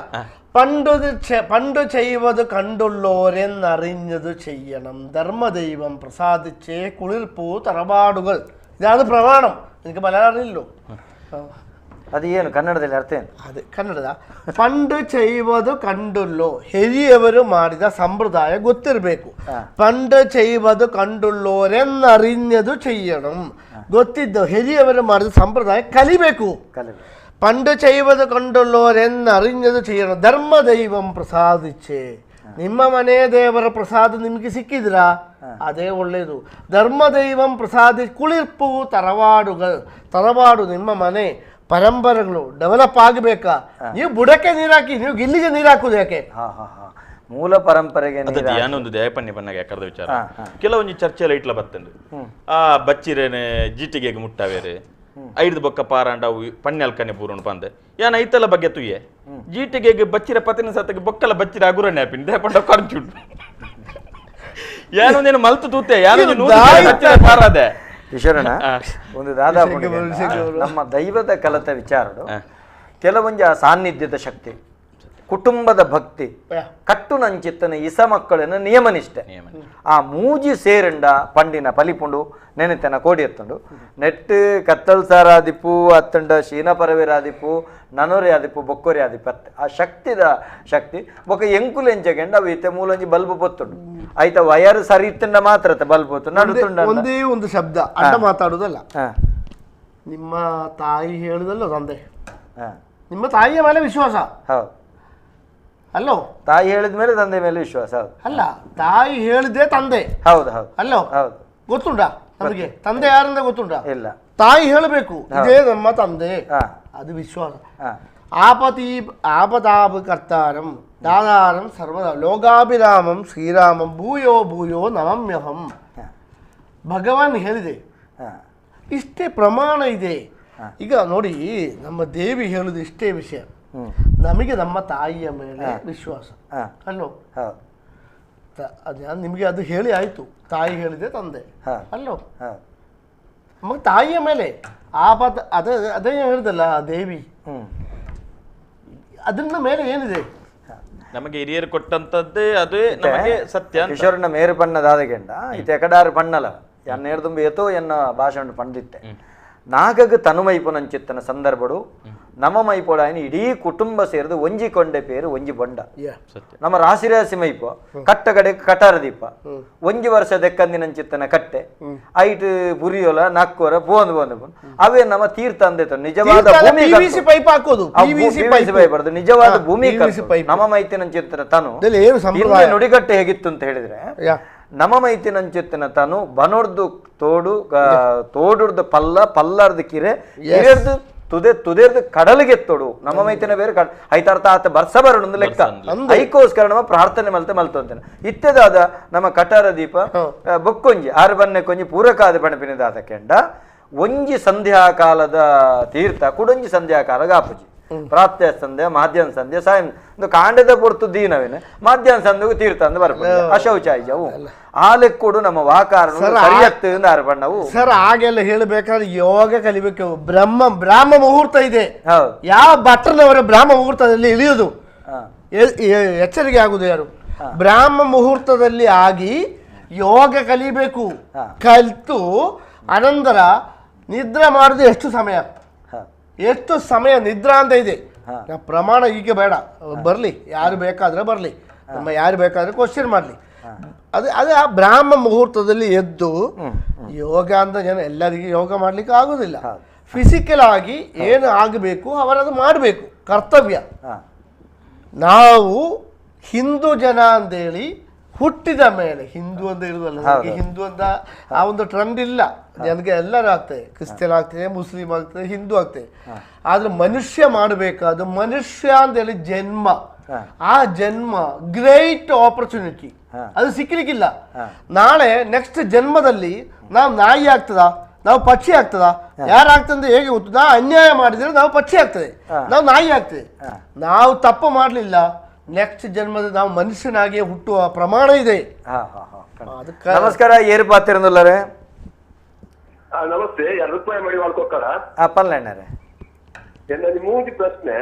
പണ്ടു ചെയ്വത് കണ്ടുള്ളോരെന്നറിഞ്ഞത് ചെയ്യണം ധർമ്മദൈവം പ്രസാദിച്ചേ കുളിർപ്പൂ തറവാടുകൾ. ഇതാണ് പ്രമാണം. എനിക്ക് മലയാളം അറിയില്ലോ. ಅದು ಏನು ಕನ್ನಡದಲ್ಲಿ ಅರ್ಥ ಏನು? ಅದೇ ಕನ್ನಡದ ಪಂಡು ചെയ്ವದು ಕಂಡುಳ್ಳೋ ಹಿರಿಯವರು ಮಾಡಿದ ಸಂಪ್ರದಾಯ ಗೊತ್ತಿರಬೇಕು. ಪಂಡು ചെയ്ವದು ಕಂಡುಳ್ಳೋರೆನ್ನರಿഞ്ഞದು ചെയ്യണം. ಗೊತ್ತಿದ್ದು ಹಿರಿಯವರು ಮಾಡಿದ ಸಂಪ್ರದಾಯ ಕಲಿಬೇಕು. പണ്ട് ചെയ്വത് കണ്ടുള്ളോരെന്നറിഞ്ഞത് ചെയ്യണം ಧರ್ಮದೈವಂ ಪ್ರಸಾದಿച്ചೆ. ನಿಮ್ಮ ಮನೆ ದೇವರ ಪ್ರಸಾದ ನಿಮಗೆ ಸಿಕ್ಕಿದ್ರಾ ಅದೇ ಒಳ್ಳೆಯದು. ಧರ್ಮದೈವಂ ಪ್ರಸಾದಿ ಕುಳಿರ್ಪು ತರವಾಡುಗಳು. ತರವಾಡು ನಿಮ್ಮ ಮನೆ ಪರಂಪರೆಗಳು ಡೆವಲಪ್ ಆಗಬೇಕಾ? ನೀವು ಬುಡಕ್ಕೆ ನೀರಾಕಿ, ನೀವು ಗಿಲ್ಲಿಗೆ ನೀರು ಹಾಕುದು ಯಾಕೆ? ಮೂಲ ಪರಂಪರೆಗೆ ಏನೊಂದು ದಯಪನ್ನಿ ಪನ್ನಾಗ ಯಾಕರ್ದ ವಿಚಾರ ಕೆಲವೊಂದು ಚರ್ಚೆಲ್ಲ ಇಟ್ಲ ಬತ್ತಂಡು ಆ ಬಚ್ಚಿರೇನೆ ಜೀಟಿಗೆ ಮುಟ್ಟವೇರೆ ಐದು ಬೊಕ್ಕ ಪಾರಾಂಡ ಪಣ್ಣಲ್ಕನೆ ಪೂರ್ಣ ಪಂದೆ ಯಾನ ಐತಲ ಬಗ್ಗೆ ತುಯ್ಯೆ ಜೀಟಿಗೆ ಬಚ್ಚಿರ ಪತಿನ ಸತ್ತಗೆ ಬೊಕ್ಕಲ ಬಚ್ಚಿರ ಅಗುರನೆ ಆಪಿನ ದೇಪಂಡ ಖರ್ಚುಂಡು ಯಾನೊಂದೇನು ಮಲ್ತು ತೂತೆ ಯಾನೊಂದು ಪಾರಾದೆ ಈಶ್ವರನ ಒಂದು ದಾದಾ ನಮ್ಮ ದೈವದ ಕಲತ ವಿಚಾರ, ಕೆಲವೊಂದು ಆ ಸಾನ್ನಿಧ್ಯದ ಶಕ್ತಿ, ಕುಟುಂಬದ ಭಕ್ತಿ, ಕಟ್ಟುನಂಚಿತ್ತನ ಇಸ ಮಕ್ಕಳನ್ನು ನಿಯಮನಿಷ್ಠೆ, ಆ ಮೂಜಿ ಸೇರಂಡ ಪಂಡಿನ ಪಲಿಪುಂಡು ನೆನೆತನ ಕೋಡಿ ಎತ್ತುಂಡು ನೆಟ್ಟು ಕತ್ತಲ್ ಸಾರಾದಿಪ್ಪು ಅತ್ತಂಡ ಶೀನ ಪರವೇರಾದಿಪ್ಪು ನನೊರೆ ಆದಿಪ್ಪು ಬೊಕ್ಕೊರೆ ಆದಿಪ್ಪು ಅತ್ತೆ ಆ ಶಕ್ತಿದ ಶಕ್ತಿ ಬೊಕ್ಕ ಎಂಕುಲು ಎಂಚಗೆಂಡ ಅವು ಇತ್ತೆ ಮೂಲೊಂಜಿ ಬಲ್ಬು ಪೊತ್ತುಂಡು ಆಯ್ತ ವಯರ್ ಸರಿ ಇತ್ತಂಡ ಮಾತ್ರ ಬಲ್ಬ್ ಪೊತ್ತು ನಡುತ್ತುಂಡ. ಒಂದೇ ಒಂದು ಶಬ್ದ ಅಡ್ಡ ಮಾತಾಡುವುದಲ್ಲ, ನಿಮ್ಮ ತಾಯಿ ಹೇಳುದಲ್ಲ ತಂದೆ, ನಿಮ್ಮ ತಾಯಿಯ ಮೇಲೆ ವಿಶ್ವಾಸ. ಹೌದು ಅಲ್ಲೋ, ತಾಯಿ ಹೇಳಿದ ಮೇಲೆ ತಂದೆ ಮೇಲೆ ವಿಶ್ವಾಸ. ಹೌದು ಅಲ್ಲ, ತಾಯಿ ಹೇಳಿದ್ದೆ ತಂದೆ. ಹೌದು ಹೌದು ಅಲ್ಲೋ, ಹೌದು ಗೊತ್ತುಂಟಾ ನಮಗೆ ತಂದೆ ಯಾರಂತ ಗೊತ್ತುಂಟಾ? ಇಲ್ಲ, ತಾಯಿ ಹೇಳಬೇಕು ಇದೇ ನಮ್ಮ ತಂದೆ, ಅದು ವಿಶ್ವಾಸ. ಆಪತಿ ಆಪದಾಪ ಕರ್ತಾರಂ ದಾದಾರಂ ಸರ್ವದ ಲೋಕಾಭಿರಾಮಂ ಶ್ರೀರಾಮಂ ಭೂಯೋ ಭೂಯೋ ನಮಮ್ಯಹಂ ಭಗವಾನ್ ಹೇಳಿದೆ. ಇಷ್ಟೇ ಪ್ರಮಾಣ ಇದೆ. ಈಗ ನೋಡಿ, ನಮ್ಮ ದೇವಿ ಹೇಳುದು ಇಷ್ಟೇ ವಿಷಯ, ನಮಗೆ ನಮ್ಮ ತಾಯಿಯ ಮೇಲೆ ವಿಶ್ವಾಸ ಅಲ್ಲೋ. ಅದು ನಿಮಗೆ ಅದು ಹೇಳಿ ಆಯಿತು, ತಾಯಿ ಹೇಳಿದೆ ತಂದೆ ಅಲ್ಲೋ. ನಮಗೆ ತಾಯಿಯ ಮೇಲೆ ಆಪದ ಅದೇ ಅದೇ ಹೇಳಿದಲ್ಲ ಆ ದೇವಿ, ಅದನ್ನ ಮೇಲೆ ಏನಿದೆ ನಮಗೆ ಹಿರಿಯರು ಕೊಟ್ಟಂತದ್ದೇ ಅದೇ ನಮಗೆ ಸತ್ಯ. ಕಿಶೋರ್ನ ಮೇರು ಬಣ್ಣದಾದ ಗೆಂಡ ಇತ್ತೆ ಎಕಡಾರು ಬಣ್ಣಲ ಎನ್ನ ಏರ್ದುಂಬ ಏತೋ ಎನ್ನ ಭಾಷಣ ಪಂಡಿತ್ತೆ ನಾಗಗ ತನುಮೈಪುನಂಚಿತ್ತನ ಸಂದರ್ಭಡು ನಮ್ಮ ಮೈಪೋಡಾಯನ ಇಡೀ ಕುಟುಂಬ ಸೇರಿದು ಒಂಜಿ ಕೊಂಡೆ ಪೇರು ಒಂಜಿ ಬೊಂಡ. ನಮ್ಮ ರಾಶಿ ರಾಶಿ ಮೈಪು ಕಟ್ಟ ಕಡೆ ಕಟಾರ ದೀಪ ಒಂಜಿ ವರ್ಷ ದೆಕ್ಕಂದಿನಂಚಿತ್ತನ ಕಟ್ಟೆ ಐಟ್ ಪುರಿಯೋಲ ನಕ್ಕೋರ ಪೋಂದು ಪೋಂದು ಅವೇ ನಮ್ಮ ತೀರ್ಥ ಅಂದೇತ ನಿಜವಾದ ಭೂಮಿ ಪೈಪ್ ಹಾಕೋದು ಪೈಪ್ ನಿಜವಾದ ಭೂಮಿ ನಮ್ಮ ಮೈತಿನಂಚಿತ್ತನ ತನು ನುಡಿಗಟ್ಟೆ ಹೇಗಿತ್ತು ಅಂತ ಹೇಳಿದ್ರೆ, ನಮ್ಮ ಮೈತಿನಂಚಿತ್ತನ ತನು ಬನೋರ್ದು ತೋಡು ತೋಡುರ್ದು ಪಲ್ಲ ಪಲ್ಲಾರ್ದು ಕಿರೆ ಕಿರೆರ್ದು ತುದೆ ತುದೆರ್ದು ಕಡಲಿಗೆ ತೊಡು ನಮ್ಮ ಮೈತಿನ ಬೇರೆ ಕಡ ಐತಾರ್ಥ ಆತ ಬರ್ಸ ಬರೋಣ ಲೆಕ್ಕ ಐಕೋಸ್ಕರ ನಮ್ಮ ಪ್ರಾರ್ಥನೆ ಮಲ್ತೆ ಮಲ್ತಂತೇನೆ. ಇತ್ತೆದಾದ ನಮ್ಮ ಕಟಾರ ದೀಪ ಬೊಕ್ಕೊಂಜಿ ಆರು ಬನ್ನೆ ಕೊಂಜಿ ಪೂರಕಾದ ಪಣಪಿನದಾದ ಕೆಂಡ ಒಂಜಿ ಸಂಧ್ಯಾಕಾಲದ ತೀರ್ಥ ಕುಡೊಂಜಿ ಸಂಧ್ಯಾಕಾಲ ಗಾಪುಜಿ ಪ್ರಾತ್ಯ ಸಂಧ್ಯೆ ಮಾಧ್ಯಾಹ್ನ ಸಂಧ್ಯೆ ಸಾಯಂ ಒಂದು ಕಾಂಡದ ಪೊರ್ತು ದೀನವೇನೆ ಮಾಧ್ಯಾಹ್ನ ಸಂಧ್ಯೆಗೂ ತೀರ್ಥ ಅಂದ್ ಬರ್ಬೋದು ಅಶೌಚ ಆಯ್ಜವು ಆ ಲೆಕ್ಕೂಡು ನಮ್ಮ ವಾಕಾರ ಸರಿಯತ್ತು ಬಣ್ಣವು. ಸರ್ ಹಾಗೆಲ್ಲ ಹೇಳಬೇಕಾದ್ರೆ ಯೋಗ ಕಲಿಬೇಕು. ಬ್ರಾಹ್ಮ ಮುಹೂರ್ತ ಇದೆ, ಯಾವ ಭಟ್ರನವರ ಬ್ರಾಹ್ಮ ಮುಹೂರ್ತದಲ್ಲಿ ಇಳಿಯುವುದು ಎಚ್ಚರಿಕೆ ಆಗುದು ಯಾರು? ಬ್ರಾಹ್ಮ ಮುಹೂರ್ತದಲ್ಲಿ ಆಗಿ ಯೋಗ ಕಲಿಬೇಕು. ಕಲಿತು ಅನಂತರ ನಿದ್ರೆ ಮಾಡುದು ಎಷ್ಟು ಸಮಯ, ಎಷ್ಟು ಸಮಯ ನಿದ್ರಾ ಅಂತ ಇದೆ. ಪ್ರಮಾಣ ಈಗ ಬೇಡ, ಬರಲಿ ಯಾರು ಬೇಕಾದರೆ ಬರಲಿ, ನಮ್ಮ ಯಾರು ಬೇಕಾದರೆ ಕ್ವಶನ್ ಮಾಡಲಿ. ಅದು ಅದೇ ಆ ಬ್ರಾಹ್ಮ ಮುಹೂರ್ತದಲ್ಲಿ ಎದ್ದು ಯೋಗ ಅಂತ ಜನ ಎಲ್ಲರಿಗೂ ಯೋಗ ಮಾಡಲಿಕ್ಕೆ ಆಗೋದಿಲ್ಲ. ಫಿಸಿಕಲ್ ಆಗಿ ಏನು ಆಗಬೇಕು ಅವರದು ಮಾಡಬೇಕು, ಕರ್ತವ್ಯ. ನಾವು ಹಿಂದೂ ಜನ ಅಂತೇಳಿ ಹುಟ್ಟಿದ ಮೇಲೆ ಹಿಂದೂ ಅಂತ ಹೇಳುದಲ್ಲ, ನನಗೆ ಹಿಂದೂ ಅಂತ ಆ ಒಂದು ಟ್ರೆಂಡ್ ಇಲ್ಲ. ನನಗೆ ಎಲ್ಲರೂ ಆಗ್ತದೆ, ಕ್ರಿಶ್ಚಿಯನ್ ಆಗ್ತದೆ, ಮುಸ್ಲಿಂ ಆಗ್ತದೆ, ಹಿಂದೂ ಆಗ್ತದೆ. ಆದ್ರೆ ಮನುಷ್ಯ ಮಾಡಬೇಕಾದ ಮನುಷ್ಯ ಅಂತೇಳಿ ಜನ್ಮ, ಆ ಜನ್ಮ ಗ್ರೇಟ್ ಆಪರ್ಚುನಿಟಿ, ಅದು ಸಿಕ್ಕಲಿಕ್ಕಿಲ್ಲ. ನಾಳೆ ನೆಕ್ಸ್ಟ್ ಜನ್ಮದಲ್ಲಿ ನಾವು ನಾಯಿ ಆಗ್ತದ, ನಾವು ಪಕ್ಷಿ ಆಗ್ತದ, ಯಾರಾಗ್ತದೆ ಹೇಗೆ ಗೊತ್ತು? ನಾವು ಅನ್ಯಾಯ ಮಾಡಿದ್ರೆ ನಾವು ಪಕ್ಷಿ ಆಗ್ತದೆ, ನಾವು ನಾಯಿ ಆಗ್ತದೆ. ನಾವು ತಪ್ಪು ಮಾಡಲಿಲ್ಲ, ನೆಕ್ಸ್ಟ್ ಜನ್ಮದ ನಾವು ಮನುಷ್ಯನಾಗಿ ಹುಟ್ಟುವ ಪ್ರಮಾಣ ಇದೆ. ನಮಸ್ಕಾರ, ಏರು ಪಾತಿರಂದುಲ್ಲಾರೆ. ನಮಸ್ತೆ, ರುಕ್ಮಾಯಿ ಮಡಿವಾಳ್ ಕೊಕ್ಕಡ. ಪಲ್ಲೆಣ್ಣರೆ ಮೂಜಿ ಪ್ರಶ್ನೆ.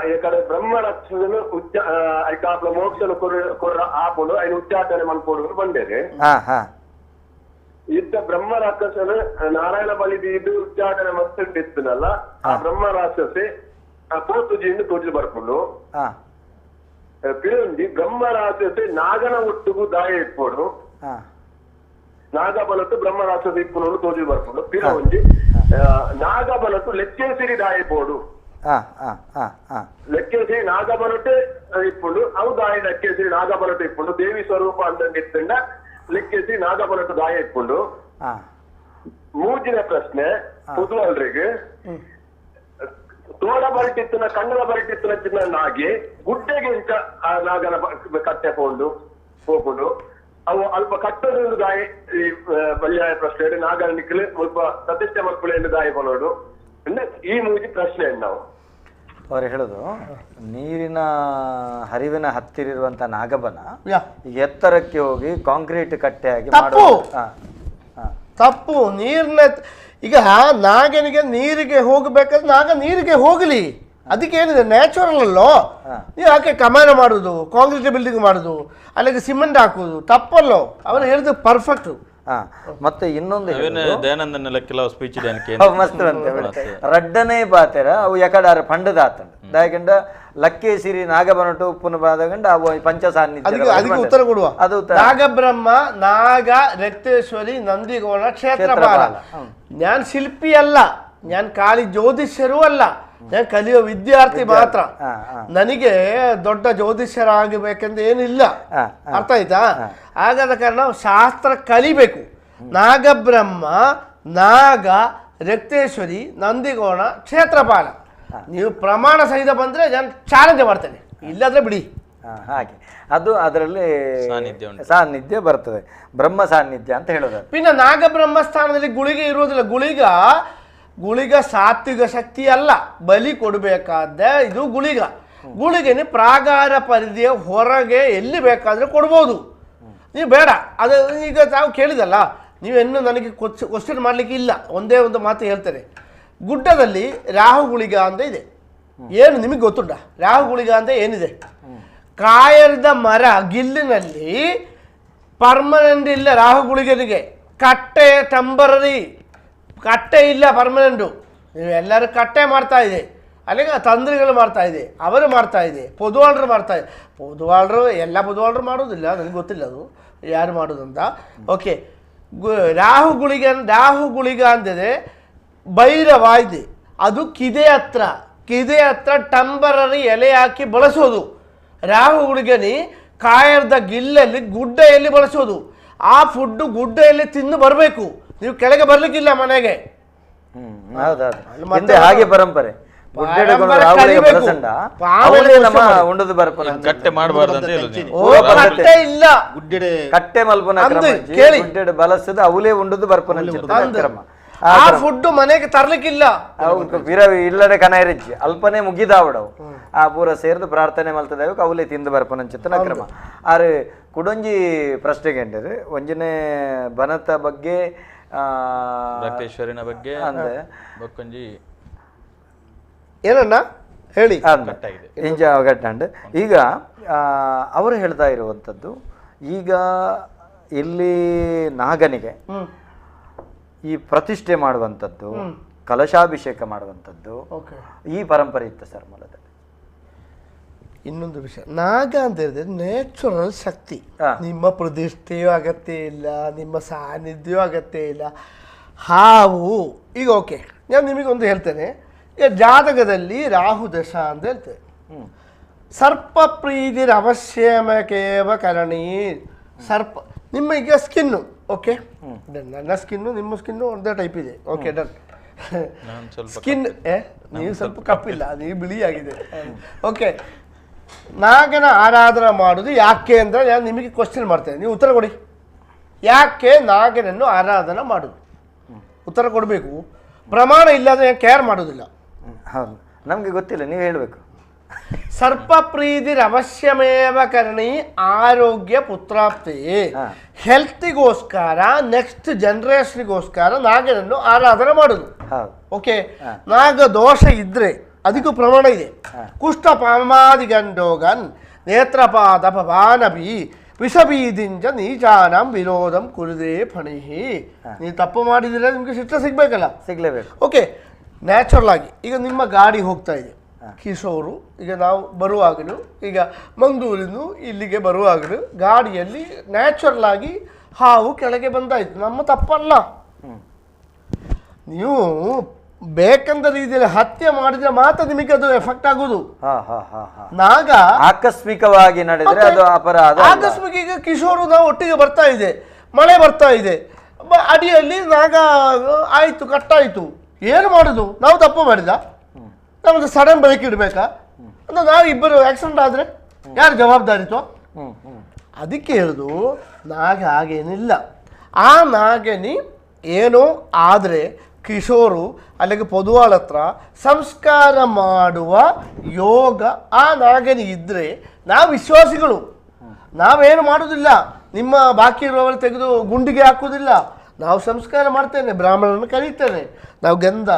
ಈ ಕಡೆ ಬ್ರಹ್ಮ ರಕ್ಷಣನು ಉಚ್ಚ ಐಕಾಪ್ಲ ಮೋಕ್ಷನು ಕೊರ್ರ ಆಪುಡು ಐನು ಉಚ್ಚಾಟನೆ ಮಲ್ಪೋಡು ಬಂದೇರಿ. ಇದ್ದ ಬ್ರಹ್ಮ ರಾಕ್ಷಸನು ನಾರಾಯಣ ಬಲಿ ಇದು ಉಚ್ಚಾಟನೆ ಮಸ್ತ್ ಇತ್ತನಲ್ಲ, ಆ ಬ್ರಹ್ಮ ರಾಕ್ಷಸಿ ಪೋತುಜಿಯಿಂದ ತೋಜಿ ಬರ್ಕೊಂಡು ಪಿರಂಜಿ ಬ್ರಹ್ಮ ರಾಕ್ಷಸಿ ನಾಗನ ಒಟ್ಟುಗು ದಾಯ ಇಟ್ಕೊಡು, ನಾಗಬಲತ್ತು ಬ್ರಹ್ಮ ರಾಕ್ಷಸ ಇಪ್ಪುನೋಡು ತೋಜಿ ಬರ್ಕೊಂಡು ಪಿರವಂಜಿ ನಾಗಬಲತ್ತು ಲೆಕ್ಕೇಸಿರಿ ದಾಯ ಪೋಡು, ಲೆಕ್ಕೇಸಿರಿ ನಾಗಬಲಟ್ಟು ಇಪ್ಪುಂಡು ಅವು ದಾಯ ಲೆಕ್ಕೇಸಿರಿ ನಾಗಬಲಟ್ಟು ಇಪ್ಪುಂಡು ದೇವಿ ಸ್ವರೂಪ ಅಂತ ಇತ್ತಂಡ ಲೆಕ್ಕೇಸಿ ನಾಗಬಲಟ್ಟು ದಾಯ ಇಪ್ಪುಂಡು. ಮೂಜಿನ ಪ್ರಶ್ನೆ ಪುದುವಲ್ರಿಗೆ, ತೋಡ ಬರಟಿತ್ತನ ಕಣ್ಣನ ಬರಟಿತ್ತನ ಚಿನ್ನ ನಾಗಿ ಗುಡ್ಡೆಗೆ ಇಂಚ ಆ ನಾಗನ ಕಟ್ಟೆ ಪೋಂಡು ಹೋಗುಂಡು ಅವು ಅಲ್ಪ ಕಟ್ಟೋದು ದಾಯ ಈ ಪರ್ಯಾಯ ಪ್ರಶ್ನೆ ನಾಗನ ನಿಕ್ಕಲು ಸ್ವಲ್ಪ ಪ್ರತಿಷ್ಠೆ ಮಕ್ಕಳು ಎಂದು ದಾಯ ಪೋನೋಡು ಈ ಮೂಜಿ ಪ್ರಶ್ನೆ ನಾವು. ಅವರು ಹೇಳೋದು ನೀರಿನ ಹರಿವಿನ ಹತ್ತಿರಿರುವಂತ ನಾಗಬನ ಈಗ ಎತ್ತರಕ್ಕೆ ಹೋಗಿ ಕಾಂಕ್ರೀಟ್ ಕಟ್ಟೆಯಾಗಿ ತಪ್ಪು ತಪ್ಪು. ನೀರಿನ ಈಗ ನಾಗನಿಗೆ ನೀರಿಗೆ ಹೋಗಬೇಕಾದ್ರೆ ನಾಗ ನೀರಿಗೆ ಹೋಗಲಿ, ಅದಕ್ಕೆ ಏನಿದೆ ನ್ಯಾಚುರಲ್ ಅಲ್ಲೋ. ನೀವು ಯಾಕೆ ಕಮಾನ ಮಾಡೋದು, ಕಾಂಕ್ರೀಟ್ ಬಿಲ್ಡಿಂಗ್ ಮಾಡೋದು, ಅಲ್ಲಿಗೆ ಸಿಮೆಂಟ್ ಹಾಕೋದು ತಪ್ಪಲ್ಲೋ. ಅವರು ಹೇಳಿದ್ದು ಪರ್ಫೆಕ್ಟ್. ಮತ್ತೆ ಇನ್ನೊಂದು ದಯಾನಂದನೆಲ್ಲ ಕೆಲವು ಸ್ಪೀಚ್ ಮಸ್ತ್ ಅಂತೆ ರಡ್ಡನೇ ಬಾತೆರ ಅವು ಯಕಡಾರ ಪಂಡದ ಆತಂಡ ದಾಯಕಂಡ ಲಕ್ಕೆ ಸಿರಿ ನಾಗಬನಟು ಉಪ್ಪುನ ಬಾದಗಂಡ ಅವು ಪಂಚ ಸಾನ್ನಿಧ್ಯ ಉತ್ತರ ಕೊಡುವ. ಅದು ನಾಗಬ್ರಹ್ಮ ನಾಗ ರಕ್ತೇಶ್ವರಿ ನಂದಿಗೋಣ ಕ್ಷೇತ್ರಪಾಲ. ನಾನು ಶಿಲ್ಪಿ ಅಲ್ಲ, ನಾನು ಖಾಲಿ ಜ್ಯೋತಿಷ್ಯರೂ ಅಲ್ಲ, ನಾನು ಕಲಿಯೋ ವಿದ್ಯಾರ್ಥಿ ಮಾತ್ರ. ನನಗೆ ದೊಡ್ಡ ಜ್ಯೋತಿಷ್ಯರಾಗಬೇಕೆಂದು ಏನಿಲ್ಲ, ಅರ್ಥ ಆಯ್ತಾ? ಹಾಗಾದ ಕಾರಣ ಶಾಸ್ತ್ರ ಕಲಿಬೇಕು. ನಾಗಬ್ರಹ್ಮ ನಾಗ ರಕ್ತೇಶ್ವರಿ ನಂದಿಗೋಣ ಕ್ಷೇತ್ರಪಾಲ. ನೀವು ಪ್ರಮಾಣ ಸಹಿತ ಬಂದರೆ ನಾನು ಚಾಲೆಂಜ್ ಮಾಡ್ತೇನೆ, ಇಲ್ಲಾಂದ್ರೆ ಬಿಡಿ. ಹಾಗೆ ಅದು ಅದರಲ್ಲಿ ಸಾನ್ನಿಧ್ಯ ಬರ್ತದೆ, ಬ್ರಹ್ಮ ಸಾನ್ನಿಧ್ಯ ಅಂತ ಹೇಳೋದು. ಪಿನ್ನ ನಾಗಬ್ರಹ್ಮ ಸ್ಥಾನದಲ್ಲಿ ಗುಳಿಗೆ ಇರುವುದಿಲ್ಲ. ಗುಳಿಗ ಗುಳಿಗ ಸಾತ್ವಿಕ ಶಕ್ತಿ ಅಲ್ಲ, ಬಲಿ ಕೊಡಬೇಕಾದ ಇದು ಗುಳಿಗ. ಗುಳಿಗೆನೆ ಪ್ರಾಗಾರ ಪರಿಧಿಯ ಹೊರಗೆ ಎಲ್ಲಿ ಬೇಕಾದರೂ ಕೊಡ್ಬೋದು. ನೀವು ಬೇಡ ಅದು ಈಗ ತಾವು ಕೇಳಿದಲ್ಲ, ನೀವೇನು ನನಗೆ ಕ್ವಶನ್ ಮಾಡಲಿಕ್ಕೆ ಇಲ್ಲ. ಒಂದೇ ಒಂದು ಮಾತು ಹೇಳ್ತೇನೆ, ಗುಡ್ಡದಲ್ಲಿ ರಾಹು ಗುಳಿಗ ಅಂತ ಇದೆ. ಏನು ನಿಮಗೆ ಗೊತ್ತುಂಟ ರಾಹು ಗುಳಿಗ ಅಂತ ಏನಿದೆ? ಕಾಯದ ಮರ ಗಿಲ್ಲಿನಲ್ಲಿ ಪರ್ಮನೆಂಟ್ ಇಲ್ಲ ರಾಹು ಗುಳಿಗನಿಗೆ, ಕಟ್ಟೆ ಟೆಂಪರರಿ, ಕಟ್ಟೆ ಇಲ್ಲ ಪರ್ಮನೆಂಟು. ನೀವು ಎಲ್ಲರೂ ಕಟ್ಟೆ ಮಾಡ್ತಾ ಇದೆ, ಅಲ್ಲಿಗೆ ತಂತ್ರಿಗಳು ಮಾಡ್ತಾ ಇದೆ, ಅವರು ಮಾಡ್ತಾ ಇದೆ, ಪೊದುವಾಳರು ಮಾಡ್ತಾ ಇದೆ. ಪೊದುವಾಳರು ಎಲ್ಲ ಪೊದುವಾಳರು ಮಾಡೋದಿಲ್ಲ, ನನಗೆ ಗೊತ್ತಿಲ್ಲ ಅದು ಯಾರು ಮಾಡೋದಂತ. ಓಕೆ, ರಾಹು ಗುಳಿಗ, ರಾಹು ಗುಳಿಗ ಅಂದಿದೆ ಭೈರವ ಇದೆ, ಅದು ಕಿದೆ ಹತ್ರ, ಕಿದೆ ಹತ್ರ ಟೆಂಪರರಿ ಎಲೆ ಹಾಕಿ ಬಳಸೋದು. ರಾಹು ಗುಳಿಗನಿ ಕಾಯರ್ದ ಗಿಲ್ಲಲ್ಲಿ ಗುಡ್ಡೆಯಲ್ಲಿ ಬಳಸೋದು. ಆ ಫುಡ್ಡು ಗುಡ್ಡೆಯಲ್ಲಿ ತಿಂದು ಬರಬೇಕು, ನೀವು ಕೆಳಗೆ ಬರ್ಲಿಕ್ಕಿಲ್ಲ ಮನೆಗೆ. ಹೌದೌದು, ಹಾಗೆ ಪರಂಪರೆ. ಕಟ್ಟೆ ಮಲ್ಪನ ಬಲಸದ ಅವಲೇ ಉಂಡದು ಬರ್ಪನ ಕ್ರಮ. ಆ ಫುಡ್ ಮನೆಗೆ ತರ್ಲಿಕ್ಕಿಲ್ಲ, ಇಲ್ಲಡೆ ಕನಾಯಿರಜ್ಜಿ ಅಲ್ಪನೆ ಮುಗಿದಾವಡವು ಆ ಪೂರ ಸೇರ್ದು ಪ್ರಾರ್ಥನೆ ಮಲ್ತದವು ಅವಲೇ ತಿಂದು ಬರ್ಪನಂಚಿತ್ತನ ಕ್ರಮ. ಆರೆ ಕುಡೊಂಜಿ ಪ್ರಶ್ನೆಗೆ ಒಂಜಿನೇ ಬನತ ಬಗ್ಗೆ ರಕ್ತೇಶ್ವರಿನ ಬಗ್ಗೆ ಅಂದ್ರೆ ಬೊಕ್ಕೊಂಜಿ ಏನನ್ನ ಹೇಳಿ ಇಂಜ ಗಟ್ಟಂಡ್. ಈಗ ಅವರು ಹೇಳ್ತಾ ಇರುವಂಥದ್ದು, ಈಗ ಇಲ್ಲಿ ನಾಗನಿಗೆ ಈ ಪ್ರತಿಷ್ಠೆ ಮಾಡುವಂಥದ್ದು, ಕಲಶಾಭಿಷೇಕ ಮಾಡುವಂಥದ್ದು ಈ ಪರಂಪರೆ ಇತ್ತು ಸರ್ ಮೂಲದಲ್ಲಿ. ಇನ್ನೊಂದು ವಿಷಯ, ನಾಗ ಅಂತ ಹೇಳಿದ್ರೆ ನ್ಯಾಚುರಲ್ ಶಕ್ತಿ. ನಿಮ್ಮ ಪ್ರತಿಷ್ಠೆಯೂ ಅಗತ್ಯ ಇಲ್ಲ, ನಿಮ್ಮ ಸಾನ್ನಿಧ್ಯವೂ ಅಗತ್ಯ ಇಲ್ಲ. ಹಾವು ಈಗ ಓಕೆ, ನಾನು ನಿಮಗೊಂದು ಹೇಳ್ತೇನೆ. ಈಗ ಜಾತಕದಲ್ಲಿ ರಾಹು ದಶ ಅಂತ ಹೇಳ್ತೇವೆ. ಸರ್ಪ ಪ್ರೀತಿರವಶ್ಯಮಕೇವ ಕರಣೀ. ಸರ್ಪ ನಿಮ್ಮ ಈಗ ಸ್ಕಿನ್ನು, ಓಕೆ, ನನ್ನ ಸ್ಕಿನ್ನು ನಿಮ್ಮ ಸ್ಕಿನ್ನು ಒಂದೇ ಟೈಪ್ ಇದೆ, okay done. Skin ನೀವು ಸ್ವಲ್ಪ ಕಪ್ಪಿಲ್ಲ, ನೀವು ಬಿಳಿಯಾಗಿದೆ, ಓಕೆ. ನಾಗನ ಆರಾಧನೆ ಮಾಡೋದು ಯಾಕೆ ಅಂದರೆ ನಾನು ನಿಮಗೆ ಕ್ವಶನ್ ಮಾಡ್ತೇನೆ, ನೀವು ಉತ್ತರ ಕೊಡಿ. ಯಾಕೆ ನಾಗನನ್ನು ಆರಾಧನೆ ಮಾಡೋದು? ಉತ್ತರ ಕೊಡಬೇಕು. ಪ್ರಮಾಣ ಇಲ್ಲದ್ರೆ ಕೇರ್ ಮಾಡೋದಿಲ್ಲ. ಹೌದು, ನಮಗೆ ಗೊತ್ತಿಲ್ಲ, ನೀವು ಹೇಳಬೇಕು. ಸರ್ಪ ಪ್ರೀತಿರವಶ್ಯಮೇವ ಕರಣಿ ಆರೋಗ್ಯ ಪುತ್ರಾಪ್ತಿ. ಹೆಲ್ತಿಗೋಸ್ಕರ, ನೆಕ್ಸ್ಟ್ ಜನರೇಷನ್ಗೋಸ್ಕರ ನಾಗನನ್ನು ಆರಾಧನೆ ಮಾಡೋದು. ಓಕೆ, ನಾಗ ದೋಷ ಇದ್ರೆ ಅದಕ್ಕೂ ಪ್ರಮಾಣ ಇದೆ. ಕುಷ್ಠ ಪಾಮಾದಿಗಂಡೋಗನ್ ನೇತ್ರಪಾದ ಭವಾನಭಿ ವಿಷಬೀದಿಂಜ ನೀಚಾನಂ ವಿರೋಧಂ ಕುರುದೇ ಫಣಿಹಿ. ನೀವು ತಪ್ಪು ಮಾಡಿದರೆ ನಿಮಗೆ ಶಿಕ್ಷೆ ಸಿಗಬೇಕಲ್ಲ, ಸಿಗಲೇಬೇಕು. ಓಕೆ, ನ್ಯಾಚುರಲ್ ಆಗಿ ಈಗ ನಿಮ್ಮ ಗಾಡಿ ಹೋಗ್ತಾ ಇದೆ ಕಿಶೋರು, ಈಗ ನಾವು ಬರುವಾಗಲೂ, ಈಗ ಮಂಗಳೂರಿಂದ ಇಲ್ಲಿಗೆ ಬರುವಾಗಲೂ ಗಾಡಿಯಲ್ಲಿ ನ್ಯಾಚುರಲ್ ಆಗಿ ಹಾವು ಕೆಳಗೆ ಬಂದಾಯಿತು, ನಮ್ಮ ತಪ್ಪಲ್ಲ. ನೀವು ಬೇಕಂದ ರೀತಿಯಲ್ಲಿ ಹತ್ಯೆ ಮಾಡಿದ್ರೆ ಮಾತ್ರ ನಿಮಗೆ ಅದು ಎಫೆಕ್ಟ್ ಆಗುದು. ನಾಗ ಆಕಸ್ಮಿಕವಾಗಿ ನಡೆದರೆ ಅದು ಅಪರಾಧ. ಆಕಸ್ಮಿಕ ಈಗ ಕಿಶೋರು ನಾವು ಒಟ್ಟಿಗೆ ಬರ್ತಾ ಇದೆ, ಮಳೆ ಬರ್ತಾ ಇದೆ, ಅಡಿಯಲ್ಲಿ ನಾಗ ಆಯ್ತು, ಕಟ್ಟಾಯ್ತು, ಏನು ಮಾಡುದು? ನಾವು ತಪ್ಪು ಮಾಡಿದ, ನಮ್ಮದು ಸಡನ್ ಬ್ರೇಕ್ ಇಡಬೇಕಾ? ಅಂದ್ರೆ ನಾವು ಇಬ್ಬರು ಆಕ್ಸಿಡೆಂಟ್ ಆದರೆ ಯಾರು ಜವಾಬ್ದಾರಿತ್ವ? ಅದಕ್ಕೆ ಹೇಳುದು ನಾಗ ಹಾಗೇನಿಲ್ಲ. ಆ ನಾಗನಿ ಏನೋ ಆದರೆ ಕಿಶೋರು ಅಲ್ಲಿಗೆ ಪೊದುವಾಳ ಹತ್ರ ಸಂಸ್ಕಾರ ಮಾಡುವ ಯೋಗ ಆ ನಾಗನಿಗಿದ್ದರೆ ನಾವು ವಿಶ್ವಾಸಿಗಳು, ನಾವೇನು ಮಾಡೋದಿಲ್ಲ, ನಿಮ್ಮ ಬಾಕಿ ಇರುವವರು ತೆಗೆದು ಗುಂಡಿಗೆ ಹಾಕುವುದಿಲ್ಲ, ನಾವು ಸಂಸ್ಕಾರ ಮಾಡ್ತೇನೆ, ಬ್ರಾಹ್ಮಣರನ್ನು ಕರೀತೇನೆ, ನಾವು ಗಂಧ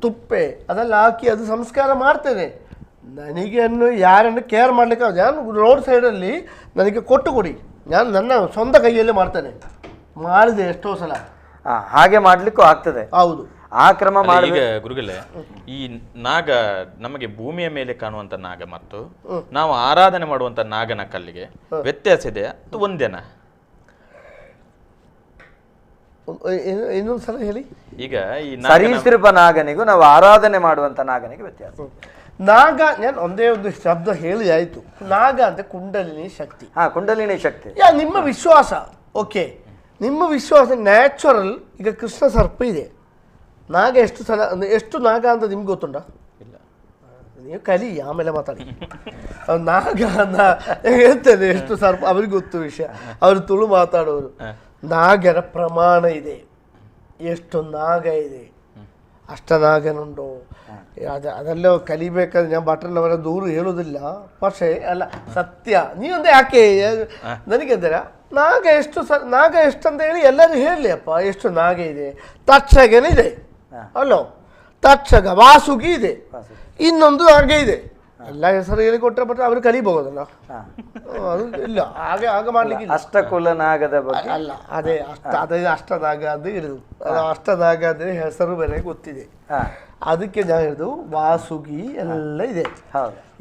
ತುಪ್ಪೆ ಅದೆಲ್ಲ ಹಾಕಿ ಅದು ಸಂಸ್ಕಾರ ಮಾಡ್ತೇನೆ. ನನಗೆ ಅನ್ನು ಯಾರನ್ನು ಕೇರ್ ಮಾಡಲಿಕ್ಕೆ ನಾನು ರೋಡ್ ಸೈಡಲ್ಲಿ ನನಗೆ ಕೊಟ್ಟು ಕೊಡಿ, ನಾನು ನನ್ನ ಸ್ವಂತ ಕೈಯಲ್ಲೇ ಮಾಡ್ತೇನೆ, ಮಾಡಿದೆ ಎಷ್ಟೋ ಸಲ. ಹಾಗೆ ಮಾಡಲಿಕ್ಕೂ ಆಗ್ತದೆ. ಹೌದು, ಆ ಕ್ರಮ ಮಾಡಿ. ಈಗ ಗುರುಗಳೇ, ಈ ನಾಗ ನಮಗೆ ಭೂಮಿಯ ಮೇಲೆ ಕಾಣುವಂತ ನಾಗ ಮತ್ತು ನಾವು ಆರಾಧನೆ ಮಾಡುವಂತ ನಾಗನ ಕಲ್ಲಿಗೆ ವ್ಯತ್ಯಾಸ ಇದೆ ಅದು ಒಂದೇನಾ? ಇನ್ನೊಂದ್ಸಲ ಹೇಳಿ. ಈಗ ಈ ಸರೀಸೃಪ ನಾಗನಿಗೂ ನಾವು ಆರಾಧನೆ ಮಾಡುವಂತ ನಾಗನಿಗೆ ವ್ಯತ್ಯಾಸ. ನಾಗ, ನಾನು ಒಂದೇ ಒಂದು ಶಬ್ದ ಹೇಳಿ ಆಯ್ತು. ನಾಗ ಅಂತ ಕುಂಡಲಿನಿ ಶಕ್ತಿ. ಹಾ, ಕುಂಡಲಿನಿ ಶಕ್ತಿ. ಯಾ, ನಿಮ್ಮ ವಿಶ್ವಾಸ, ಓಕೆ, ನಿಮ್ಮ ವಿಶ್ವಾಸ ನ್ಯಾಚುರಲ್. ಈಗ ಕೃಷ್ಣ ಸರ್ಪ ಇದೆ, ನಾಗ ಎಷ್ಟು ಸಲ ಎಷ್ಟು ನಾಗ ಅಂತ ನಿಮ್ಗೆ ಗೊತ್ತುಂಟಾ? ಇಲ್ಲ, ನೀವು ಕಲಿ ಆಮೇಲೆ ಮಾತಾಡಿ. ನಾಗ ಹೇಳ್ತೇನೆ ಎಷ್ಟು ಸರ್ಪ ಅವ್ರಿಗೆ ಗೊತ್ತು ವಿಷಯ, ಅವರು ತುಳು ಮಾತಾಡೋರು. ನಾಗರ ಪ್ರಮಾಣ ಇದೆ, ಎಷ್ಟು ನಾಗ ಇದೆ, ಅಷ್ಟನಾಗನುಂಟು. ಅದು ಅದೆಲ್ಲ ಕಲಿಬೇಕಾದ್ರೆ ನಾನು ಭಟ್ರನವರ ದೂರು ಹೇಳೋದಿಲ್ಲ, പക്ഷേ ಅಲ್ಲ ಸತ್ಯ. ನೀವೊಂದು ಯಾಕೆ ನನಗೆ ಅಂದರೆ ನಾಗ ಎಷ್ಟು ನಾಗ ಎಷ್ಟಂತ ಹೇಳಿ ಎಲ್ಲರೂ ಹೇಳಲಿ ಅಪ್ಪ, ಎಷ್ಟು ನಾಗ ಇದೆ. ತಕ್ಷಗನಿದೆ ಅಲ್ಲೋ, ತಕ್ಷಗ ವಾಸುಗಿ ಇದೆ, ಇನ್ನೊಂದು ನಾಗ ಇದೆ. ಎಲ್ಲ ಹೆಸರು ಹೇಳಿ ಕೊಟ್ಟರೆ ಬಟ್ ಅವರು ಕಲಿಬಹುದಲ್ಲ. ಅದು ಇಲ್ಲ, ಹಾಗೆ ಆಗ ಮಾಡ್ಲಿಕ್ಕೆ ಅಷ್ಟಕುಲ ನಾಗದ ಬಗ್ಗೆ ಅಲ್ಲ, ಅದೇ ಅಷ್ಟ ಅದೇ ಅಷ್ಟನಾಗ ಅಂತ ಹಿಡಿದು, ಅದು ಅಷ್ಟನಾಗ ಅಂದರೆ ಹೆಸರು ಬೇರೆ ಗೊತ್ತಿದೆ, ಅದಕ್ಕೆ ನಾನು ಹಿಡಿದು ವಾಸುಗಿ ಎಲ್ಲ ಇದೆ.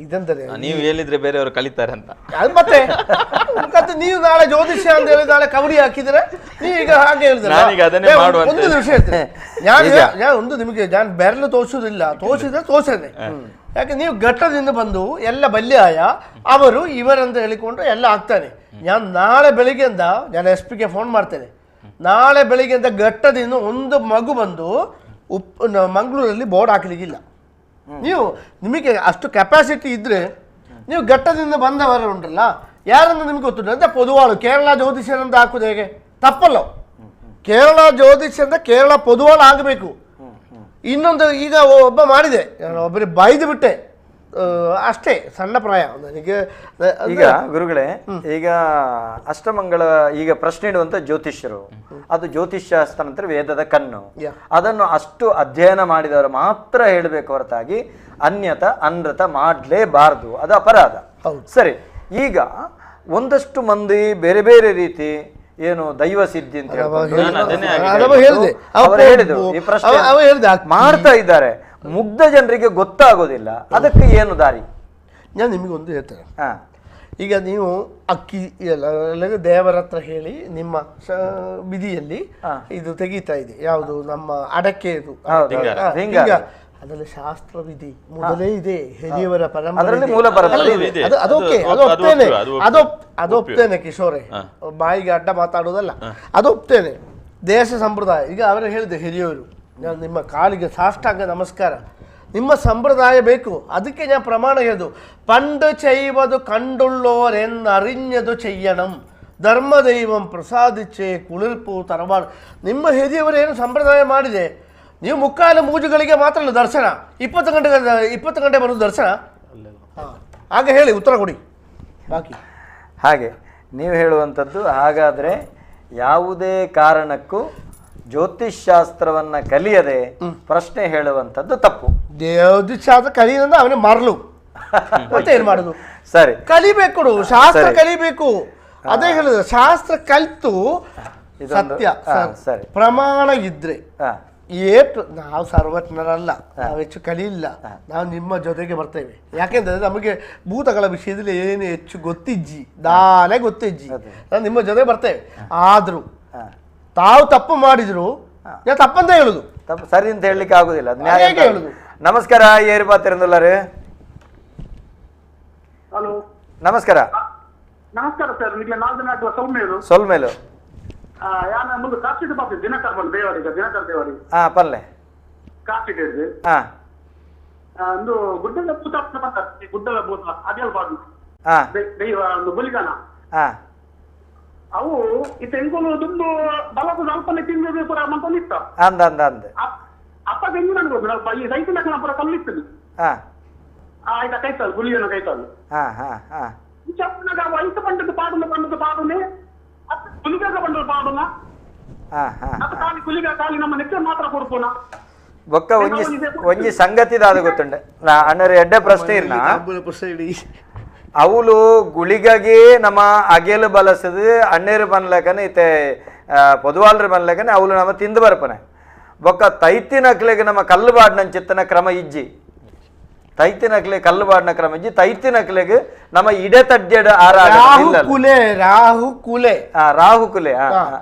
ಇದಂತಾರೆ ನೀವು ಹೇಳಿದ್ರೆ ಬೇರೆಯವರು ಕಲಿತಾರೆ ಅಂತ. ಅದು ಮತ್ತೆ ಮತ್ತೆ ನೀವು ನಾಳೆ ಜ್ಯೋತಿಷ್ಯ ಅಂತ ಹೇಳಿ ನಾಳೆ ಕಬಡ್ಡಿ ಹಾಕಿದ್ರೆ ನೀವು ಈಗ ಹಾಗೆ ಹೇಳಿದ್ರೆ ಒಂದು ನಿಮಿಷ ಹೇಳ್ತೇನೆ ನಾನು, ನಾನು ಒಂದು ನಿಮಗೆ ನಾನು ಬೆರಳು ತೋರಿಸೋದಿಲ್ಲ, ತೋರಿಸಿದ್ರೆ ತೋರಿಸೇನೆ. ಯಾಕೆ ನೀವು ಘಟ್ಟದಿಂದ ಬಂದು ಎಲ್ಲ ಬಲ್ಯಾಯ ಅವರು ಇವರಂತ ಹೇಳಿಕೊಂಡು ಎಲ್ಲ ಆಗ್ತಾನೆ. ನಾನು ನಾಳೆ ಬೆಳಿಗ್ಗೆಯಿಂದ ನಾನು ಎಸ್ ಪಿಗೆ ಫೋನ್ ಮಾಡ್ತೇನೆ, ನಾಳೆ ಬೆಳಿಗ್ಗೆಯಿಂದ ಘಟ್ಟದಿಂದ ಒಂದು ಮಗು ಬಂದು ಮಂಗಳೂರಲ್ಲಿ ಬೋರ್ಡ್ ಹಾಕಲಿಕ್ಕಿಲ್ಲ. ನೀವು ನಿಮಗೆ ಅಷ್ಟು ಕೆಪಾಸಿಟಿ ಇದ್ದರೆ ನೀವು ಘಟ್ಟದಿಂದ ಬಂದವರು ಉಂಟಲ್ಲ, ಯಾರನ್ನು ನಿಮ್ಗೆ ಗೊತ್ತುಂಟು ಅಂತ ಪೊದುವಾಳು ಕೇರಳ ಜ್ಯೋತಿಷ್ಯರಂತ ಹಾಕುದು ಹೇಗೆ? ತಪ್ಪಲ್ಲ. ಕೇರಳ ಜ್ಯೋತಿಷ್ಯ ಅಂತ ಕೇರಳ ಪೊದುವಾಳು ಆಗಬೇಕು. ಇನ್ನೊಂದು ಈಗ ಒಬ್ಬ ಮಾಡಿದೆ, ನಾನು ಒಬ್ಬರಿಗೆ ಬೈದು ಬಿಟ್ಟೆ ಅಷ್ಟೇ, ಸಣ್ಣ ಪ್ರಾಯ ನನಗೆ. ಈಗ ಗುರುಗಳೇ, ಈಗ ಅಷ್ಟಮಂಗಳ ಈಗ ಪ್ರಶ್ನೆ ಇಡುವಂಥ ಜ್ಯೋತಿಷ್ಯರು, ಅದು ಜ್ಯೋತಿಷ್ಯಾಸ್ತ್ರ ನಂತರ ವೇದದ ಕಣ್ಣು, ಅದನ್ನು ಅಷ್ಟು ಅಧ್ಯಯನ ಮಾಡಿದವರು ಮಾತ್ರ ಹೇಳಬೇಕು ಹೊರತಾಗಿ ಅನ್ಯತ ಅನೃತ ಮಾಡಲೇಬಾರದು, ಅದು ಅಪರಾಧ. ಸರಿ, ಈಗ ಒಂದಷ್ಟು ಮಂದಿ ಬೇರೆ ಬೇರೆ ರೀತಿ ಏನು ದೈವ ಸಿದ್ಧಿ ಅಂತ ಹೇಳಿದ್ರು, ಈ ಪ್ರಶ್ನೆ ಮಾಡ್ತಾ ಇದ್ದಾರೆ, ಮುಗ್ಧ ಜನರಿಗೆ ಗೊತ್ತಾಗೋದಿಲ್ಲ, ಅದಕ್ಕೆ ಏನು ದಾರಿ? ನಾನು ನಿಮಗೊಂದು ಹೇಳ್ತೇನೆ. ಈಗ ನೀವು ಅಕ್ಕಿ ಎಲ್ಲ ದೇವರ ಹತ್ರ ಹೇಳಿ ನಿಮ್ಮ ವಿಧಿಯಲ್ಲಿ ಇದು ತೆಗೀತಾ ಇದೆ, ಯಾವುದು ನಮ್ಮ ಅಡಕೆ, ಇದು ಅದರಲ್ಲಿ ಶಾಸ್ತ್ರ ವಿಧಿ ಮೊದಲೇ ಇದೆ, ಹಿರಿಯವರ ಪರಂಪರೆ. ಅದೋಕೆ, ಅದು ಒಪ್ತೇನೆ, ಅದು ಅದು ಒಪ್ತೇನೆ ಕಿಶೋರೆ, ಬಾಯಿಗೆ ಅಡ್ಡ ಮಾತಾಡೋದಲ್ಲ, ಅದು ಒಪ್ತೇನೆ. ದೇಶ ಸಂಪ್ರದಾಯ ಈಗ ಅವರು ಹೇಳಿದೆ ಹಿರಿಯವರು, ನಾನು ನಿಮ್ಮ ಕಾಲಿಗೆ ಸಾಷ್ಟಾಂಗ ನಮಸ್ಕಾರ, ನಿಮ್ಮ ಸಂಪ್ರದಾಯ ಬೇಕು, ಅದಕ್ಕೆ ನಾನು ಪ್ರಮಾಣ ಹೇಳುದು. ಪಂಡು ಚೈವದು ಕಂಡುಳ್ಳೋರೆನ್ನರಿഞ്ഞದು ಚೆಯ್ಯಣಂ ಧರ್ಮದೈವಂ ಪ್ರಸಾದಿಚ್ಚೆ ಕುಳಿರ್ಪು ತರಬಾರು. ನಿಮ್ಮ ಹಿರಿಯವರು ಏನು ಸಂಪ್ರದಾಯ ಮಾಡಿದೆ, ನೀವು ಮುಕ್ಕಾಲು ಮೂಜುಗಳಿಗೆ ಮಾತ್ರ ಅಲ್ಲ ದರ್ಶನ, 20 ಗಂಟೆಗೆ 20 ಗಂಟೆ ಬರೋದು ದರ್ಶನ. ಆಗ ಹೇಳಿ ಉತ್ತರ ಕೊಡಿ ಬಾಕಿ. ಹಾಗೆ ನೀವು ಹೇಳುವಂಥದ್ದು. ಹಾಗಾದರೆ ಯಾವುದೇ ಕಾರಣಕ್ಕೂ ಜ್ಯೋತಿಷ್ಶಾಸ್ತ್ರವನ್ನ ಕಲಿಯದೆ ಪ್ರಶ್ನೆ ಹೇಳುವಂಥದ್ದು ತಪ್ಪು. ಜ್ಯೋತಿಷ್ಶಾಸ್ತ್ರ ಕಲಿಯದಂದ್ರೆ ಅವನೇ ಮರಳು, ಮತ್ತೆ ಏನು ಮಾಡುದು? ಸರಿ, ಕಲಿಬೇಕು, ಶಾಸ್ತ್ರ ಕಲಿಬೇಕು. ಅದೇ ಹೇಳಿದ್ರೆ ಶಾಸ್ತ್ರ ಕಲಿತು ಸತ್ಯ ಸರಿ ಪ್ರಮಾಣ ಇದ್ರೆ ನಾವು ಸರ್ವಜ್ಞರಲ್ಲ, ನಾವು ಹೆಚ್ಚು ಕಲಿಯಿಲ್ಲ, ನಾವು ನಿಮ್ಮ ಜೊತೆಗೆ ಬರ್ತೇವೆ. ಯಾಕೆಂದರೆ ನಮಗೆ ಭೂತಗಳ ವಿಷಯದಲ್ಲಿ ಏನು ಹೆಚ್ಚು ಗೊತ್ತಿಜ್ಜಿ, ದಾಲೆ ಗೊತ್ತಿಜ್ಜಿ, ನಾವು ನಿಮ್ಮ ಜೊತೆ ಬರ್ತೇವೆ. ಆದರೂ ತಾವು ತಪ್ಪು ಮಾಡಿದ್ರು ನಾನು ತಪ್ಪಂತ ಹೇಳುದು, ತಪ್ಪು ಸರಿ ಅಂತ ಹೇಳಲಿಕ್ಕೆ ಆಗುದಿಲ್ಲ. ಹೇಳುದು. ನಮಸ್ಕಾರ, ಏರು ಪಾತಿರಂದುಲ್ಲಾರು. ಹಲೋ, ನಮಸ್ಕಾರ. ನಮಸ್ಕಾರ ಸರ್, ನಿಮಗೆ ನಾಲ್ಕು ಸೌಮ್ಯರು ಸೊಲ್ಮೇಲು ಪಲ್ಲೆ ಗುಡ್ಡದ ಭೂತ, ಗುಡ್ಡದ ಭೂತ ದೈವ ಬಲಿಗಾನ ಅವು ಇತ್ತ ಎಂಕುಲು ದುಂಬು ಬಲದ ಅಲ್ಪನೆ ತಿಂದು ಪೂರ ಮಂತೊಂದಿತ್ತ ಅಂದ ಅಂದ ಅಂದ. ಅಪ್ಪ ಗಂಜಿ ನನ್ಗೆ ಈ ರೈತನ ಪೂರ ಕಲ್ಲಿತ್ತು. ಆಯ್ತಾ ಕೈತಾಳು ಗುಳಿಯನ ಕೈತಾಳು. ವಯಸ್ಸು ಪಂಡದ ಪಾಡುನ ಪಂಡದ ಪಾಡುನೆ ಅತ್ತ ಕುಲಿಗಾಗ ಪಂಡದ ಪಾಡುನ ಅತ್ತ ಖಾಲಿ ಕುಲಿಗ ಖಾಲಿ ನಮ್ಮ ನೆಚ್ಚ ಮಾತ್ರ ಕೊಡ್ಪೋಣ. ಬೊಕ್ಕ ಒಂಜಿ ಒಂಜಿ ಸಂಗತಿ ದಾದ ಗೊತ್ತುಂಡೆ ನಾ ಅಣ್ಣರ ಎಡ್ಡೆ ಪ್ರಶ್ನೆ ಇರ್ನ ಅವಳು ಗುಳಿಗಾಗಿ ನಮ್ಮ ಅಗೆಲು ಬಲಸದು ಅಣ್ಣೇರು ಬನ್ಲಕನೆ ಇತ್ತೆ ಪೊದುವಾಲ್ರು ಬನ್ಲಕನೆ ಅವಳು ನಮ್ಮ ತಿಂದು ಬರ್ಪನೆ. ಬೊಕ್ಕ ತೈತಿನಕ್ಲೆಗೆ ನಮ್ಮ ಕಲ್ಲು ಬಾಡ್ನಂಚಿತ್ತನ ಕ್ರಮ ಇಜ್ಜಿ. ತೈತಿನಕ್ಲೆ ಕಲ್ಲು ಬಾಡ್ನ ಕ್ರಮ ಇಜ್ಜಿ. ತೈತಿನಕ್ಲೆಗೆ ನಮ್ಮ ಇಡೆ ತಡ್ಡೆಡ್ ರಾಹುಕುಲೆ ರಾಹುಕುಲೆ ರಾಹುಕುಲೆ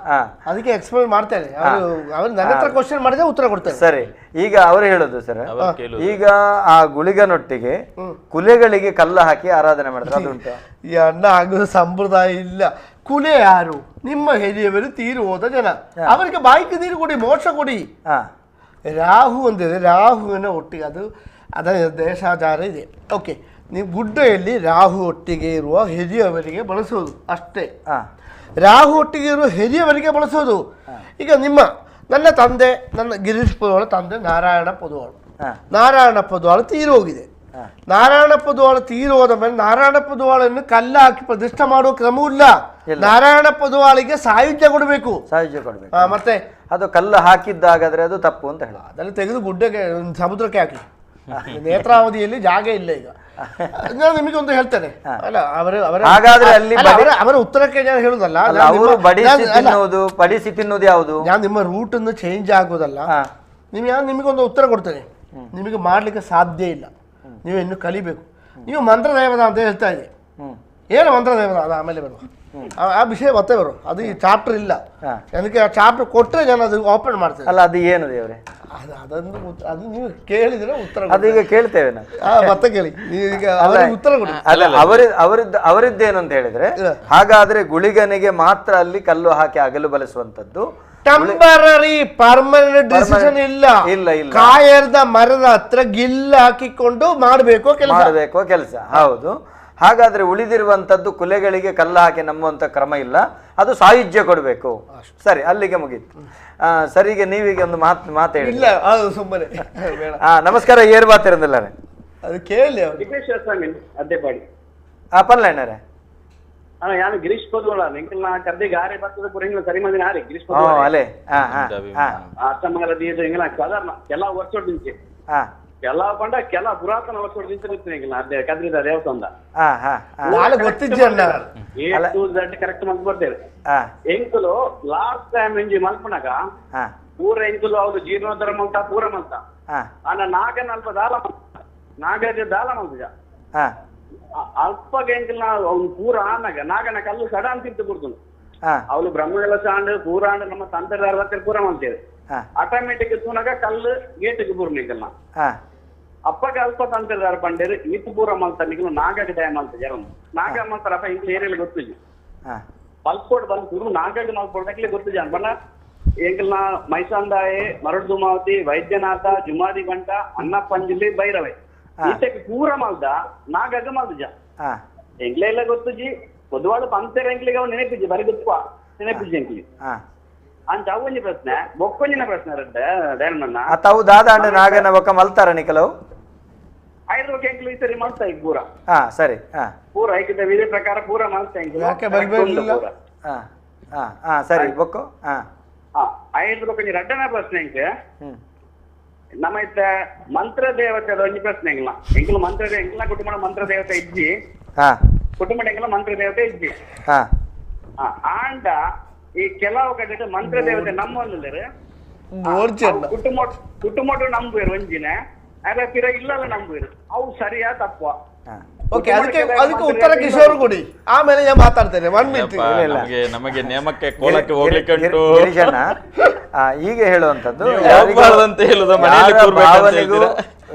ಅದಕ್ಕೆ ಎಕ್ಸ್ಪ್ಲೇನ್ ಮಾಡ್ತಾರೆ. ಅವರು ನನ್ನ ಹತ್ರ ಕ್ವಶನ್ ಮಾಡಿದ್ರೆ ಉತ್ತರ ಕೊಡ್ತಾರೆ. ಸರಿ, ಈಗ ಅವರು ಹೇಳೋದು ಸರ್, ಈಗ ಆ ಗುಳಿಗನೊಟ್ಟಿಗೆ ಕುಲೆಗಳಿಗೆ ಕಲ್ಲು ಹಾಕಿ ಆರಾಧನೆ ಮಾಡ್ತಾರೆ, ಅದುಂಟು. ಈ ಅಣ್ಣ ಆಗುವ ಸಂಪ್ರದಾಯ ಇಲ್ಲ. ಕುಲೆ ಯಾರು? ನಿಮ್ಮ ಹಿರಿಯವರು ತೀರು ಹೋದ ಜನ, ಅವರಿಗೆ ಬಾಯಿಗೆ ನೀರು ಕೊಡಿ, ಮೋಕ್ಷ ಕೊಡಿ. ರಾಹು ಅಂದಿದೆ, ರಾಹುವಿನ ಒಟ್ಟಿಗೆ ಅದು ಅದರ ದೇಶಾಚಾರ ಇದೆ. ಓಕೆ, ನೀವು ಗುಡ್ಡೆಯಲ್ಲಿ ರಾಹು ಒಟ್ಟಿಗೆ ಇರುವ ಹಿರಿಯವರಿಗೆ ಬಳಸೋದು ಅಷ್ಟೇ. ರಾಹು ಒಟ್ಟಿಗೆ ಇರುವ ಹಿರಿಯವರಿಗೆ ಬಳಸೋದು. ಈಗ ನಿಮ್ಮ ನನ್ನ ತಂದೆ, ನನ್ನ ಗಿರೀಶ್ ಪೊದುವಾಳ ತಂದೆ ನಾರಾಯಣ ಪೊದುವಾಳು, ನಾರಾಯಣ ಪೊದುವಾಳು ತೀರೋಗಿದೆ. ನಾರಾಯಣ ಪೊದುವಾಳು ತೀರೋದ ಮೇಲೆ ನಾರಾಯಣ ಪೊದುವಾಳನ್ನು ಕಲ್ಲು ಹಾಕಿ ಪ್ರತಿಷ್ಠೆ ಮಾಡುವ ಕ್ರಮವೂ ಇಲ್ಲ. ನಾರಾಯಣ ಪೊದುವಾಳಿಗೆ ಸಾಯುಜ್ಯ ಕೊಡಬೇಕು, ಸಾಯುಜ್ಯ ಕೊಡಬೇಕು. ಮತ್ತೆ ಅದು ಕಲ್ಲು ಹಾಕಿದ್ದಾಗಾದ್ರೆ ಅದು ತಪ್ಪು ಅಂತ ಹೇಳಿ ಅದನ್ನು ತೆಗೆದು ಗುಡ್ಡೆಗೆ ಸಮುದ್ರಕ್ಕೆ ಹಾಕಿ. ನೇತ್ರಾವತಿಯಲ್ಲಿ ಜಾಗ ಇಲ್ಲ. ಈಗ ನಾನು ನಿಮಗೆ ಒಂದು ಹೇಳ್ತೇನೆ ಅಲ್ಲ, ಅವರು ಹಾಗಾದ್ರೆ ಅಲ್ಲಿ ಅವರ ಉತ್ತರಕ್ಕೆ ನಾನು ಹೇಳುದಲ್ಲ, ಅವರು ಬಡಿಸಿ ತಿನ್ನುವುದು ಯಾವುದು? ನಾನು ನಿಮ್ಮ ರೂಟ್ ಅನ್ನು ಚೇಂಜ್ ಆಗೋದಲ್ಲ. ನಿಮ್ಗೆ ನಾನು ನಿಮಗೊಂದು ಉತ್ತರ ಕೊಡ್ತೇನೆ, ನಿಮಗೆ ಮಾಡ್ಲಿಕ್ಕೆ ಸಾಧ್ಯ ಇಲ್ಲ, ನೀವು ಇನ್ನು ಕಲಿಬೇಕು. ನೀವು ಮಂತ್ರದೇವದ ಅಂತ ಹೇಳ್ತಾ ಇದೆ, ಏನು ಮಂತ್ರದೇವದ? ಅದು ಆಮೇಲೆ ಬರುವ ಆ ವಿಷಯ ಮತ್ತೆ ಬರುವ, ಅದು ಈ ಚಾಪ್ಟರ್ ಇಲ್ಲ. ಅದಕ್ಕೆ ಆ ಚಾಪ್ಟರ್ ಕೊಟ್ಟರೆ ನಾನು ಅದು ಓಪನ್ ಮಾಡ್ತೇನೆ. ಅಲ್ಲ, ಅದು ಏನು ದೇವ್ರೆ? ಅದು ಅದನ್ನು ಅದು ನೀವು ಕೇಳಿದ್ರೆ ಉತ್ತರ ಅದೀಗ ಕೇಳ್ತೇವೆ ನಾವು. ಮತ್ತೆ ಕೇಳಿ ಈಗ ಅವರಿಗೆ ಉತ್ತರ ಕೊಡಿ. ಅಲ್ಲ, ಅವರಿದ್ದೇನು ಅಂತ ಹೇಳಿದ್ರೆ, ಹಾಗಾದ್ರೆ ಗುಳಿಗನಿಗೆ ಮಾತ್ರ ಅಲ್ಲಿ ಕಲ್ಲು ಹಾಕಿ ಅಗಲು ಬಳಸುವಂತದ್ದು temporary permanent decision ಇಲ್ಲ. ಇಲ್ಲ ಇಲ್ಲ, ಕಾಯರ್ದ ಮರದ ಹತ್ರ ಗಿಲ್ಲ ಹಾಕಿಕೊಂಡು ಮಾಡಬೇಕು ಕೆಲಸ, ಮಾಡಬೇಕು ಕೆಲಸ. ಹೌದು, ಹಾಗಾದ್ರೆ ಉಳಿದಿರುವಂತದ್ದು ಕುಲೆಗಳಿಗೆ ಕಲ್ಲು ಹಾಕಿ ನಂಬುವಂತ ಕ್ರಮ ಇಲ್ಲ, ಅದು ಸಾಯುಜ್ಯ ಕೊಡಬೇಕು. ಸರಿ, ಅಲ್ಲಿಗೆ ಮುಗೀತು. ಸರಿ, ಈಗ ನೀವೀಗ ಒಂದು ಮಾತು ಹೇಳಿ. ಇಲ್ಲ, ಸುಮ್ಮನೆ. ನಮಸ್ಕಾರ, ಏರ್ ಮಾತಿರಂದಿಲ್ಲ ಅದು ಕೇಳಿ. ಪಲ್ಲೆಣ್ಣರೇ ಯಾನು ಗಿರೀಶ್ ಪೊದುವಾಳ ಎಂಕಲ್ನ ಕರ್ದಿ ಗಾರೆ ಬರ್ತದ ಪೂರ ಎಂಗ್ಲ ಸರಿ ಮಂದಿನ ಆರಿ ಗಿರೀಶ್ ಅಲೆ ಅಷ್ಟಮಂಗಲ ದೀದ ಎಂಗ್ಲ ಸಾಧಾರಣ ಕೆಲ ವರ್ಷ ಕೆಲ ಪಂಡ ಕೆಲ ಪುರಾತನ ವರ್ಷ ನಿಂತಿರ್ತೀನಿ ಎಂಗ್ಲ ಅದೇ ಕದ್ರಿದ ದೇವಸ್ಥಾನದ A to Z correct ಮಲ್ತ್ ಬರ್ತೇವೆ. ಎಂಕುಲು ಲಾಸ್ಟ್ ಟೈಮ್ ಎಂಜಿ ಮಲ್ಪನಾಗ ಪೂರ ಎಂಕುಲು ಅವ್ರು ಜೀರ್ಣೋದ್ಧಾರ ಮಲ್ತ ಪೂರ ಮಲ್ತ ಆನ ನಾಗನ ಅಲ್ಪ ದಾಲ ನಾಗರಾಜ ದಾಲ ಮಲ್ತಜ ಅಲ್ಪ ಎಂಕಲ್ನ ಅವ್ನು ಪೂರ ಆನಾಗ ನಾಗನ ಕಲ್ಲು ಸಡನ್ ತಿಂತು ಕೊಡ್ತು. ಅವಳು ಬ್ರಹ್ಮಗಲ ಸಾಂಡ್ ಪೂರ ಆಂಡ್ ನಮ್ಮ ತಂತ್ರದಾರ ಪೂರ ಮಾಡ್ತೇವೆ. ಆಟೋಮೆಟಿಕ್ ತೂನಾಗ ಕಲ್ಲು ಗೇಟಿಗೆ ಪೂರ ನಿಂಕಲ್ನ ಅಪ್ಪಗೆ ಅಲ್ಪ ತಂತ್ರದಾರ ಪಂಡೇರು ಈತು ಪೂರ ಮಲ್ತ ನಿಂಕಲು ನಾಗಗೆ ಡ್ಯಾಮ್ ಮಲ್ತ ಜರ ನಾಗ ಮಲ್ತಾರಪ್ಪ ಇಂಕ್ಲ ಏರಿಯಲ್ಲಿ ಗೊತ್ತಿಜಿ ಪಲ್ಪೋಡ್ ಬಂದು ಗುರು ನಾಗಗೆ ಮಲ್ಪೋಡ್ ಗೊತ್ತಿಜ ಅನ್ಬಣ್ಣ ಎಂಕಲ್ನ ಮೈಸಾಂದಾಯೆ ಮರಡುಮಾವತಿ ವೈದ್ಯನಾಥ ಜುಮಾದಿ ಬಂಟ ಅನ್ನಪ್ಪಂಜಲಿ ಭೈರವೆ ಈತಕ್ಕೆ ಪೂರ ಮಲ್ದ ನಾಗಗ ಮಲ್ದಜ ಎಂಗ್ಲೆ ಎಲ್ಲ ಗೊತ್ತುಜಿ ಪೊದುವಾಳು ಪಂತೇರ ಎಂಕ್ಲಿಗೆ ಅವ್ ನೆನಪಿಜಿ ಬರಿ ಗೊತ್ತುವ ನೆನಪಿಜಿ ಎಂಕ್ಲಿ ಅಂತ ಅವೊಂಜಿ ಪ್ರಶ್ನೆ ಬೊಕ್ಕೊಂಜಿನ ಪ್ರಶ್ನೆ ರಡ್ಡೆ ದಯಾನಂದಣ್ಣ. ತಾವು ದಾದ ನಾಗನ ಬೊಕ್ಕ ಮಲ್ತಾರ ನಿಕಲವು ಐದು ಬೊಕ್ಕ ಎಂಕ್ಲು ಈ ಸರಿ ಮಲ್ತಾ ಈಗ ಪೂರ. ಸರಿ, ಪೂರ ಐಕಿದ ವಿಧಿ ಪ್ರಕಾರ ಪೂರ ಮಲ್ತಾ ಎಂಕ್ಲು. ಸರಿ, ಬೊಕ್ಕ ಐದು ಬೊಕ್ಕ ರಡ್ಡನ ಪ್ರಶ್ನೆ ಎಂಕ್ ನಮ್ಮ ಇತ್ತ ಮಂತ್ರ ದೇವತೆ ಒಂಜಿ ಪ್ರಶ್ನೆ ಎಂಗ್ಲ ಎಂಕ್ಲು ಮಂತ್ರ ಎಂಕ್ಲ ಕುಟುಂಬ ಮಂತ್ರ ದೇವತೆ ಇಜ್ಜಿ ಕುಟುಂಬ ಎಂಕ್ಲ ಮಂತ್ರ ದೇವತೆ ಇಜ್ಜಿ ಆಂಡ ಈ ಕೆಲವು ಕಡೆ ಮಂತ್ರ ದೇವತೆ ನಮ್ಮ ಕುಟುಂಬ ಕುಟುಂಬ ನಂಬುವರು ಒಂಜಿನ ಅರೆ ಪಿರ ಇಲ್ಲಲ್ಲ ನಂಬುವರು ಅವು ಸರಿಯಾ ತಪ್ಪ? ಓಕೆ, ಅದಕ್ಕೆ ಅದಕ್ಕೆ ಉತ್ತರ ಕಿಶೋರ್ ಕೊಡಿ, ಆಮೇಲೆ ನಾನು ಮಾತಾಡ್ತೇನೆ. One minute. ನಮಗೆ ನೇಮಕ್ಕೆ ಕೋಲಕ್ಕೆ ಹೋಗ್ಲಿಕ್ಕೆ ಉಂಟು. ಗಿರೀಶಣ್ಣ, ಈಗ ಹೇಳುವಂತದ್ದು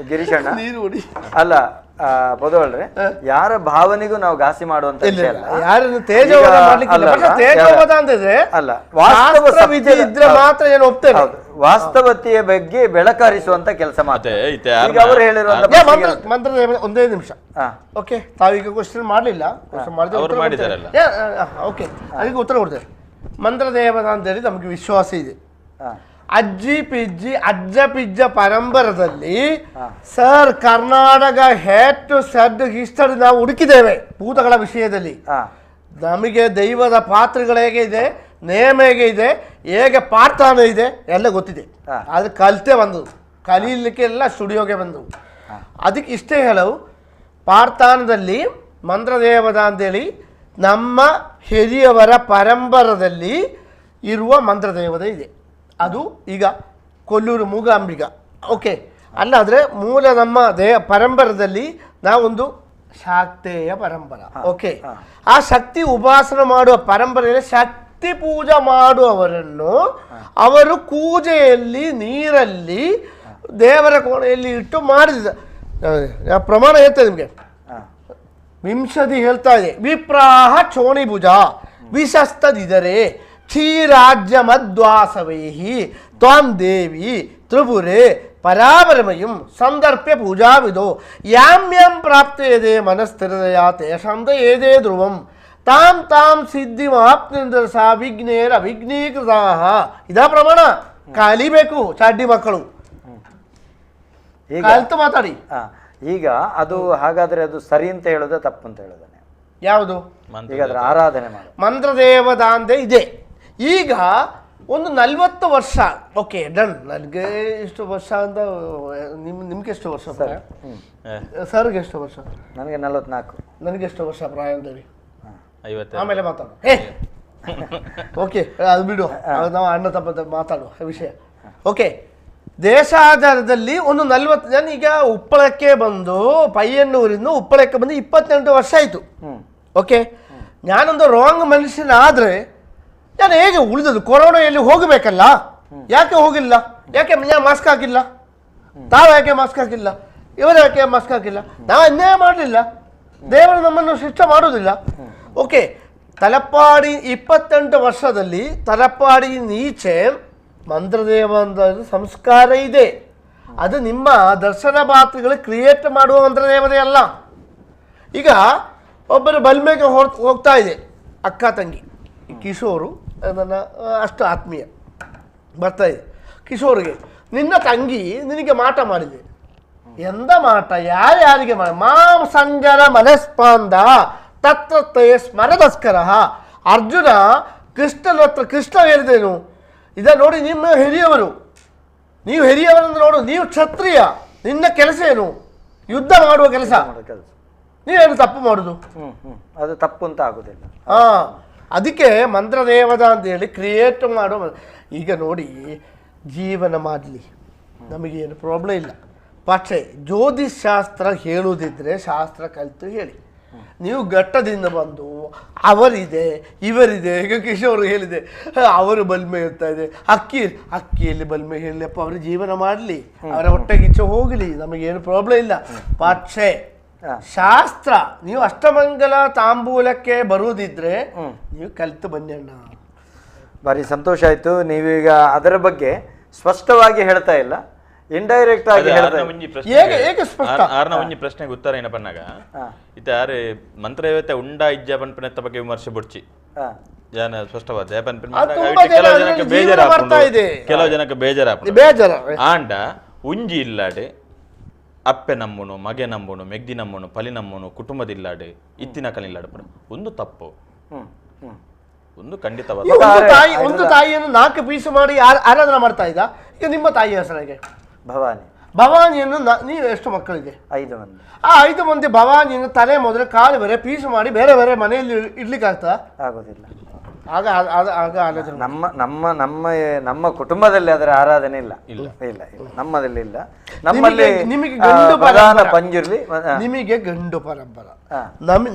ಗಿರೀಶಣ್ಣ ಅಲ್ಲ ಪೊದವಳ್ರೆ, ಯಾರ ಭಾವನೆಗೂ ನಾವು ಘಾಸಿ ಮಾಡುವಂತ ಅಲ್ಲ, ವಾಸ್ತವತೆಯ ಬಗ್ಗೆ ಬೆಳಕರಿಸುವಂತ ಕೆಲಸ ಮಾಡ್ತಾರೆ ಅವರು ಹೇಳಿರುವಂತ ಮಂತ್ರ. ಒಂದೇ ನಿಮಿಷ. ಓಕೆ, ತಾವೀಗ ಕ್ವಶನ್ ಮಾಡಲಿಲ್ಲ, ಓಕೆ, ಅದಕ್ಕೆ ಉತ್ತರ ಕೊಡ್ತೇವೆ. ಮಂತ್ರದೇವತ ಅಂತೇಳಿ ನಮಗೆ ವಿಶ್ವಾಸ ಇದೆ. ಅಜ್ಜಿ ಪಿಜ್ಜಿ ಅಜ್ಜ pizza ಪರಂಪರದಲ್ಲಿ sir Karnataka head to Z history ನಾವು ಹುಡುಕಿದ್ದೇವೆ ಭೂತಗಳ ವಿಷಯದಲ್ಲಿ. ನಮಗೆ ದೈವದ ಪಾತ್ರಗಳು ಹೇಗೆ ಇದೆ, ನೇಮ ಹೇಗೆ ಇದೆ, ಹೇಗೆ ಪಾಠಾನ ಇದೆ ಎಲ್ಲ ಗೊತ್ತಿದೆ. ಆದರೆ ಕಲಿತೇ ಬಂದವು, ಕಲೀಲಿಕ್ಕೆಲ್ಲ ಸ್ಟುಡಿಯೋಗೆ ಬಂದವು. ಅದಕ್ಕೆ ಇಷ್ಟೇ ಹೇಳವು, ಪಾರ್ಥಾನದಲ್ಲಿ ಮಂತ್ರದೇವದ ಅಂತೇಳಿ ನಮ್ಮ ಹಿರಿಯವರ ಪರಂಪರದಲ್ಲಿ ಇರುವ ಮಂತ್ರದೇವತೆ ಇದೆ. ಅದು ಈಗ ಕೊಲ್ಲೂರು ಮೂಗಾಂಬಿಗ, ಓಕೆ ಅಲ್ಲಾದರೆ ಮೂಲ ನಮ್ಮ ಪರಂಪರದಲ್ಲಿ ನಾವೊಂದು ಶಾಕ್ತೇಯ ಪರಂಪರ, ಓಕೆ. ಆ ಶಕ್ತಿ ಉಪಾಸನೆ ಮಾಡುವ ಪರಂಪರೆಯಲ್ಲಿ ಶಕ್ತಿ ಪೂಜೆ ಮಾಡುವವರನ್ನು ಅವರು ಕೂಜೆಯಲ್ಲಿ ನೀರಲ್ಲಿ ದೇವರ ಕೋಣೆಯಲ್ಲಿ ಇಟ್ಟು ಮಾಡಿದ ಪ್ರಮಾಣ ಹೇಳ್ತೇನೆ ನಿಮಗೆ. ವಿಂಶತಿ ಹೇಳ್ತಾ ಇದೆ, ವಿಪ್ರಾಹ ಚೋಣಿಭುಜ ವಿಶಸ್ತದಿದರೆ ಕ್ಷೀರಾಜ್ಯ ಮದ್ವಾಸವೈಹಿ ತ್ವಾಂ ದೇವಿ ತ್ರಿಪುರೆ ಪರಾಪರಮಯಂ ಸಂದರ್ಪ್ಯ ಪೂಜಾವಿದೋ ಯಾಂ ಯಾಂ ಪ್ರಾಪ್ತೇದೆ ಮನಸ್ಥಿರದಯ ತೇಷಾಂ ತ ಏದೇ ಧ್ರುವಂ ತಾಂ ತಾಂ ಸಿದ್ಧಿಮಾಪ್ನಿಂದ್ರ ಸಾ ವಿಘ್ನೇರ ವಿಘ್ನೀಕೃತಾಃ. ಇದಾ ಪ್ರಮಾಣ. ಕಲಿಬೇಕು ಚಾಡ್ಡಿ ಮಕ್ಕಳು, ಕಲಿತು ಮಾತಾಡಿ. ಈಗ ಅದು ಹಾಗಾದ್ರೆ ಅದು ಸರಿ ಅಂತ ಹೇಳೋದ ತಪ್ಪು ಅಂತ ಹೇಳೋದಾನೆ? ಯಾವುದು? ಈಗ ಅದರ ಆರಾಧನೆ ಮಾಡ ಮಂತ್ರದೇವದಾಂದೆ ಇದೆ. ಈಗ ಒಂದು 40 ವರ್ಷ, ಓಕೆ ಡನ್. ನನಗೆ ಎಷ್ಟು ವರ್ಷ ಅಂತ ನಿಮ್ಗೆ ಎಷ್ಟು ವರ್ಷ ಸರ್? ಸರ್ಗೆ ಎಷ್ಟು ವರ್ಷ? ನನಗೆ 44. ನನಗೆ ಎಷ್ಟು ವರ್ಷ ಪ್ರಾಯ ಅಂತೇಳಿ ಆಮೇಲೆ ಮಾತಾಡುವ. ಓಕೆ ಅದು ಬಿಡು, ನಾವು ಅಣ್ಣ ತಮ್ಮ ಮಾತಾಡುವ ವಿಷಯ. ಓಕೆ, ದೇಶಾಧಾರದಲ್ಲಿ ಒಂದು 40. ನಾನು ಈಗ ಉಪ್ಪಳಕ್ಕೆ ಬಂದು, ಪಯ್ಯನ್ನೂರಿಂದ ಉಪ್ಪಳಕ್ಕೆ ಬಂದು 28 ವರ್ಷ ಆಯಿತು. ಓಕೆ, ನಾನೊಂದು ರಾಂಗ್ ಮನುಷ್ಯನಾದರೆ ನಾನು ಹೇಗೆ ಉಳಿದದ್ದು? ಕೊರೋನಾ ಎಲ್ಲಿ ಹೋಗಬೇಕಲ್ಲ, ಯಾಕೆ ಹೋಗಿಲ್ಲ? ಯಾಕೆ ನಾನು ಮಾಸ್ಕ್ ಹಾಕಿಲ್ಲ? ತಾವು ಯಾಕೆ ಮಾಸ್ಕ್ ಹಾಕಿಲ್ಲ? ಇವರು ಯಾಕೆ ಮಾಸ್ಕ್ ಹಾಕಿಲ್ಲ? ನಾವು ಅನ್ಯಾಯ ಮಾಡಲಿಲ್ಲ, ದೇವರು ನಮ್ಮನ್ನು ಶಿಕ್ಷೆ ಮಾಡೋದಿಲ್ಲ. ಓಕೆ, ತಲಪಾಡಿ 28 ವರ್ಷದಲ್ಲಿ ತಲಪಾಡಿ ನೀಚೆ ಮಂತ್ರದೇವ ಅಂತ ಸಂಸ್ಕಾರ ಇದೆ. ಅದು ನಿಮ್ಮ ದರ್ಶನ ಪಾತ್ರೆಗಳು ಕ್ರಿಯೇಟ್ ಮಾಡುವ ಮಂತ್ರದೇವತೆ ಅಲ್ಲ. ಈಗ ಒಬ್ಬರು ಬಲ್ಮೆಗೆ ಹೋಗ್ತಾ ಇದೆ, ಅಕ್ಕ ತಂಗಿ ಕಿಶೋರು ನನ್ನ ಅಷ್ಟು ಆತ್ಮೀಯ ಬರ್ತಾ ಇದೆ. ಕಿಶೋರ್ಗೆ, ನಿನ್ನ ತಂಗಿ ನಿನಗೆ ಮಾಟ ಮಾಡಿದೆ. ಎಂದ ಮಾಟ? ಯಾರ್ಯಾರಿಗೆ ಮಾಟ? ಮಾಂ ಸಂಜರ ಮನಸ್ಪಾಂದ ತತ್ರತ್ತಯ ಸ್ಮರದಸ್ಕರ. ಅರ್ಜುನ ಕೃಷ್ಣನ ಹತ್ರ ಕೃಷ್ಣ ಹೇಳಿದೇನು, ಇದ ನೋಡಿ ನಿಮ್ಮ ಹಿರಿಯವರು, ನೀವು ಹಿರಿಯವರಂದ್ರೆ ನೋಡು, ನೀವು ಕ್ಷತ್ರಿಯ, ನಿನ್ನ ಕೆಲಸ ಏನು? ಯುದ್ಧ ಮಾಡುವ ಕೆಲಸ. ನೀವೇನು ತಪ್ಪು ಮಾಡುದು? ಅದು ತಪ್ಪು ಅಂತ ಆಗುದಿಲ್ಲ. ಹಾಂ, ಅದಕ್ಕೆ ಮಂತ್ರದೇವದ ಅಂತೇಳಿ ಕ್ರಿಯೇಟ್ ಮಾಡುವ. ಈಗ ನೋಡಿ, ಜೀವನ ಮಾಡಲಿ, ನಮಗೇನು ಪ್ರಾಬ್ಲಮ್ ಇಲ್ಲ. പക്ഷേ ಜ್ಯೋತಿಷಾಸ್ತ್ರ ಹೇಳುವುದಿದ್ರೆ ಶಾಸ್ತ್ರ ಕಲಿತು ಹೇಳಿ. ನೀವು ಘಟ್ಟದಿಂದ ಬಂದು ಅವರಿದೆ ಇವರಿದೆ, ಈಗ ಕಿಶೋರ್ ಹೇಳಿದೆ ಅವರು ಬಲ್ಮೆ ಹೇಳ್ತಾ ಇದೆ, ಅಕ್ಕಿಯಲ್ಲಿ ಬಲ್ಮೆ ಹೇಳಲಿಪ್ಪ, ಅವರು ಜೀವನ ಮಾಡಲಿ, ಅವರ ಹೊಟ್ಟೆಗಿಚ್ಚೆ ಹೋಗಲಿ, ನಮಗೇನು ಪ್ರಾಬ್ಲಮ್ ಇಲ್ಲ. പക്ഷേ ಶಾಸ್ತ್ರ ನೀವು ಅಷ್ಟಮಂಗಲ ತಾಂಬೂಲಕ್ಕೆ ಬರುವುದಿದ್ರೆ ನೀವು ಕಲಿತು ಬನ್ನಿ ಅಣ್ಣ. ಭಾರಿ ಸಂತೋಷ ಆಯಿತು. ನೀವೀಗ ಅದರ ಬಗ್ಗೆ ಸ್ಪಷ್ಟವಾಗಿ ಹೇಳ್ತಾ ಇಲ್ಲ, ಇಂಡೈರೆಕ್ಟ್ ಆಗಿ ಆರ್ನ ಒಂಜಿ ಪ್ರಶ್ನೆಗೆ ಉತ್ತರ ಏನಪ್ಪನಾಗ ಇತ್ತ ಯಾರು ಮಂತ್ರದೇವತೆ ಉಂಡ ಇಜ್ಜ ಪನ್ಪಿನತ್ತ ಬಗ್ಗೆ ವಿಮರ್ಶೆ ಬುಡ್ಚಿ ಜನ ಸ್ಪಷ್ಟವಾದ ಕೆಲವು ಜನಕ್ಕೆ ಬೇಜಾರ, ಕೆಲವು ಜನಕ್ಕೆ ಬೇಜಾರ ಬೇಜಾರ. ಆಂಡ ಉಂಜಿ ಇಲ್ಲಾಡೆ ಅಪ್ಪೆ ನಂಬುನು, ಮಗೆ ನಂಬುನು, ಮೆಗ್ದಿ ನಂಬುನು, ಪಲಿ ನಂಬುನು, ಕುಟುಂಬದಿಲ್ಲಾಡೆ ಇತ್ತಿನ ಕಲಿಲ್ಲಾಡೆ ಪಡ ಒಂದು ತಪ್ಪು, ಒಂದು ಖಂಡಿತವಾದ. ಒಂದು ತಾಯಿಯನ್ನು 4 ಪೀಸ್ ಮಾಡಿ ಆರಾಧನೆ ಮಾಡ್ತಾ ಇದ್ದ. ಈಗ ನಿಮ್ಮ ತಾಯಿಯ ಹೆಸರಿಗೆ ಭವಾನಿ. ಭವಾನಿಯನ್ನು ನೀವು ಎಷ್ಟು ಮಕ್ಕಳಿದೆ? 5 ಮಂದಿ. ಆ 5 ಮಂದಿ ಭವಾನಿಯನ್ನು ತಲೆ ಮೊದಲು ಕಾಲು ಬೇರೆ ಪೀಸು ಮಾಡಿ ಬೇರೆ ಬೇರೆ ಮನೆಯಲ್ಲಿ ಇಡ್ಲಿಕ್ಕೆ ಆಗ್ತದಾ? ಆಗೋದಿಲ್ಲ. ಆಗ ಆಗ ಆಲೋಚನೆ ನಮ್ಮ ನಮ್ಮ ನಮ್ಮ ನಮ್ಮ ಕುಟುಂಬದಲ್ಲಿ ಅದರ ಆರಾಧನೆ ಇಲ್ಲ, ಇಲ್ಲ ಇಲ್ಲ ಇಲ್ಲ, ನಮ್ಮದಲ್ಲಿ ಇಲ್ಲ. ನಮ್ಮಲ್ಲಿ ನಿಮಗೆ ಗಂಡು ಪ್ರಧಾನ ಪಂಜುರ್ಲಿ, ನಿಮಗೆ ಗಂಡು ಪರಂಪರ.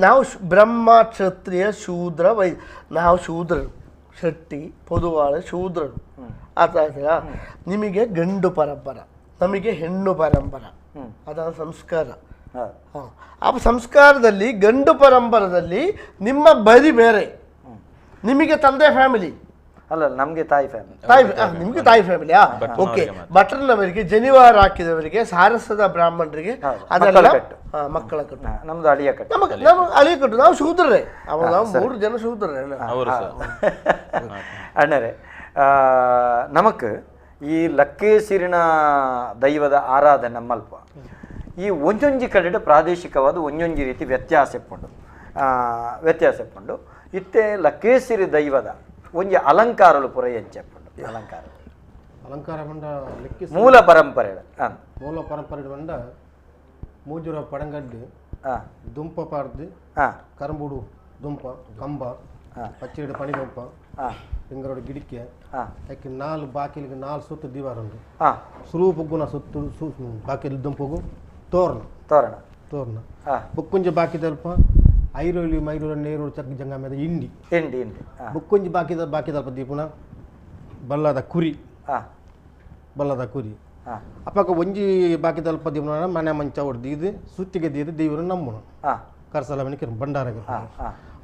ನಾವು ಬ್ರಹ್ಮ ಕ್ಷತ್ರಿಯ ಶೂದ್ರ ವೈ, ನಾವು ಶೂದ್ರರು, ಶೆಟ್ಟಿ ಪೊದುವಾಳ ಶೂದ್ರರು, ಅರ್ಥ ಆಯ್ತಾ? ನಿಮಗೆ ಗಂಡು ಪರಂಪರ, ನಮಗೆ ಹೆಣ್ಣು ಪರಂಪರ. ಅದರ ಸಂಸ್ಕಾರ. ಆ ಸಂಸ್ಕಾರದಲ್ಲಿ ಗಂಡು ಪರಂಪರದಲ್ಲಿ ನಿಮ್ಮ ಬರಿ ಬೇರೆ, ನಿಮಗೆ ತಂದೆ ಫ್ಯಾಮಿಲಿ ಅಲ್ಲ, ನಮಗೆ ತಾಯಿ ಫ್ಯಾಮಿಲಿ. ತಾಯಿ ನಿಮಗೆ ತಾಯಿ ಫ್ಯಾಮಿಲಿಯಾ? ಓಕೆ. ಭಟ್ರನವರಿಗೆ, ಜನಿವಾರ ಹಾಕಿದವರಿಗೆ, ಸಾರಸದ ಬ್ರಾಹ್ಮಣರಿಗೆ ಅದೆಲ್ಲ ಮಕ್ಕಳ ಕಟ್ಟು. ನಮ್ದು ಅಳಿಯ ಕಟ್ಟು, ನಮಗೆ ನಮ್ಮ ಅಳಿಯ ಕಟ್ಟು. ನಾವು ಶೂದ್ರರೇ, ನಾವು 3 ಜನ ಶೂದ್ರರೇ. ಅಣ್ಣರೇ, ನಮಕ್ ಈ ಲಕ್ಕೇಸಿರಿನ ದೈವದ ಆರಾಧನೆ ಮಲ್ಪ ಈ ಒಂಜೊಂಜಿ ಕಡೆಡ್ ಪ್ರಾದೇಶಿಕವಾದ ಒಂಜೊಂಜಿ ರೀತಿ ವ್ಯತ್ಯಾಸ ಇಪ್ಪುಂಡು ವ್ಯತ್ಯಾಸ ಇಪ್ಪುಂಡು ಇತ್ತೆ ಲಕ್ಕೇಸಿರಿ ದೈವದ ಒಂಜಿ ಅಲಂಕಾರಲು ಪೂರ ಎಂಚೆಪ್ಪುಂಡು ಅಲಂಕಾರ ಅಲಂಕಾರ ಪಂಡ ಮೂಲ ಪರಂಪರೆ ಮೂಲ ಪರಂಪರೆ ಪಂಡ ಮೂಜುರ ಪಡಂಗಡ್ಡು ದುಂಪ ಪಾಡ್ದು ಕರಂಬುಡು ದುಂಪ ಕಂಬ ಪಚ್ಚೆಡು ಪಣಿ ದುಂಪ ಎಂಗರೋಡು ಗಿಡಿಕೆ ಅದಕ್ಕೆ ನಾಲ್ ಬಾಕಿಲಿಗೆ ನಾಲ್ ಸುತ್ತು ದಿವಾರ ಉಂಡು ಸುರು ಪುಗ್ಗುನ ಸುತ್ತು ಬಾಕಿಲ್ ದುಂಪಗು ತೋರಣ ತೋರಣ ತೋರಣ ಬುಕ್ಕುಂಜ ಬಾಕಿ ತಲ್ಪ ಐರೋಲಿ ಮೈರೋಲಿ ನೇರೋಡು ಚಕ್ ಜಂಗ ಮೇಲೆ ಇಂಡಿ ಇಂಡಿ ಇಂಡಿ ಬುಕ್ಕುಂಜಿ ಬಾಕಿ ಬಾಕಿ ತಲ್ಪ ದೀಪುನ ಬಲ್ಲದ ಕುರಿ ಬಲ್ಲದ ಕುರಿ ಅಪ್ಪಕ ಒಂಜಿ ಬಾಕಿ ತಲ್ಪ ದೀಪನ ಮನೆ ಮಂಚ ಹೊಡೆದು ಸುತ್ತಿಗೆ ದೀದು ದೇವರು ನಂಬುಣ ಕರ್ಸಲ ಮನೆ ಭಂಡಾರಗೆ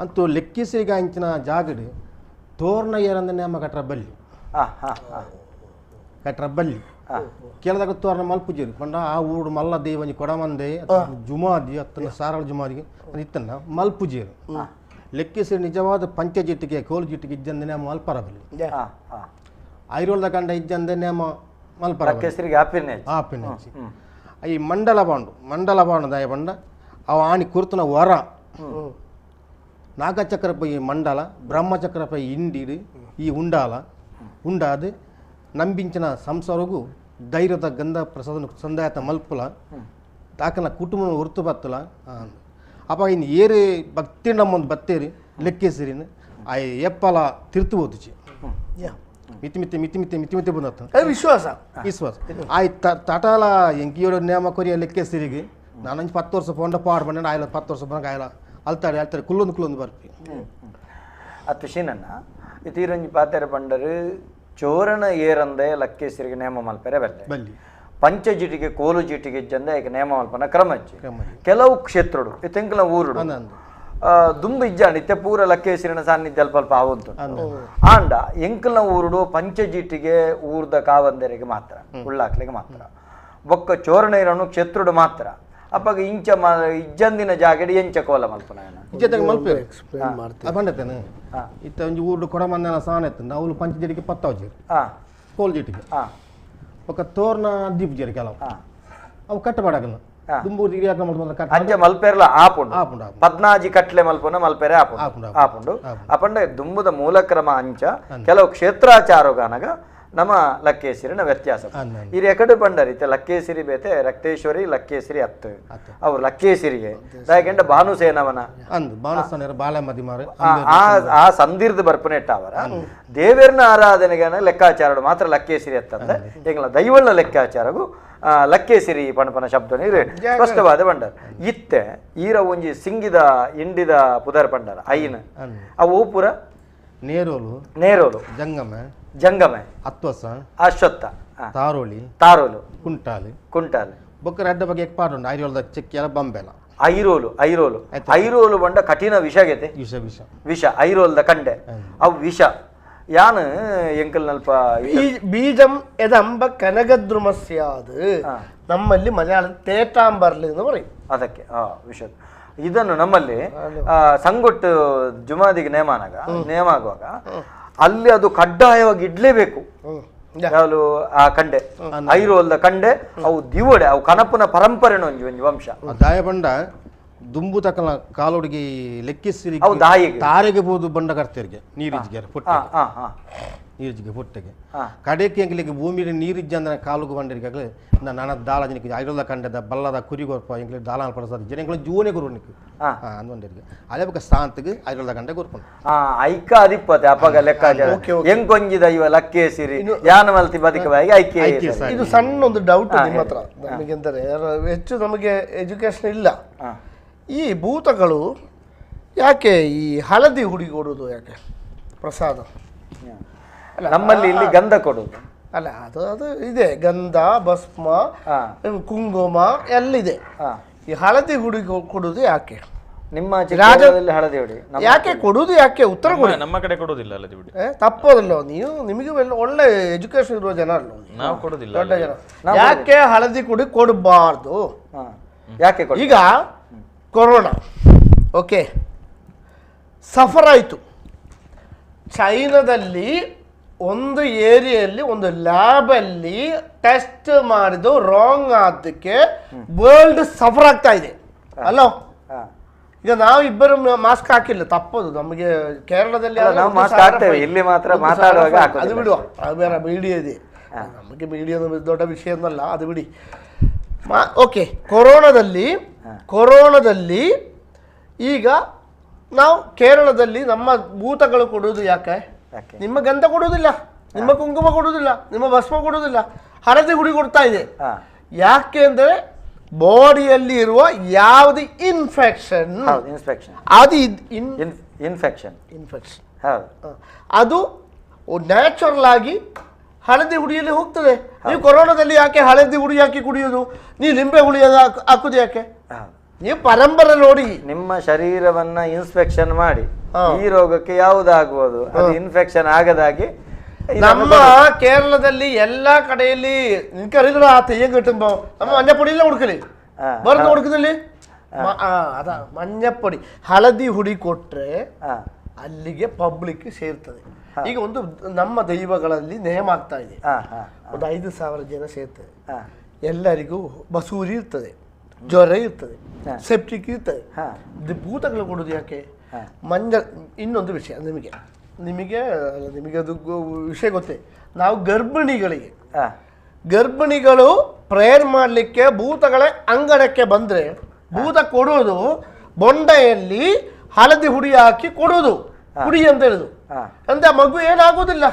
ಅಂತೂ ಲೆಕ್ಕಿಸಿಗ ಅಂಚಿನ ಜಾಗಡು ತೋರ್ನ ಏರಂದ ನೇಮ ಕಟ್ರ ಬಲ್ಲಿ ಕಟ್ರ ಬಲ್ಲಿ ಕೇಳದಾಗ ತೋರಣ ಮಲ್ಪುಜೇರು ಪಂಡ ಆ ಊರು ಮಲ್ಲ ದೇವಂಜಿ ಕೊಡಮಂದೆ ಜುಮಾದಿ ಅತ್ತನ ಸಾರಳ ಜುಮಾದಿಗೆ ಇತ್ತನ್ನ ಮಲ್ಪುಜೇರು ಲೆಕ್ಕಿಸಿ ನಿಜವಾದ ಪಂಚಜಿಟ್ಟಿಗೆ ಕೋಲು ಜಿಟ್ಟಿಗೆ ಇಜ್ಜಂದ ನೇಮ ಮಲ್ಪರ ಬಲ್ಲಿ ಐರೋಲ್ದ ಕಂಡ ಇಜ್ಜಂದ ನೇಮ ಮಲ್ಪರ ಆಪಿನ ಈ ಮಂಡಲ ಬಾಂಡು ಮಂಡಲ ಬಾಂಡು ದಾಯ ಬಂಡ ಅವ ಆಣಿ ಕುರ್ತನ ವರ ನಾಗಚಕ್ರಪ್ಪ ಈ ಮಂಡಲ ಬ್ರಹ್ಮಚಕ್ರಪ್ಪ ಇಂಡಿಡು ಈ ಉಂಡಾಲ ಉಂಡಾದು ನಂಬಿಂಚಿನ ಸಂಸಾರಗೂ ಧೈರ್ಯದ ಗಂಧ ಪ್ರಸಾದ ಸಂದಾಯತ ಮಲ್ಪುಲ ತಾಕನ ಕುಟುಂಬ ಹೊರ್ತು ಬತ್ತಲ ಅಪ್ಪ ಇನ್ನು ಏರು ಭಕ್ತಿ ನಮ್ಮೊಂದು ಬತ್ತೇರಿ ಲೆಕ್ಕಿಸಿರಿನ ಆ ಎಪ್ಪಲ ತಿರ್ತು ಓದುಚಿ ಮಿತಿ ಮಿತಿ ಮಿತಿ ಮಿತಿ ಮಿತಿ ಮಿತಿ ಬಂದತ್ತ ವಿಶ್ವಾಸ ವಿಶ್ವಾಸ ಆಯ್ ತಟಾಲ ಎಂಕಿಯೋಡು ನೇಮ ಕೊರಿಯ ಲೆಕ್ಕಿಸಿರಿಗೆ ನಾನಂಜು 10 ವರ್ಷ ಪೋಂಡ ಪಾಡು ಬಂಡ ಆಯ್ಲ 10 ವರ್ಷ ಬಂದಾಗ ಆಯ್ಲ ಅಲ್ತಾಡೆ ಅಲ್ತಾಡೆ ಕುಲ್ಲೊಂದು ಕುಲ್ಲೊಂದು ಬರ್ಪಿ ಅತ್ತು ಶೀನನ್ನ ಇತೀರಂಜಿ ಪಾತೆರ ಪಂಡರು ಚೋರಣ ಏರಂದೆ ಲಕ್ಕೇಸರಿಗೆ ನೇಮ ಮಲ್ಪೆರೆ ಬಲ್ಲೆ ಬಲ್ಲಿ ಪಂಚಜಿಟಿಗೆ ಕೋಲು ಜಿಟಿಗೆ ಇಜ್ಜಂದೆ ಏಕ ನೇಮ ಮಲ್ಪನ ಕ್ರಮ ಕೆಲವು ಕ್ಷೇತ್ರಡು ಇತ್ತೆಂಕಲ ಊರುಡು ದುಂಬು ಇಜ್ಜಾಂಡ್ ಇತ್ತೆ ಪೂರ ಲಕ್ಕೇಸರಿನ ಸಾನ್ನಿಧ್ಯ ಅಲ್ಪ ಅಲ್ಪ ಆವಂತು ಆಂಡ ಎಂಕಲ್ನ ಊರುಡು ಪಂಚಜಿಟಿಗೆ ಊರ್ದ ಕಾವಂದರಿಗೆ ಮಾತ್ರ ಉಳ್ಳಾಕ್ಲಿಗೆ ಮಾತ್ರ ಬೊಕ್ಕ ಚೋರಣ ಇರೋನು ಕ್ಷೇತ್ರಡು ಮಾತ್ರ ಅಪ್ಪಾಗ ಇಂಚ ಇಜ್ಜಂದಿನ ಜಾಗಡಿ ಎಂಚ ಕೋಲ ಮಲ್ಪನ ಮಲ್ಪೆ ಬಂಡತೇನೆ ಇತ್ತ ಒಂಜಿ ಊರುಡು ಕೊಡಮಂದನ ಸಾನ ಇತ್ತು ನಾವು ಪಂಚಜಿಟಿಗೆ ಪತ್ತಾವಜಿ ಕೋಲ್ ಜಿಟಿಗೆ ಬೊಕ್ಕ ತೋರ್ನ ದೀಪಜೇರಿ ಕೆಲವು ಅವು ಕಟ್ಟಬಾಡಗಲ್ಲ ದುಂಬೂರು ಅಂಚೆ ಮಲ್ಪೆರ್ಲ ಆಪುಂಡು ಆಪುಂಡು ಪದ್ನಾಜಿ ಕಟ್ಲೆ ಮಲ್ಪುನ ಮಲ್ಪೆರೆ ಆಪುಂಡು ಆಪುಂಡು ಅಪಂಡ ದುಂಬುದ ಮೂಲಕ್ರಮ ಅಂಚ ಕೆಲವು ಕ್ಷೇತ್ರಾಚಾರಗಾನಗ ನಮ್ಮ ಲಕ್ಕೇಸಿರಿನ ವ್ಯತ್ಯಾಸ ಈ ಎಕಡೆ ಬಂಡರಿ ಲಕ್ಕೇಸಿರಿ ಬೇತೆ ರಕ್ತೇಶ್ವರಿ ಲಕ್ಕೇಸಿರಿ ಅತ್ತು ಅವ್ರು ಲಕ್ಕೇಸಿರಿಗೆ ಯಾಕೆಂಡ ಭಾನುಸೇನವನ ಆ ಸಂದಿರ್ದ ಬರ್ಪನೆಟ್ಟ ಅವರ ದೇವೇರ್ನ ಆರಾಧನೆಗೆ ಲೆಕ್ಕಾಚಾರ ಮಾತ್ರ ಲಕ್ಕೇಸಿರಿ ಅತ್ತಂದ್ರೆ ಎಂಗ್ಲ ದೈವಳ್ಳ ಲೆಕ್ಕಾಚಾರಗೂ ಲಕ್ಕೇಸಿರಿ ಪಣಪನ ಶಬ್ದ ಸ್ಪಷ್ಟವಾದ ಬಂಡರ್ ಇತ್ತೆ ಈರ ಒಂಜಿ ಸಿಂಗಿದ ಇಂಡಿದ ಪುದರ್ ಪಂಡರ ಐನ್ ಅವು ಪೂರ ನೇರೋಲು ನೇರೋಲು ಜಂಗಮೆ ಜಂಗಮೆ ಅತ್ವಸ ಅಶ್ವತ್ಥ ತಾರೋಳಿ ತಾರೋಲು ಕುಂಟಾಲಿ ಕುಂಟಾಲಿ ಬೊಕ್ಕ ರಡ್ಡ ಬಗ್ಗೆ ಪಾಡುಂಡು ಐರೋಲ್ದ ಚೆಕ್ಕಿಯಲ ಬಂಬೆಲ ಐರೋಲು ಐರೋಲು ಐರೋಲು ಬಂಡ ಕಠಿಣ ವಿಷ ಗೆತೆ ವಿಷ ವಿಷ ವಿಷ ಐರೋಲ್ದ ಕಂಡೆ ಅವು ವಿಷ ಯಾನು ಎಂಕಲ್ ನಲ್ಪ ಬೀಜಂ ಎದಂಬ ಕನಗದ್ರುಮಸ್ಯಾದ ನಮ್ಮಲ್ಲಿ ಮಲಯಾಳ ತೇಟಾಂಬರ್ಲಿ ಅಂತ ಬರೀ ಅದಕ್ಕೆ ವಿಷ ಇದನ್ನು ನಮ್ಮಲ್ಲಿ ಸಂಗೊಟ್ಟು ಜುಮಾದಿಗೆ ನೇಮನಾಗ ನೇಮ ಆಗುವಾಗ ಅಲ್ಲಿ ಅದು ಕಡ್ಡಾಯವಾಗಿ ಇಡ್ಲೇಬೇಕು ಯಾವುದು ಆ ಕಂಡೆ ಐರೋಲ್ದ ಕಂಡೆ ಅವು ದಿವಡೆ ಅವು ಕನಪುನ ಪರಂಪರೆನ ಒಂಜಿ ಒಂಜಿ ವಂಶ ದಾಯ ಬಂಡ ದುಂಬು ತಕಲ ಕಾಲೊಡಿಗೆ ಲೆಕ್ಕಿಸಿರಿ ಅವು ದಾಯಿಗೆ ತಾರೆಗೆ ಬೋದು ಬಂಡ ಕರ್ತಿರ್ಗೆ ನೀರಿಜ್ಗೆ ಪೊಟ್ಟೆಗೆ ನೀರಿಜ್ಗೆ ಪೊಟ್ಟೆಗೆ ಕಡೆಗೆ ಎಂಗ್ಲಿಗೆ ಭೂಮಿಗೆ ನೀರಿಜ್ಜ ಅಂದ್ರೆ ಕಾಲುಗು ಬಂಡರಿಗೆ ನನ್ನ ದಾಳ ಜನಕ್ಕೆ ಐರೋಲ್ದ ಕಂಡದ ಬಲ್ಲದ ಕುರಿ ಗೊರ್ಪ ಎಂಗ್ಲಿಗೆ ದಾಳ ಪಡಸಾದ ಜನ ಜೂನೆ ಗುರುನಿಕ್ ಅಂದ್ಕೊಂಡಿರ್ಗೆ ಅದೇ ಬೊಕ್ಕ ಸಾಂತಿಗೆ ಐರೋಲ್ದ ಕಂಡೆ ಗೊರ್ಪುಂಡು ಐಕ ಅದಿಪ್ಪತೆ ಅಪ್ಪಗ ಲೆಕ್ಕಾಚಾರ ಎಂಕೊಂಜಿದ ಇವ ಲಕ್ಕೇಸಿರಿ ಯಾನ ಮಲ್ತಿ ಬದುಕವಾಗಿ ಐಕೆ ಇದು ಸಣ್ಣ ಒಂದು ಡೌಟ್ ನಿಮ್ಮ ಹತ್ರ ನಮಗೆಂದರೆ ಹೆಚ್ಚು ನಮಗೆ ಎಜುಕೇಶನ್ ಇಲ್ಲ. ಈ ಭೂತಗಳು ಯಾಕೆ ಈ ಹಳದಿ ಹುಡಿ ಕೊಡುವುದು ಯಾಕೆ ಪ್ರಸಾದ? ನಮ್ಮಲ್ಲಿ ಇಲ್ಲಿ ಗಂಧ ಕೊಡುವುದು ಅಲ್ಲ, ಅದು ಅದು ಇದೆ, ಗಂಧ ಭಸ್ಮ ಕುಂಕುಮ ಎಲ್ಲಿದೆ. ಈ ಹಳದಿ ಹುಡಿ ಕೊಡುವುದು ಯಾಕೆ? ನಿಮ್ಮ ರಾಜ್ಯದಲ್ಲಿ ಹಳದಿ ಹುಡಿ ಯಾಕೆ ಕೊಡುವುದು? ಯಾಕೆ ಉತ್ತರ ಕೊಡಿ. ನಮ್ಮ ಕಡೆ ಕೊಡುವುದಿಲ್ಲ ಹಳದಿ ಹುಡಿ. ತಪ್ಪೋದಲ್ಲ ನೀವು, ನಿಮಗೆ ಒಳ್ಳೆ ಎಜುಕೇಶನ್ ಇರುವ ಜನ ಅಲ್ಲ, ನಾವು ಕೊಡುವುದಿಲ್ಲ. ದೊಡ್ಡ ಜನ ಯಾಕೆ ಹಳದಿ ಕುಡಿ ಕೊಡಬಾರ್ದು? ಯಾಕೆ? ಈಗ corona okay suffer ಆಯಿತು. ಚೈನಾದಲ್ಲಿ ಒಂದು ಏರಿಯಲ್ಲಿ ಒಂದು ಲ್ಯಾಬಲ್ಲಿ ಟೆಸ್ಟ್ ಮಾಡಿದ್ದು ರಾಂಗ್ ಆದಕ್ಕೆ ವರ್ಲ್ಡ್ ಸಫರ್ ಆಗ್ತಾ ಇದೆ ಅಲ್ಲೋ. ಈಗ ನಾವು ಇಬ್ಬರು ಮಾಸ್ಕ್ ಹಾಕಿಲ್ಲ, ತಪ್ಪದು ನಮಗೆ. ಕೇರಳದಲ್ಲಿ ಇಲ್ಲಿ ಮಾತ್ರ ಮಾತಾಡುವಾಗ ಅದು ಬಿಡುವ, ಅದು ಬೇರೆ ಮೀಡಿಯಾ ಇದೆ, ನಮಗೆ ಮೀಡಿಯಾ ದೊಡ್ಡ ವಿಷಯ ಅನ್ನಲ್ಲ, ಅದು ಬಿಡಿ. ಓಕೆ, ಕೊರೋನಾದಲ್ಲಿ ಈಗ ನಾವು ಕೇರಳದಲ್ಲಿ ನಮ್ಮ ಭೂತಗಳು ಕೊಡುವುದು ಯಾಕೆ? ನಿಮ್ಮ ಗಂಧ ಕೊಡುವುದಿಲ್ಲ, ನಿಮ್ಮ ಕುಂಕುಮ ಕೊಡುವುದಿಲ್ಲ, ನಿಮ್ಮ ಭಸ್ಮ ಕೊಡುವುದಿಲ್ಲ, ಹಳದಿ ಗುಡಿ ಕೊಡ್ತಾ ಇದೆ. ಯಾಕೆ ಅಂದರೆ ಬಾಡಿಯಲ್ಲಿ ಇರುವ ಯಾವುದೇ ಇನ್ಫೆಕ್ಷನ್, ಅದು ಇನ್ಫೆಕ್ಷನ್ ಅದು ನ್ಯಾಚುರಲ್ ಆಗಿ ಹಳದಿ ಹುಡಿಯಲ್ಲಿ ಹೋಗ್ತದೆ. ನೀವು ಕೊರೋನಾದಲ್ಲಿ ಯಾಕೆ ಹಳದಿ ಹುಡಿ ಹಾಕಿ ಕುಡಿಯೋದು? ನೀವು ಲಿಂಬೆ ಹುಳಿ ಹಾಕುದು ಯಾಕೆ? ನೀವು ಪರಂಪರೆ ನೋಡಿ, ನಿಮ್ಮ ಶರೀರವನ್ನ ಇನ್ಸ್ಪೆಕ್ಷನ್ ಮಾಡಿ ಈ ರೋಗಕ್ಕೆ ಯಾವುದಾಗುವುದು, ಅದು ಇನ್ಫೆಕ್ಷನ್ ಆಗದಾಗಿ. ನಮ್ಮ ಕೇರಳದಲ್ಲಿ ಎಲ್ಲಾ ಕಡೆಯಲ್ಲಿ ನಿನ್ಕರಿದ್ರು ಆ ತೆಯ್ಯ കിട്ടുമ്പോ ನಮ್ಮ മഞ്ഞപ്പൊടി ಇಲ್ಲ കൊടുക്കല്, വേറെ കൊടുക്കുന്നില്ലേ? ಅದ ಮഞ്ഞപ്പൊಡಿ ಹಳದಿ ಹುಡಿ ಕೊಟ್ರೆ ಅಲ್ಲಿಗೆ ಪಬ್ಲಿಕ್ ಸೇರ್ತದೆ. ಈಗ ಒಂದು ನಮ್ಮ ದೈವಗಳಲ್ಲಿ ನೇಮ ಆಗ್ತಾ ಇದೆ, ಒಂದು 5,000 ಜನ ಸೇರ್ತದೆ, ಎಲ್ಲರಿಗೂ ಬಸೂರಿ ಇರ್ತದೆ, ಜ್ವರ ಇರ್ತದೆ, ಸೆಪ್ಟಿಕ್ ಇರ್ತದೆ. ಭೂತಗಳು ಕೊಡೋದು ಯಾಕೆ? ಮಂಜ ಇನ್ನೊಂದು ವಿಷಯ ನಿಮಗೆ ನಿಮಗೆ ನಿಮಗೆ ಅದು ವಿಷಯ ಗೊತ್ತೇ, ನಾವು ಗರ್ಭಿಣಿಗಳು ಪ್ರೇಯರ್ ಮಾಡಲಿಕ್ಕೆ ಭೂತಗಳ ಅಂಗಡಕ್ಕೆ ಬಂದರೆ ಭೂತ ಕೊಡೋದು ಬೊಂಡೆಯಲ್ಲಿ ಹಳದಿ ಹುಡಿ ಹಾಕಿ ಕೊಡೋದು, ಹುಡಿ ಅಂತ ಹೇಳುದು. ಅಂದ್ರೆ ಆ ಮಗು ಏನಾಗೋದಿಲ್ಲ.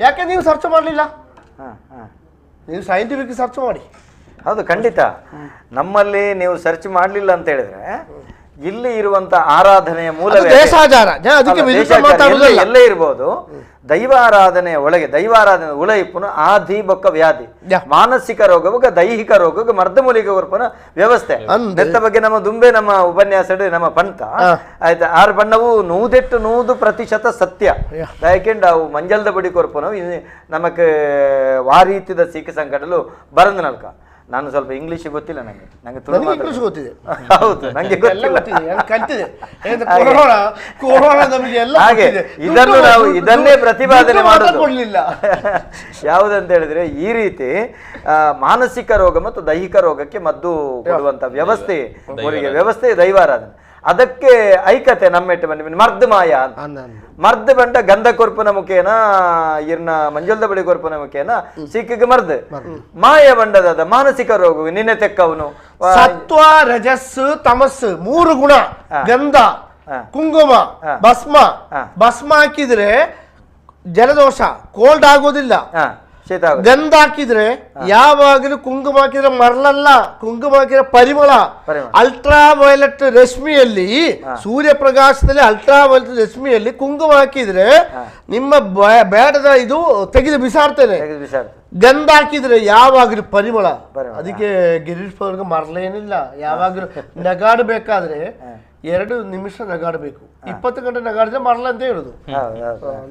ಯಾಕೆ ನೀವು ಸರ್ಚ್ ಮಾಡಲಿಲ್ಲ? ನೀವು ಸೈಂಟಿಫಿಕ್ ಸರ್ಚ್ ಮಾಡಿ. ಹೌದು, ಖಂಡಿತ. ನಮ್ಮಲ್ಲಿ ನೀವು ಸರ್ಚ್ ಮಾಡಲಿಲ್ಲ ಅಂತ ಹೇಳಿದ್ರೆ ಇಲ್ಲಿ ಇರುವಂತ ಆರಾಧನೆಯ ಮೂಲ ದೇಶಾಚಾರ ಎಲ್ಲೇ ಇರಬಹುದು. ದೈವ ಆರಾಧನೆಯ ಒಳಗೆ ದೈವಾರಾಧನೆ ಉಳಯಿಪ್ಪುನು ಆಧಿ ಬೊಕ್ಕ ವ್ಯಾಧಿ, ಮಾನಸಿಕ ರೋಗ ಬೊಕ್ಕ ದೈಹಿಕ ರೋಗ ಮರ್ದಮೂಲಿಕೆ ಕೊರ್ಪುನ ವ್ಯವಸ್ಥೆ. ನೆತ್ತ ಬಗ್ಗೆ ನಮ್ಮ ದುಂಬೆ ನಮ್ಮ ಉಪನ್ಯಾಸ ನಮ್ಮ ಪಂತ ಆಯ್ತಾ ಆರು ಬಣ್ಣವು 100% ಸತ್ಯ. ಯಾಕೆಂದ್ರೆ ಅವು ಮಂಜಲ್ದ ಬಡಿ ಕೊರ್ಪುನ ನಮಕ್ ವಾರೀತಿದ ಸೀಕ ಸಂಕಟಲು ಬರಂದ ನಲ್ಕ. ನಾನು ಸ್ವಲ್ಪ ಇಂಗ್ಲಿಷ್ ಗೊತ್ತಿಲ್ಲ ನನಗೆ, ನಂಗೆ ತುಳು ಇಂಗ್ಲಿಷ್ ಗೊತ್ತಿದೆ. ಹೌದು, ನಂಗೆ ಗೊತ್ತಿಲ್ಲ, ಕಲ್ತಿದೆ. ಕೊರೋನಾ ನಮಗೆ ಎಲ್ಲ ಹಾಗೆ ಇದನ್ನು ನಾವು ಇದನ್ನೇ ಪ್ರತಿಪಾದನೆ ಮಾಡೋದು ಯಾವುದಂತ ಹೇಳಿದ್ರೆ ಈ ರೀತಿ ಮಾನಸಿಕ ರೋಗ ಮತ್ತು ದೈಹಿಕ ರೋಗಕ್ಕೆ ಮದ್ದು ಕೊಡುವಂತ ವ್ಯವಸ್ಥೆ, ಅವರಿಗೆ ವ್ಯವಸ್ಥೆ ದೈವಾರಾಧನೆ. ಅದಕ್ಕೆ ಐಕತೆ ನಮ್ಮೆಟ್ಟು ಬಂದು ಮರ್ದ್ ಮಾಯ ಅಂತ. ಮರ್ದ್ ಬಂಡ ಗಂಧ ಕೊರ್ಪುನ ಮುಖೇನ ಇರ್ನ ಮಂಜಲ್ದ ಬಳಿ ಕೊರ್ಪುನ ಮುಖೇನ ಸೀಕಿಗೆ ಮರ್ದ್ ಮಾಯ ಬಂಡದ ಮಾನಸಿಕ ರೋಗ ನಿನ್ನೆ ತೆಕ್ಕವನು. ಸತ್ವ ರಜಸ್ಸು ತಮಸ್ಸು ಮೂರು ಗುಣ, ಗಂಧ ಕುಂಕುಮ ಭಸ್ಮ. ಭಸ್ಮ ಹಾಕಿದ್ರೆ ಜಲದೋಷ ಕೋಲ್ಡ್ ಆಗೋದಿಲ್ಲ. ಗಂಧ ಹಾಕಿದ್ರೆ ಯಾವಾಗಲೂ, ಕುಂಕುಮ ಹಾಕಿದ್ರೆ ಮರಳಲ್ಲ, ಕುಂಕುಮ ಹಾಕಿದ್ರೆ ಪರಿಮಳ. ಅಲ್ಟ್ರಾ ವೈಲೆಟ್ ರಶ್ಮಿಯಲ್ಲಿ, ಸೂರ್ಯಪ್ರಕಾಶದಲ್ಲಿ ಅಲ್ಟ್ರಾ ವೈಲೆಟ್ ರಶ್ಮಿಯಲ್ಲಿ ಕುಂಕುಮ ಹಾಕಿದ್ರೆ ನಿಮ್ಮ ಬೇಡದ ಇದು ತೆಗೆದು ಬಿಸಾಡ್ತೇನೆ. ಗಂಧ ಹಾಕಿದ್ರೆ ಯಾವಾಗಲೂ ಪರಿಮಳ. ಅದಕ್ಕೆ ಗಿರೀಶ್ ಅವ್ರಿಗೆ ಮರಳೇನಿಲ್ಲ, ಯಾವಾಗಲೂ ನಗಾಡಬೇಕಾದ್ರೆ 2 ನಿಮಿಷ ನಗಾಡಬೇಕು. 20 ಗಂಟೆ ನಗಾಡಿದ್ರೆ ಮರಳ ಅಂತ ಹೇಳುದು.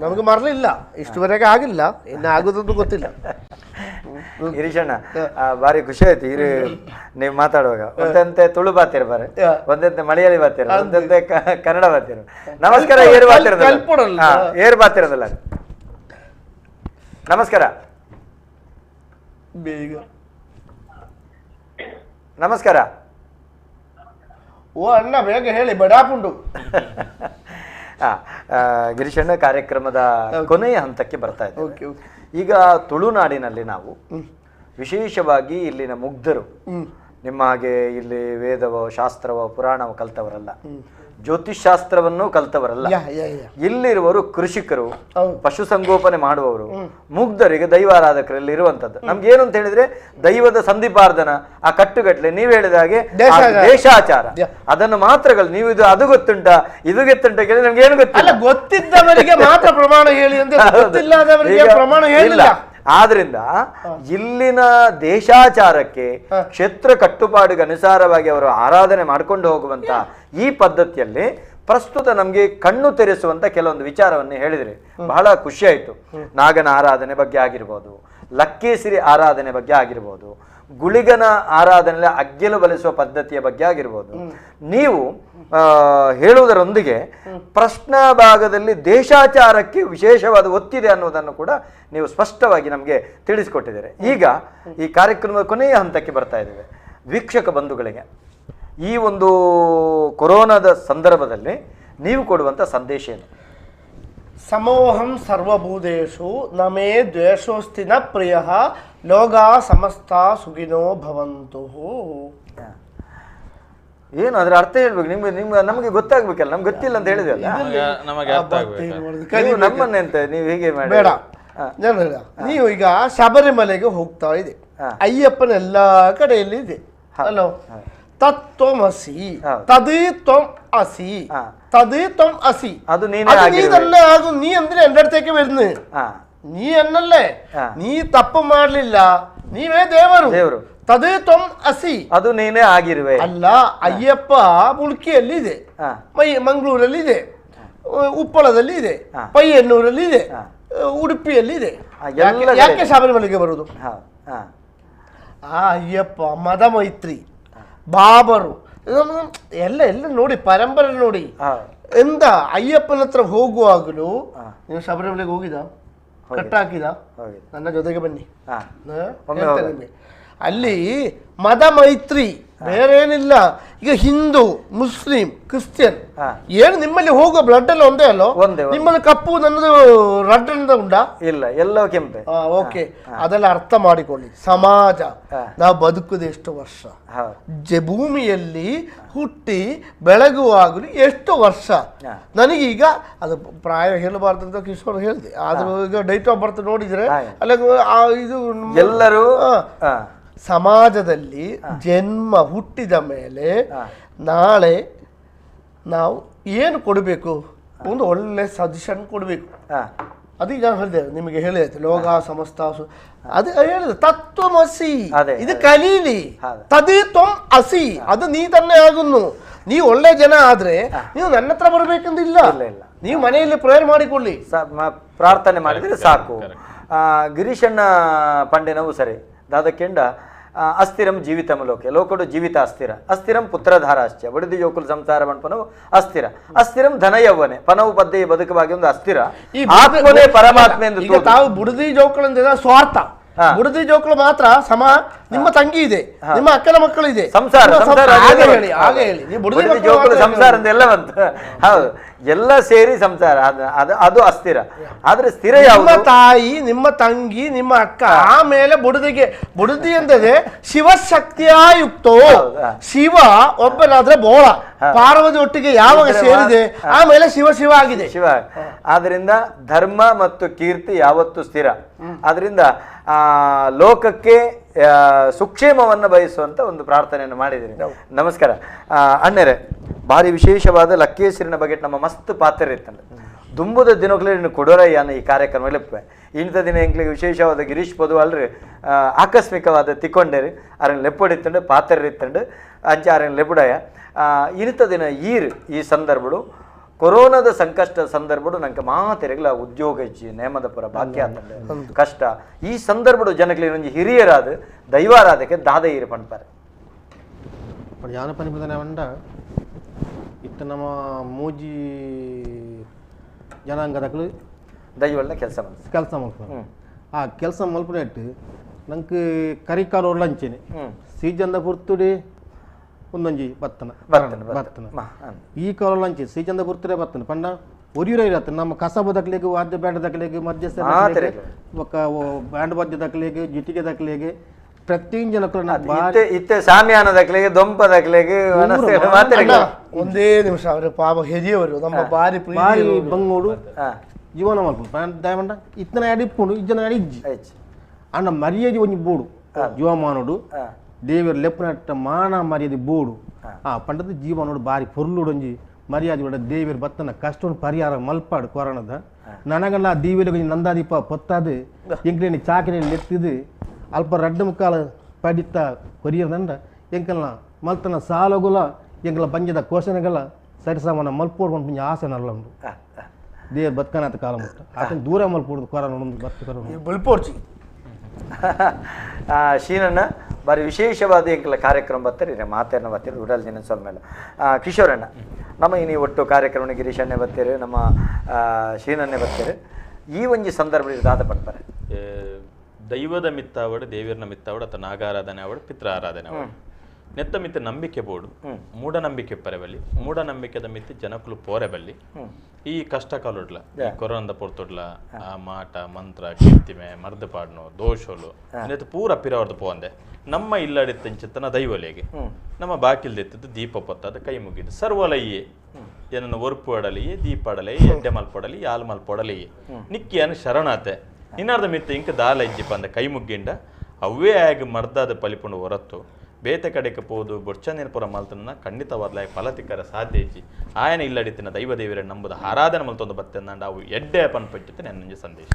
ನಮಗೆ ಮರಳಿಲ್ಲ, ಇಷ್ಟುವರೆಗೆ ಆಗಿಲ್ಲ, ಇನ್ನು ಆಗುದಂತೂ ಗೊತ್ತಿಲ್ಲ. ಗಿರೀಶಣ್ಣ ಭಾರಿ ಖುಷಿ ಆಯ್ತು ಇರು ನೀವು ಮಾತಾಡುವಾಗ. ಒಂದಂತೆ ತುಳು ಬಾತಿರ ಬಾರೆ, ಒಂದಂತೆ ಮಲಯಾಳಿ ಬಾತಿರ, ಒಂದಂತೆ ಕನ್ನಡ ಬಾತಿರ. ನಮಸ್ಕಾರ, ಏರು ಬಾತಿರದಲ್ಲ, ಏರು ಬಾತಿರದಲ್ಲ. ನಮಸ್ಕಾರ, ಬೇಗ ನಮಸ್ಕಾರ. ಓ ಅಣ್ಣ ಬೇಗ ಹೇಳಿ, ಬಡಾಪುಂಡು. ಗಿರೀಶಣ್ಣ, ಕಾರ್ಯಕ್ರಮದ ಕೊನೆಯ ಹಂತಕ್ಕೆ ಬರ್ತಾ ಇದ್ದೀವಿ. ಈಗ ತುಳುನಾಡಿನಲ್ಲಿ ನಾವು ವಿಶೇಷವಾಗಿ ಇಲ್ಲಿನ ಮುಗ್ಧರು, ನಿಮ್ಮ ಹಾಗೆ ಇಲ್ಲಿ ವೇದವೋ ಶಾಸ್ತ್ರವೋ ಪುರಾಣವೋ ಕಲ್ತವರಲ್ಲ, ಜ್ಯೋತಿಷಾಸ್ತ್ರವನ್ನು ಕಲ್ತವರಲ್ಲ. ಇಲ್ಲಿರುವವರು ಕೃಷಿಕರು, ಪಶುಸಂಗೋಪನೆ ಮಾಡುವವರು, ಮುಗ್ಧರಿಗೆ ದೈವಾರಾಧಕರಲ್ಲಿ ಇರುವಂತದ್ದು. ನಮ್ಗೆ ಏನು ಅಂತ ಹೇಳಿದ್ರೆ ದೈವದ ಸಂಧಿಪಾರ್ಧನ, ಆ ಕಟ್ಟುಗಟ್ಟಲೆ ನೀವು ಹೇಳಿದ ಹಾಗೆ ದೇಶಾಚಾರ, ಅದನ್ನು ಮಾತ್ರಗಳು. ನೀವು ಇದು ಅದು ಗೊತ್ತುಂಟ ಇದು ಗೊತ್ತುಂಟ ಕೇಳಿ ನಮ್ಗೆ ಏನು ಗೊತ್ತಿಲ್ಲ. ಗೊತ್ತಿದ್ದವರಿಗೆ ಮಾತ್ರ ಪ್ರಮಾಣ ಹೇಳಿ ಅಂತ, ಗೊತ್ತಿಲ್ಲದವರಿಗೆ ಪ್ರಮಾಣ ಹೇಳಿಲ್ಲ. ಆದ್ರಿಂದ ಇಲ್ಲಿನ ದೇಶಾಚಾರಕ್ಕೆ ಕ್ಷೇತ್ರ ಕಟ್ಟುಪಾಡಿಗೆ ಅನುಸಾರವಾಗಿ ಅವರು ಆರಾಧನೆ ಮಾಡಿಕೊಂಡು ಹೋಗುವಂತ ಈ ಪದ್ಧತಿಯಲ್ಲಿ ಪ್ರಸ್ತುತ ನಮಗೆ ಕಣ್ಣು ತೆರೆಸುವಂತ ಕೆಲವೊಂದು ವಿಚಾರವನ್ನು ಹೇಳಿದ್ರಿ, ಬಹಳ ಖುಷಿ ಆಯ್ತು. ನಾಗನ ಆರಾಧನೆ ಬಗ್ಗೆ ಆಗಿರ್ಬೋದು, ಲಕ್ಕೇಸಿರಿ ಆರಾಧನೆ ಬಗ್ಗೆ ಆಗಿರ್ಬೋದು, ಗುಳಿಗನ ಆರಾಧನೆ ಅಗ್ಗೆಲು ಬಲಿಸುವ ಪದ್ಧತಿಯ ಬಗ್ಗೆ ಆಗಿರ್ಬೋದು, ನೀವು ಹೇಳುವುದರೊಂದಿಗೆ ಪ್ರಶ್ನಾ ಭಾಗದಲ್ಲಿ ದೇಶಾಚಾರಕ್ಕೆ ವಿಶೇಷವಾದ ಒತ್ತಿದೆ ಅನ್ನೋದನ್ನು ಕೂಡ ನೀವು ಸ್ಪಷ್ಟವಾಗಿ ನಮಗೆ ತಿಳಿಸಿಕೊಟ್ಟಿದ್ದೀರಿ. ಈಗ ಈ ಕಾರ್ಯಕ್ರಮದ ಕೊನೆಯ ಹಂತಕ್ಕೆ ಬರ್ತಾ ಇದ್ದೇವೆ. ವೀಕ್ಷಕ ಬಂಧುಗಳಿಗೆ ಈ ಒಂದು ಕೊರೋನಾದ ಸಂದರ್ಭದಲ್ಲಿ ನೀವು ಕೊಡುವಂಥ ಸಂದೇಶ ಏನು? ಸಮೋಹಂ ಸರ್ವಭೂತೇಷು ನಮೇ ದ್ವೇಷೋಸ್ತಿ ನ ಪ್ರಿಯಃ ಲೋಕಾ ಸಮಸ್ತ ಸುಖಿನೋ ಭವಂತು. ಏನು ಅದರ ಅರ್ಥ ಹೇಳ್ಬೇಕು ನಿಮ್ಗೆ? ನಿಮ್ಗೆ ನಮಗೆ ಗೊತ್ತಾಗ್ಬೇಕಲ್ಲ, ನಮ್ಗೆ ಗೊತ್ತಿಲ್ಲ ಅಂತ ಹೇಳಿದ್ವಲ್ಲ, ನೀವು ನಮ್ಮನ್ನೆಂತ ನೀವು ಹೀಗೆ ಮಾಡಿ ಬೇಡ. ನೀವು ಈಗ ಶಬರಿಮಲೆಗೆ ಹೋಗ್ತಾ ಇದೆ, ಅಯ್ಯಪ್ಪನ ಎಲ್ಲ ಕಡೆಯಲ್ಲಿ ಇದೆ ಅಲ್ಲೋ. ತತ್ವಮಸಿ ತದೇ ತ್ವಂ ಅಸಿ ತದೇ ತ್ವಂ ಅಸಿ, ಅದು ನೀ തന്നെ ആകും. നീ എന്തിനാ എൻ്റെ അടുത്തേക്ക് വരുന്നത്? നീ എന്നല്ലേ, നീ തപ്പ് ಮಾಡಲಿಲ್ಲ, ನೀವೇ ದೇವರು. ತದೇ ತ್ವಂ ಅಸಿ, ಅದು ನೀನೇ ಆಗಿರುವೆ ಅಲ್ಲ. ಅಯ್ಯಪ್ಪ ಮುಲ್ಕಿಯಲ್ಲಿ ಇದೆ, ಮಂಗಳೂರಲ್ಲಿ ಇದೆ, ಉಪ್ಪಳದಲ್ಲಿ ಇದೆ, ಪಯ್ಯನ್ನೂರಲ್ಲಿ ಇದೆ, ಉಡುಪಿಯಲ್ಲಿ ಇದೆ. ಯಾಕೆ ಶಬರಿಮಲೆಗೆ ಬರುವುದು? ಆ ಅಯ್ಯಪ್ಪ ಮದ ಮೈತ್ರಿ ಬಾಬರು ಎಲ್ಲ ಎಲ್ಲ ನೋಡಿ, ಪರಂಪರೆ ನೋಡಿ. ಎಂದ ಅಯ್ಯಪ್ಪನ ಹತ್ರ ಹೋಗುವಾಗಲೂ ನೀವು ಶಬರಿಮಲೆಗೆ ಹೋಗಿದ, ಕಟ್ಟಾಕಿದ, ನನ್ನ ಜೊತೆಗೆ ಬನ್ನಿ ನಿಮಗೆ. ಅಲ್ಲಿ ಮದ ಮೈತ್ರಿ ಬೇರೇನಿಲ್ಲ. ಈಗ ಹಿಂದೂ ಮುಸ್ಲಿಂ ಕ್ರಿಶ್ಚಿಯನ್ ಏನು ನಿಮ್ಮಲ್ಲಿ ಹೋಗುವ ಬ್ಲಡ್ ಎಲ್ಲ ಒಂದೇ ಅಲ್ಲೋ? ನಿಮ್ಮದು ಕಪ್ಪು ನನ್ನದು ರೆಡ್ ಅಂತ ಉಂಟಾ? ಇಲ್ಲ, ಎಲ್ಲ ಕೆಂಪೆ. ಓಕೆ, ಅದೆಲ್ಲ ಅರ್ಥ ಮಾಡಿಕೊಳ್ಳಿ. ಸಮಾಜ ನಾವು ಬದುಕುದು ಎಷ್ಟು ವರ್ಷ, ಭೂಮಿಯಲ್ಲಿ ಹುಟ್ಟಿ ಬೆಳಗುವಾಗಲು ಎಷ್ಟು ವರ್ಷ. ನನಗೀಗ ಅದು ಪ್ರಾಯ ಹೇಳಬಾರ್ದು ಅಂತ ಕಿಶೋರ್ ಹೇಳಿದೆ, ಆದ್ರೂ ಈಗ date of birth ನೋಡಿದ್ರೆ ಅಲ್ಲ ಇದು ಎಲ್ಲರೂ ಸಮಾಜದಲ್ಲಿ ಜನ್ಮ ಹುಟ್ಟಿದ ಮೇಲೆ ನಾಳೆ ನಾವು ಏನು ಕೊಡಬೇಕು, ಒಂದು ಒಳ್ಳೆ ಸಜೆಷನ್ ಕೊಡಬೇಕು. ಅದೀಗ ನಾನು ಹೇಳಿದೆ ನಿಮಗೆ ಹೇಳಿದೆ ಲೋಕ ಸಮಸ್ತ ಅದು ಹೇಳಿದೆ ತತ್ವಮಸಿ, ಇದು ಕಲೀಲಿ. ತದೇ ತ್ವಂ ಅಸಿ, ಅದು ನೀ തന്നെ ಆಗುന്നു. ನೀ ಒಳ್ಳೆ ಜನ ಆದ್ರೆ ನೀವು ನನ್ನ ಹತ್ರ ಬರಬೇಕಂದಿಲ್ಲ, ನೀವು ಮನೆಯಲ್ಲಿ ಪ್ರೇಯರ್ ಮಾಡಿಕೊಳ್ಳಿ, ಪ್ರಾರ್ಥನೆ ಮಾಡಿದ್ರೆ ಸಾಕು. ಗಿರೀಶಣ್ಣ ಪಂಡೆನವು ಸರಿ ದಾದಕೆಂಡ ಅಸ್ಥಿರಂ ಜೀವಿತಂ ಲೋಕೆ ಲೋಕಡು ಜೀವಿತ ಅಸ್ಥಿರ ಅಸ್ಥಿರಂ ಪುತ್ರಧಾರಾಶ್ಚ ಬಡಿದು ಜೋಕುಲ್ ಸಂಸಾರ ಮಣ್ಪನವು ಅಸ್ಥಿರ ಅಸ್ಥಿರಂ ಧನ ಯೌವನೆ ಪನವು ಪದ್ದೆಯ ಬದುಕವಾಗಿ ಒಂದು ಅಸ್ಥಿರ ಆತ್ಮನೇ ಪರಮಾತ್ಮ ಎಂದು. ತಾವು ಬುಡದಿ ಜೋಕುಳಂದ್ರೆ ಸ್ವಾರ್ಥ, ಬುಡದಿ ಜೋಕುಳು ಮಾತ್ರ ಸಮ. ನಿಮ್ಮ ತಂಗಿ ಇದೆ, ನಿಮ್ಮ ಅಕ್ಕನ ಮಕ್ಕಳು ಇದೆ, ಸಂಸಾರ ಜೋಕುಳು ಸಂಸಾರ ಅಂತ ಎಲ್ಲ ಬಂತು. ಹೌದು, ಎಲ್ಲ ಸೇರಿ ಸಂಸಾರ, ಅದು ಅದು ಅಸ್ಥಿರ. ಆದ್ರೆ ಸ್ಥಿರ ನಿಮ್ಮ ತಾಯಿ, ನಿಮ್ಮ ತಂಗಿ, ನಿಮ್ಮ ಅಕ್ಕ, ಆಮೇಲೆ ಬುಡದಿಗೆ. ಬುಡದಿ ಎಂದರೆ ಶಿವಶಕ್ತಿಯಾಯುಕ್ತೋ. ಶಿವ ಒಬ್ಬನಾದ್ರೆ ಬೋಳ, ಪಾರ್ವತಿ ಒಟ್ಟಿಗೆ ಯಾವಾಗ ಸೇರಿದೆ ಆಮೇಲೆ ಶಿವ ಶಿವ ಆಗಿದೆ ಶಿವ. ಆದ್ರಿಂದ ಧರ್ಮ ಮತ್ತು ಕೀರ್ತಿ ಯಾವತ್ತು ಸ್ಥಿರ. ಆದ್ರಿಂದ ಆ ಲೋಕಕ್ಕೆ ಸುಕ್ಷೇಮವನ್ನು ಬಯಸುವಂತ ಒಂದು ಪ್ರಾರ್ಥನೆಯನ್ನು ಮಾಡಿದಿರಿ. ನಮಸ್ಕಾರ ಅಣ್ಣರೇ. ಭಾರಿ ವಿಶೇಷವಾದ ಲಕ್ಕೇಶ್ವರಿನ ಬಗ್ಗೆ ನಮ್ಮ ಮಸ್ತ್ ಪಾತ್ರ ಇತ್ತಂದ್ರೆ ದುಂಬುದ ದಿನಗಳು ಕೊಡೋರಯ್ಯನ ಈ ಕಾರ್ಯಕ್ರಮ ಲೆಪ್ಪೆ. ಇಂಥ ದಿನ ಎಂಕ್ಲಿಗೆ ವಿಶೇಷವಾದ ಗಿರೀಶ್ ಪೊದುವಾಲ್ರಿ ಆಕಸ್ಮಿಕವಾದ ತಿಕ್ಕೊಂಡೇರಿ ಅರನ್ ಲೆಪ್ಪಡಿತ್ತಂಡು ಪಾತ್ರ ಇತ್ತಂಡು ಅಂಚೆ ಅರನ್ ಲೆಪ್ಪುಡಯ. ಇಂಥ ದಿನ ಈರ್ ಈ ಸಂದರ್ಭಡು ಕೊರೋನಾದ ಸಂಕಷ್ಟ ಸಂದರ್ಭಡು ನಂಗೆ ಮಾತೆರೆಗ್ಲ ಉದ್ಯೋಗ ಇಜ್ಜಿ ನೇಮದ ಪುರ ಬಾಕಿ ಆತಂಡು ಕಷ್ಟ. ಈ ಸಂದರ್ಭಡು ಜನಗಳಿಗೆ ಒಂಜಿ ಹಿರಿಯರಾದ ದೈವಾರಾಧಕ್ಕೆ ದಾದ ಈರು ಪಣ್ಪಾರೆ. ಯಾನ ಪನಿಪದನೆ వంಡ ಇತ್ತ ನಮ್ಮ ಮೂಜಿ ಜನಾಂಗದಕ್ಲು ದೈವಳ್ಳ ಕೆಲಸ ಕೆಲಸ ಮಲ್ಪುನ. ಆ ಕೆಲಸ ಮಲ್ಪುನೆಟ್ಟು ನಂಗೆ ಕರಿಕಾಲ ಒಳ್ಳಂಚೇನೆ ಸೀಜನ್ದ ಪುರ್ತುಡಿ ಒಂದೊಂಜಿ ಬತ್ತನ ಬತ್ತನ ಈ ಕಾಲ ಅಂಚೆ ಸೀಜನ್ದ ಪುರ್ತುಡೆ ಬತ್ತನ ಪಂಡ ಒರಿಯೂರ ಇರತ್ತೆ ನಮ್ಮ ಕಸಬ ದಕ್ಲೆಗ್ ವಾದ್ಯ ಬ್ಯಾಂಡ್ ದಕ್ಲೆಗ್ ಮಧ್ಯಸ್ಥ ಬೊಕ್ಕ ಬ್ಯಾಂಡ್ ವಾದ್ಯ ದಕ್ಲೆಗ್ ಜಿಟಿಗೆ ದಕ್ಲೆಗ್ ಪ್ರತಿಯೊಂದು ಜನಕ್ಕೂ ಇತ್ತೆ ಸಾಮಿಯಾನ ದಕ್ಲೆಗ್ ದೊಂಪ ದಕ್ಲೆಗ್ ಒಂದೇ ನಿಮಿಷ ಅವರು ಪಾಪ ಹೆರಿಯವರು ನಮ್ಮ ಬಾರಿ ಬಾರಿ ಬಂಗೋಡು ಜೀವನ ಮಲ್ಪುಂಡು ದಯಮಂಡ ಇತ್ತನ ಅಡಿಪ್ಪುಂಡು ಇಜ್ಜನ ಇಜ್ಜಿ ಅಣ್ಣ ಮರ್ಯಾದೆ ಒಂಜಿ ಬೋಡು ಜೀವಮಾನೋಡು ದೇವರು ಲೆಪ್ಪನಟ್ಟ ಮಾನ ಮರ್ಯಾದೆ ಬೋಡು ಆ ಪಂಡದ ಜೀವನೋಡು ಬಾರಿ ಪೊರ್ಲುಡು ಒಂಜಿ ಮರ್ಯಾದೆ ಬಿಡ ದೇವರು ಬತ್ತನ ಕಷ್ಟ ಪರಿಹಾರ ಮಲ್ಪಾಡು ಕೊರೋನದ ನನಗಲ್ಲ ದೀವಿಲಿ ನಂದಾದೀಪ ಪೊತ್ತಾದು ಎಂಕ್ಲೇನಿ ಚಾಕಿನ ಲೆತ್ತಿದು ಅಲ್ಪ ರಡ್ಡು ಮುಕ್ಕಾಲ ಪಡಿತ ಕೊರಿಯದಂಡ ಎಂಕಲ್ನ ಮಲ್ತನ ಸಾಲಗುಲ ಎಂಕಲ ಬಂಜದ ಕೋಶನೆಗಳ ಸರಿಸಮಾನ ಮಲ್ಪೋಡು ಒಂದು ಆಸೆ ನಲ್ಲ ಉಂಡು ದೇವರು ಬತ್ಕನಾಥ ಕಾಲ ಮುಟ್ಟ ಆತನ ದೂರ ಮಲ್ಪೋಡು ಕೊರೋನ ಬತ್ತು ಕೊರೋನ ಬಲ್ಪೋಡ್ಚಿ ಶೀನಣ್ಣ ಬಾರಿ ವಿಶೇಷವಾದ ಎಂಕಲ ಕಾರ್ಯಕ್ರಮ ಬರ್ತಾರೆ ಇರೆ ಮಾತೇನ ಬರ್ತೀರಿ ಉಡಲ್ ದಿನ ಮೇಲೆ. ಕಿಶೋರಣ್ಣ ನಮ್ಮ ಇನಿ ಒಟ್ಟು ಕಾರ್ಯಕ್ರಮ ಗಿರೀಶಣ್ಣೆ ಬರ್ತೀರಿ, ನಮ್ಮ ಶೀನಣ್ಣೆ ಬರ್ತೀರಿ. ಈ ಒಂಜಿ ಸಂದರ್ಭದಲ್ಲಿ ದಾದ ಪಡ್ತಾರೆ ದೈವದ ಮಿತ್ತಾವಡು, ದೇವಿಯರ್ನ ಮಿತ್ತಾವಡು, ಅಥವಾ ನಾಗಾರಾಧನೆ ಅವಡು, ಪಿತ್ರ ಆರಾಧನೆ ಅವಡು, ನೆತ್ತ ಮಿತ್ತ ನಂಬಿಕೆ ಬೋಡು, ಮೂಢನಂಬಿಕೆ ಪರೆಬಲ್ಲಿ, ಮೂಢನಂಬಿಕೆದ ಮಿತ್ತ ಜನಕುಲು ಪೋರೆಬಲ್ಲಿ. ಈ ಕಷ್ಟ ಕಾಲೊಡ್ಲ, ಕೊರೋನಾದ ಪೊರ್ತೊಡ್ಲ, ಆ ಮಾಟ ಮಂತ್ರ ಕೀರ್ತಿಮೆ ಮರ್ದು ಪಾಡ್ನು ದೋಷೋಲು ನೆತ್ತ ಪೂರ ಪಿರವರ್ದು ಪೋಂದೆ. ನಮ್ಮ ಇಲ್ಲಡಿತ್ತಂಚಿತ್ತನ ದೈವಲೆಗೆ ನಮ್ಮ ಬಾಕಿಲ್ದೆತ್ತದ್ದು ದೀಪ ಪೊತ್ತಾದ ಕೈ ಮುಗಿದು ಸರ್ವಲಯ್ಯೆ ಏನನ್ನು ಒರ್ಪು ಅಡಲಿಯೇ, ದೀಪ ಅಡಲೇ, ಎಡ್ಡೆ ಮಲ್ಪೊಡಲಿ, ಯಾಲ್ ಮಲ್ಪೊಡಲಿಯೇ, ನಿಕ್ಕಿಯನ್ನು ಶರಣಾತೆ ಇನ್ನಾರ್ದ ಮಿತ್ತ ಇಂಕ ದಾಲ ಇಜ್ಜಿಪ್ಪ ಅಂದ ಕೈ ಮುಗ್ಗಿಂಡ ಅವೇ ಆಗಿ ಮರ್ದಾದ ಪಲಿಪುಂಡು ಹೊರತು ಬೇತೆ ಕಡೆಗೆ ಪೋದು ಬೊಡ್ಚಂದಿನ ಪುರ ಮಲ್ತನ ಖಂಡಿತವಾದ್ಲ ಫಲ ತಿಕ್ಕರ ಸಾಧ್ಯ ಇಜ್ಜಿ. ಆಯನ ಇಲ್ಲಡಿತ್ತಿನ ದೈವ ದೇವರ ನಂಬುದ ಆರಾಧನೆ ಮಲ್ತೊಂದು ಬತ್ತೆಂದಾಂಡ ಅವು ಎಡ್ಡೆ ಪನ್ಪಟ್ಟಿತ್ತು ನನ್ನ ಸಂದೇಶ.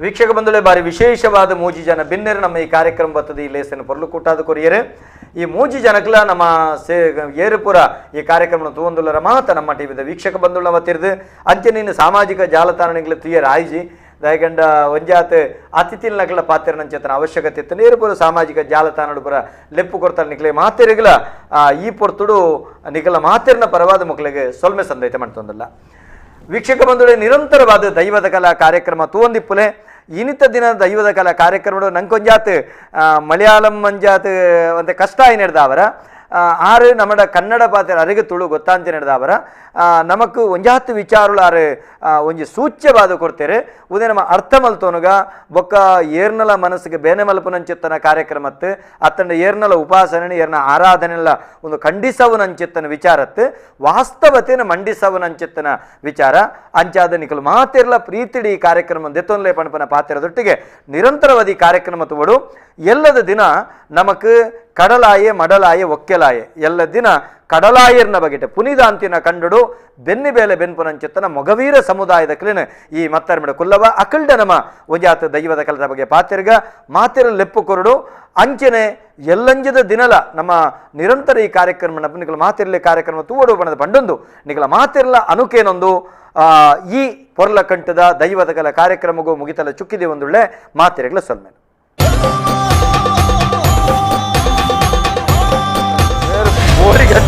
ವೀಕ್ಷಕ ಬಂಧುಗಳೇ, ಬಾರಿ ವಿಶೇಷವಾದ ಮೂಜಿ ಜನ ಬಿನ್ನೆರು ನಮ್ಮ ಈ ಕಾರ್ಯಕ್ರಮ ಬರ್ತದೆ. ಈ ಲೇಸನ್ನು ಪೊರ್ಲು ಕೂಟಾದ ಕೊರಿಯರು ಈ ಮೂಜಿ ಜನಕ್ಲ ನಮ್ಮ ಸೇ ಏರುಪುರ ಈ ಕಾರ್ಯಕ್ರಮ ತೂವಂದುಲ್ಲರ ಮಾತ ನಮ್ಮ ಟಿವಿದ ವೀಕ್ಷಕ ಬಂಧುಗಳ ಮತ್ತಿರ್ದು ಅಂಚೆ ನೀನು ಸಾಮಾಜಿಕ ಜಾಲತಾಣಗಳ ತುಯರ್ ಆಯ್ಜಿ ದಯಗಂಡ ಒಂಜಾತ್ ಅತಿಥಿಲ್ ನಕಲ ಪಾತ್ರ ಅವಶ್ಯಕತೆ ಇತ್ತು. ನೇರುಪುರ ಸಾಮಾಜಿಕ ಜಾಲತಾಣಡು ಪುರ ಲೆಪ್ಪು ಕೊಡ್ತಾರೆ ನಿಕ್ಲೆ ಮಾತೆರಿಗಲ ಈ ಪೊರ್ತುಡು ನಿಕಲ ಮಾತೆರ್ನ ಪರವಾದ ಮಕ್ಕಳಿಗೆ ಸೊಲ್ಮೆ ಸಂದೈತೆ ಮಾಡ್ತೊಂದಲ್ಲ. ವೀಕ್ಷಕ ಬಂಧುಗಳೇ, ನಿರಂತರವಾದ ದೈವದ ಕಲಾ ಕಾರ್ಯಕ್ರಮ ತೂವಂದಿಪ್ಪುಲೆ. ಇನಿತ ದಿನ ದೈವದ ಕಲಾ ಕಾರ್ಯಕ್ರಮ ನಂಕೊಂಜಾತ್ ಮಲಯಾಳಂ ಮಂಜಾತ್ ಒಂತೆ ಕಷ್ಟ ಆಯ್ನೆಡ್ದಾವರ ಆರು ನಮ್ಮಡ ಕನ್ನಡ ಪಾತ್ರ ಅರಿಗೆ ತುಳು ಗೊತ್ತಾಂತ ನಡೆದವರ ನಮಕ್ ಒಂಜಾತ್ ವಿಚಾರುಳು ಆರು ಒಂಜಿ ಸೂಚ್ಯವಾದ ಕೊಡ್ತೇರೆ. ಉದೇ ನಮ್ಮ ಅರ್ಥ ಮಲ್ತೋನುಗ ಬೊಕ್ಕ ಏರ್ನಲ ಮನಸ್ಸಿಗೆ ಬೇನೆ ಮಲ್ಪುನಂಚಿತ್ತನ ಕಾರ್ಯಕ್ರಮತ್ತು ಅತ್ತಂಡ ಏರ್ನಲ ಉಪಾಸನೆ ಏರ್ನ ಆರಾಧನೆಲ್ಲ ಒಂದು ಖಂಡಿಸವನಂಚಿತ್ತನ ವಿಚಾರತ್ತು ವಾಸ್ತವತೆನ ಮಂಡಿಸವನಂಚಿತ್ತನ ವಿಚಾರ ಅಂಚಾದ ನಿಕಲು ಮಾತಿರ್ಲ ಪ್ರೀತಿಡಿ ಈ ಕಾರ್ಯಕ್ರಮ ದೆತ್ತೊನ್ಲೆ ಪಣಪನ ಪಾತ್ರದೊಟ್ಟಿಗೆ ನಿರಂತರವಾದ ಈ ಕಾರ್ಯಕ್ರಮ ತೋಡು. ಎಲ್ಲದ ದಿನ ನಮಕ್ ಕಡಲಾಯೆ ಮಡಲಾಯೆ ಒಕ್ಕೆಲಾಯೆ ಎಲ್ಲ ದಿನ ಕಡಲಾಯರ್ನ ಬಗೆಟ ಪುನಿದಾಂತಿನ ಕಂಡುಡು ಬೆನ್ನಿ ಬೇಲೆ ಬೆನ್ಪುನಂಚಿತ್ತನ ಮೊಗವೀರ ಸಮುದಾಯದ ಕ್ಲಿನ ಈ ಮತ್ತರ್ಮಿಡ ಕುಲ್ಲವ ಅಕಲ್ಡ ನಮ ಒಂಜಾತ ದೈವದ ಕಲದ ಬಗ್ಗೆ ಪಾತಿರ್ಗ ಮಾತಿರ ಲೆಪ್ಪು ಕೊರಡು ಅಂಚನೆ ಎಲ್ಲಂಜದ ದಿನಲ ನಮ್ಮ ನಿರಂತರ ಈ ಕಾರ್ಯಕ್ರಮ ನಿಕಲ ಮಾತಿರ್ಲಿ ಕಾರ್ಯಕ್ರಮ ತೂವಡು ಬಣದ ಪಂಡೊಂದು ನಿಕಲ ಮಾತಿರ್ಲ ಅನುಕೇನೊಂದು ಈ ಪೊರ್ಲ ಕಂಠದ ದೈವದ ಕಲ ಕಾರ್ಯಕ್ರಮಗೂ ಮುಗಿತಲ ಚುಕ್ಕಿದೆ ಒಂದುಳ್ಳೆ ಮಾತಿರಗಳ ಸೊಲ್ಮೆ. ಊರಿಗೆ.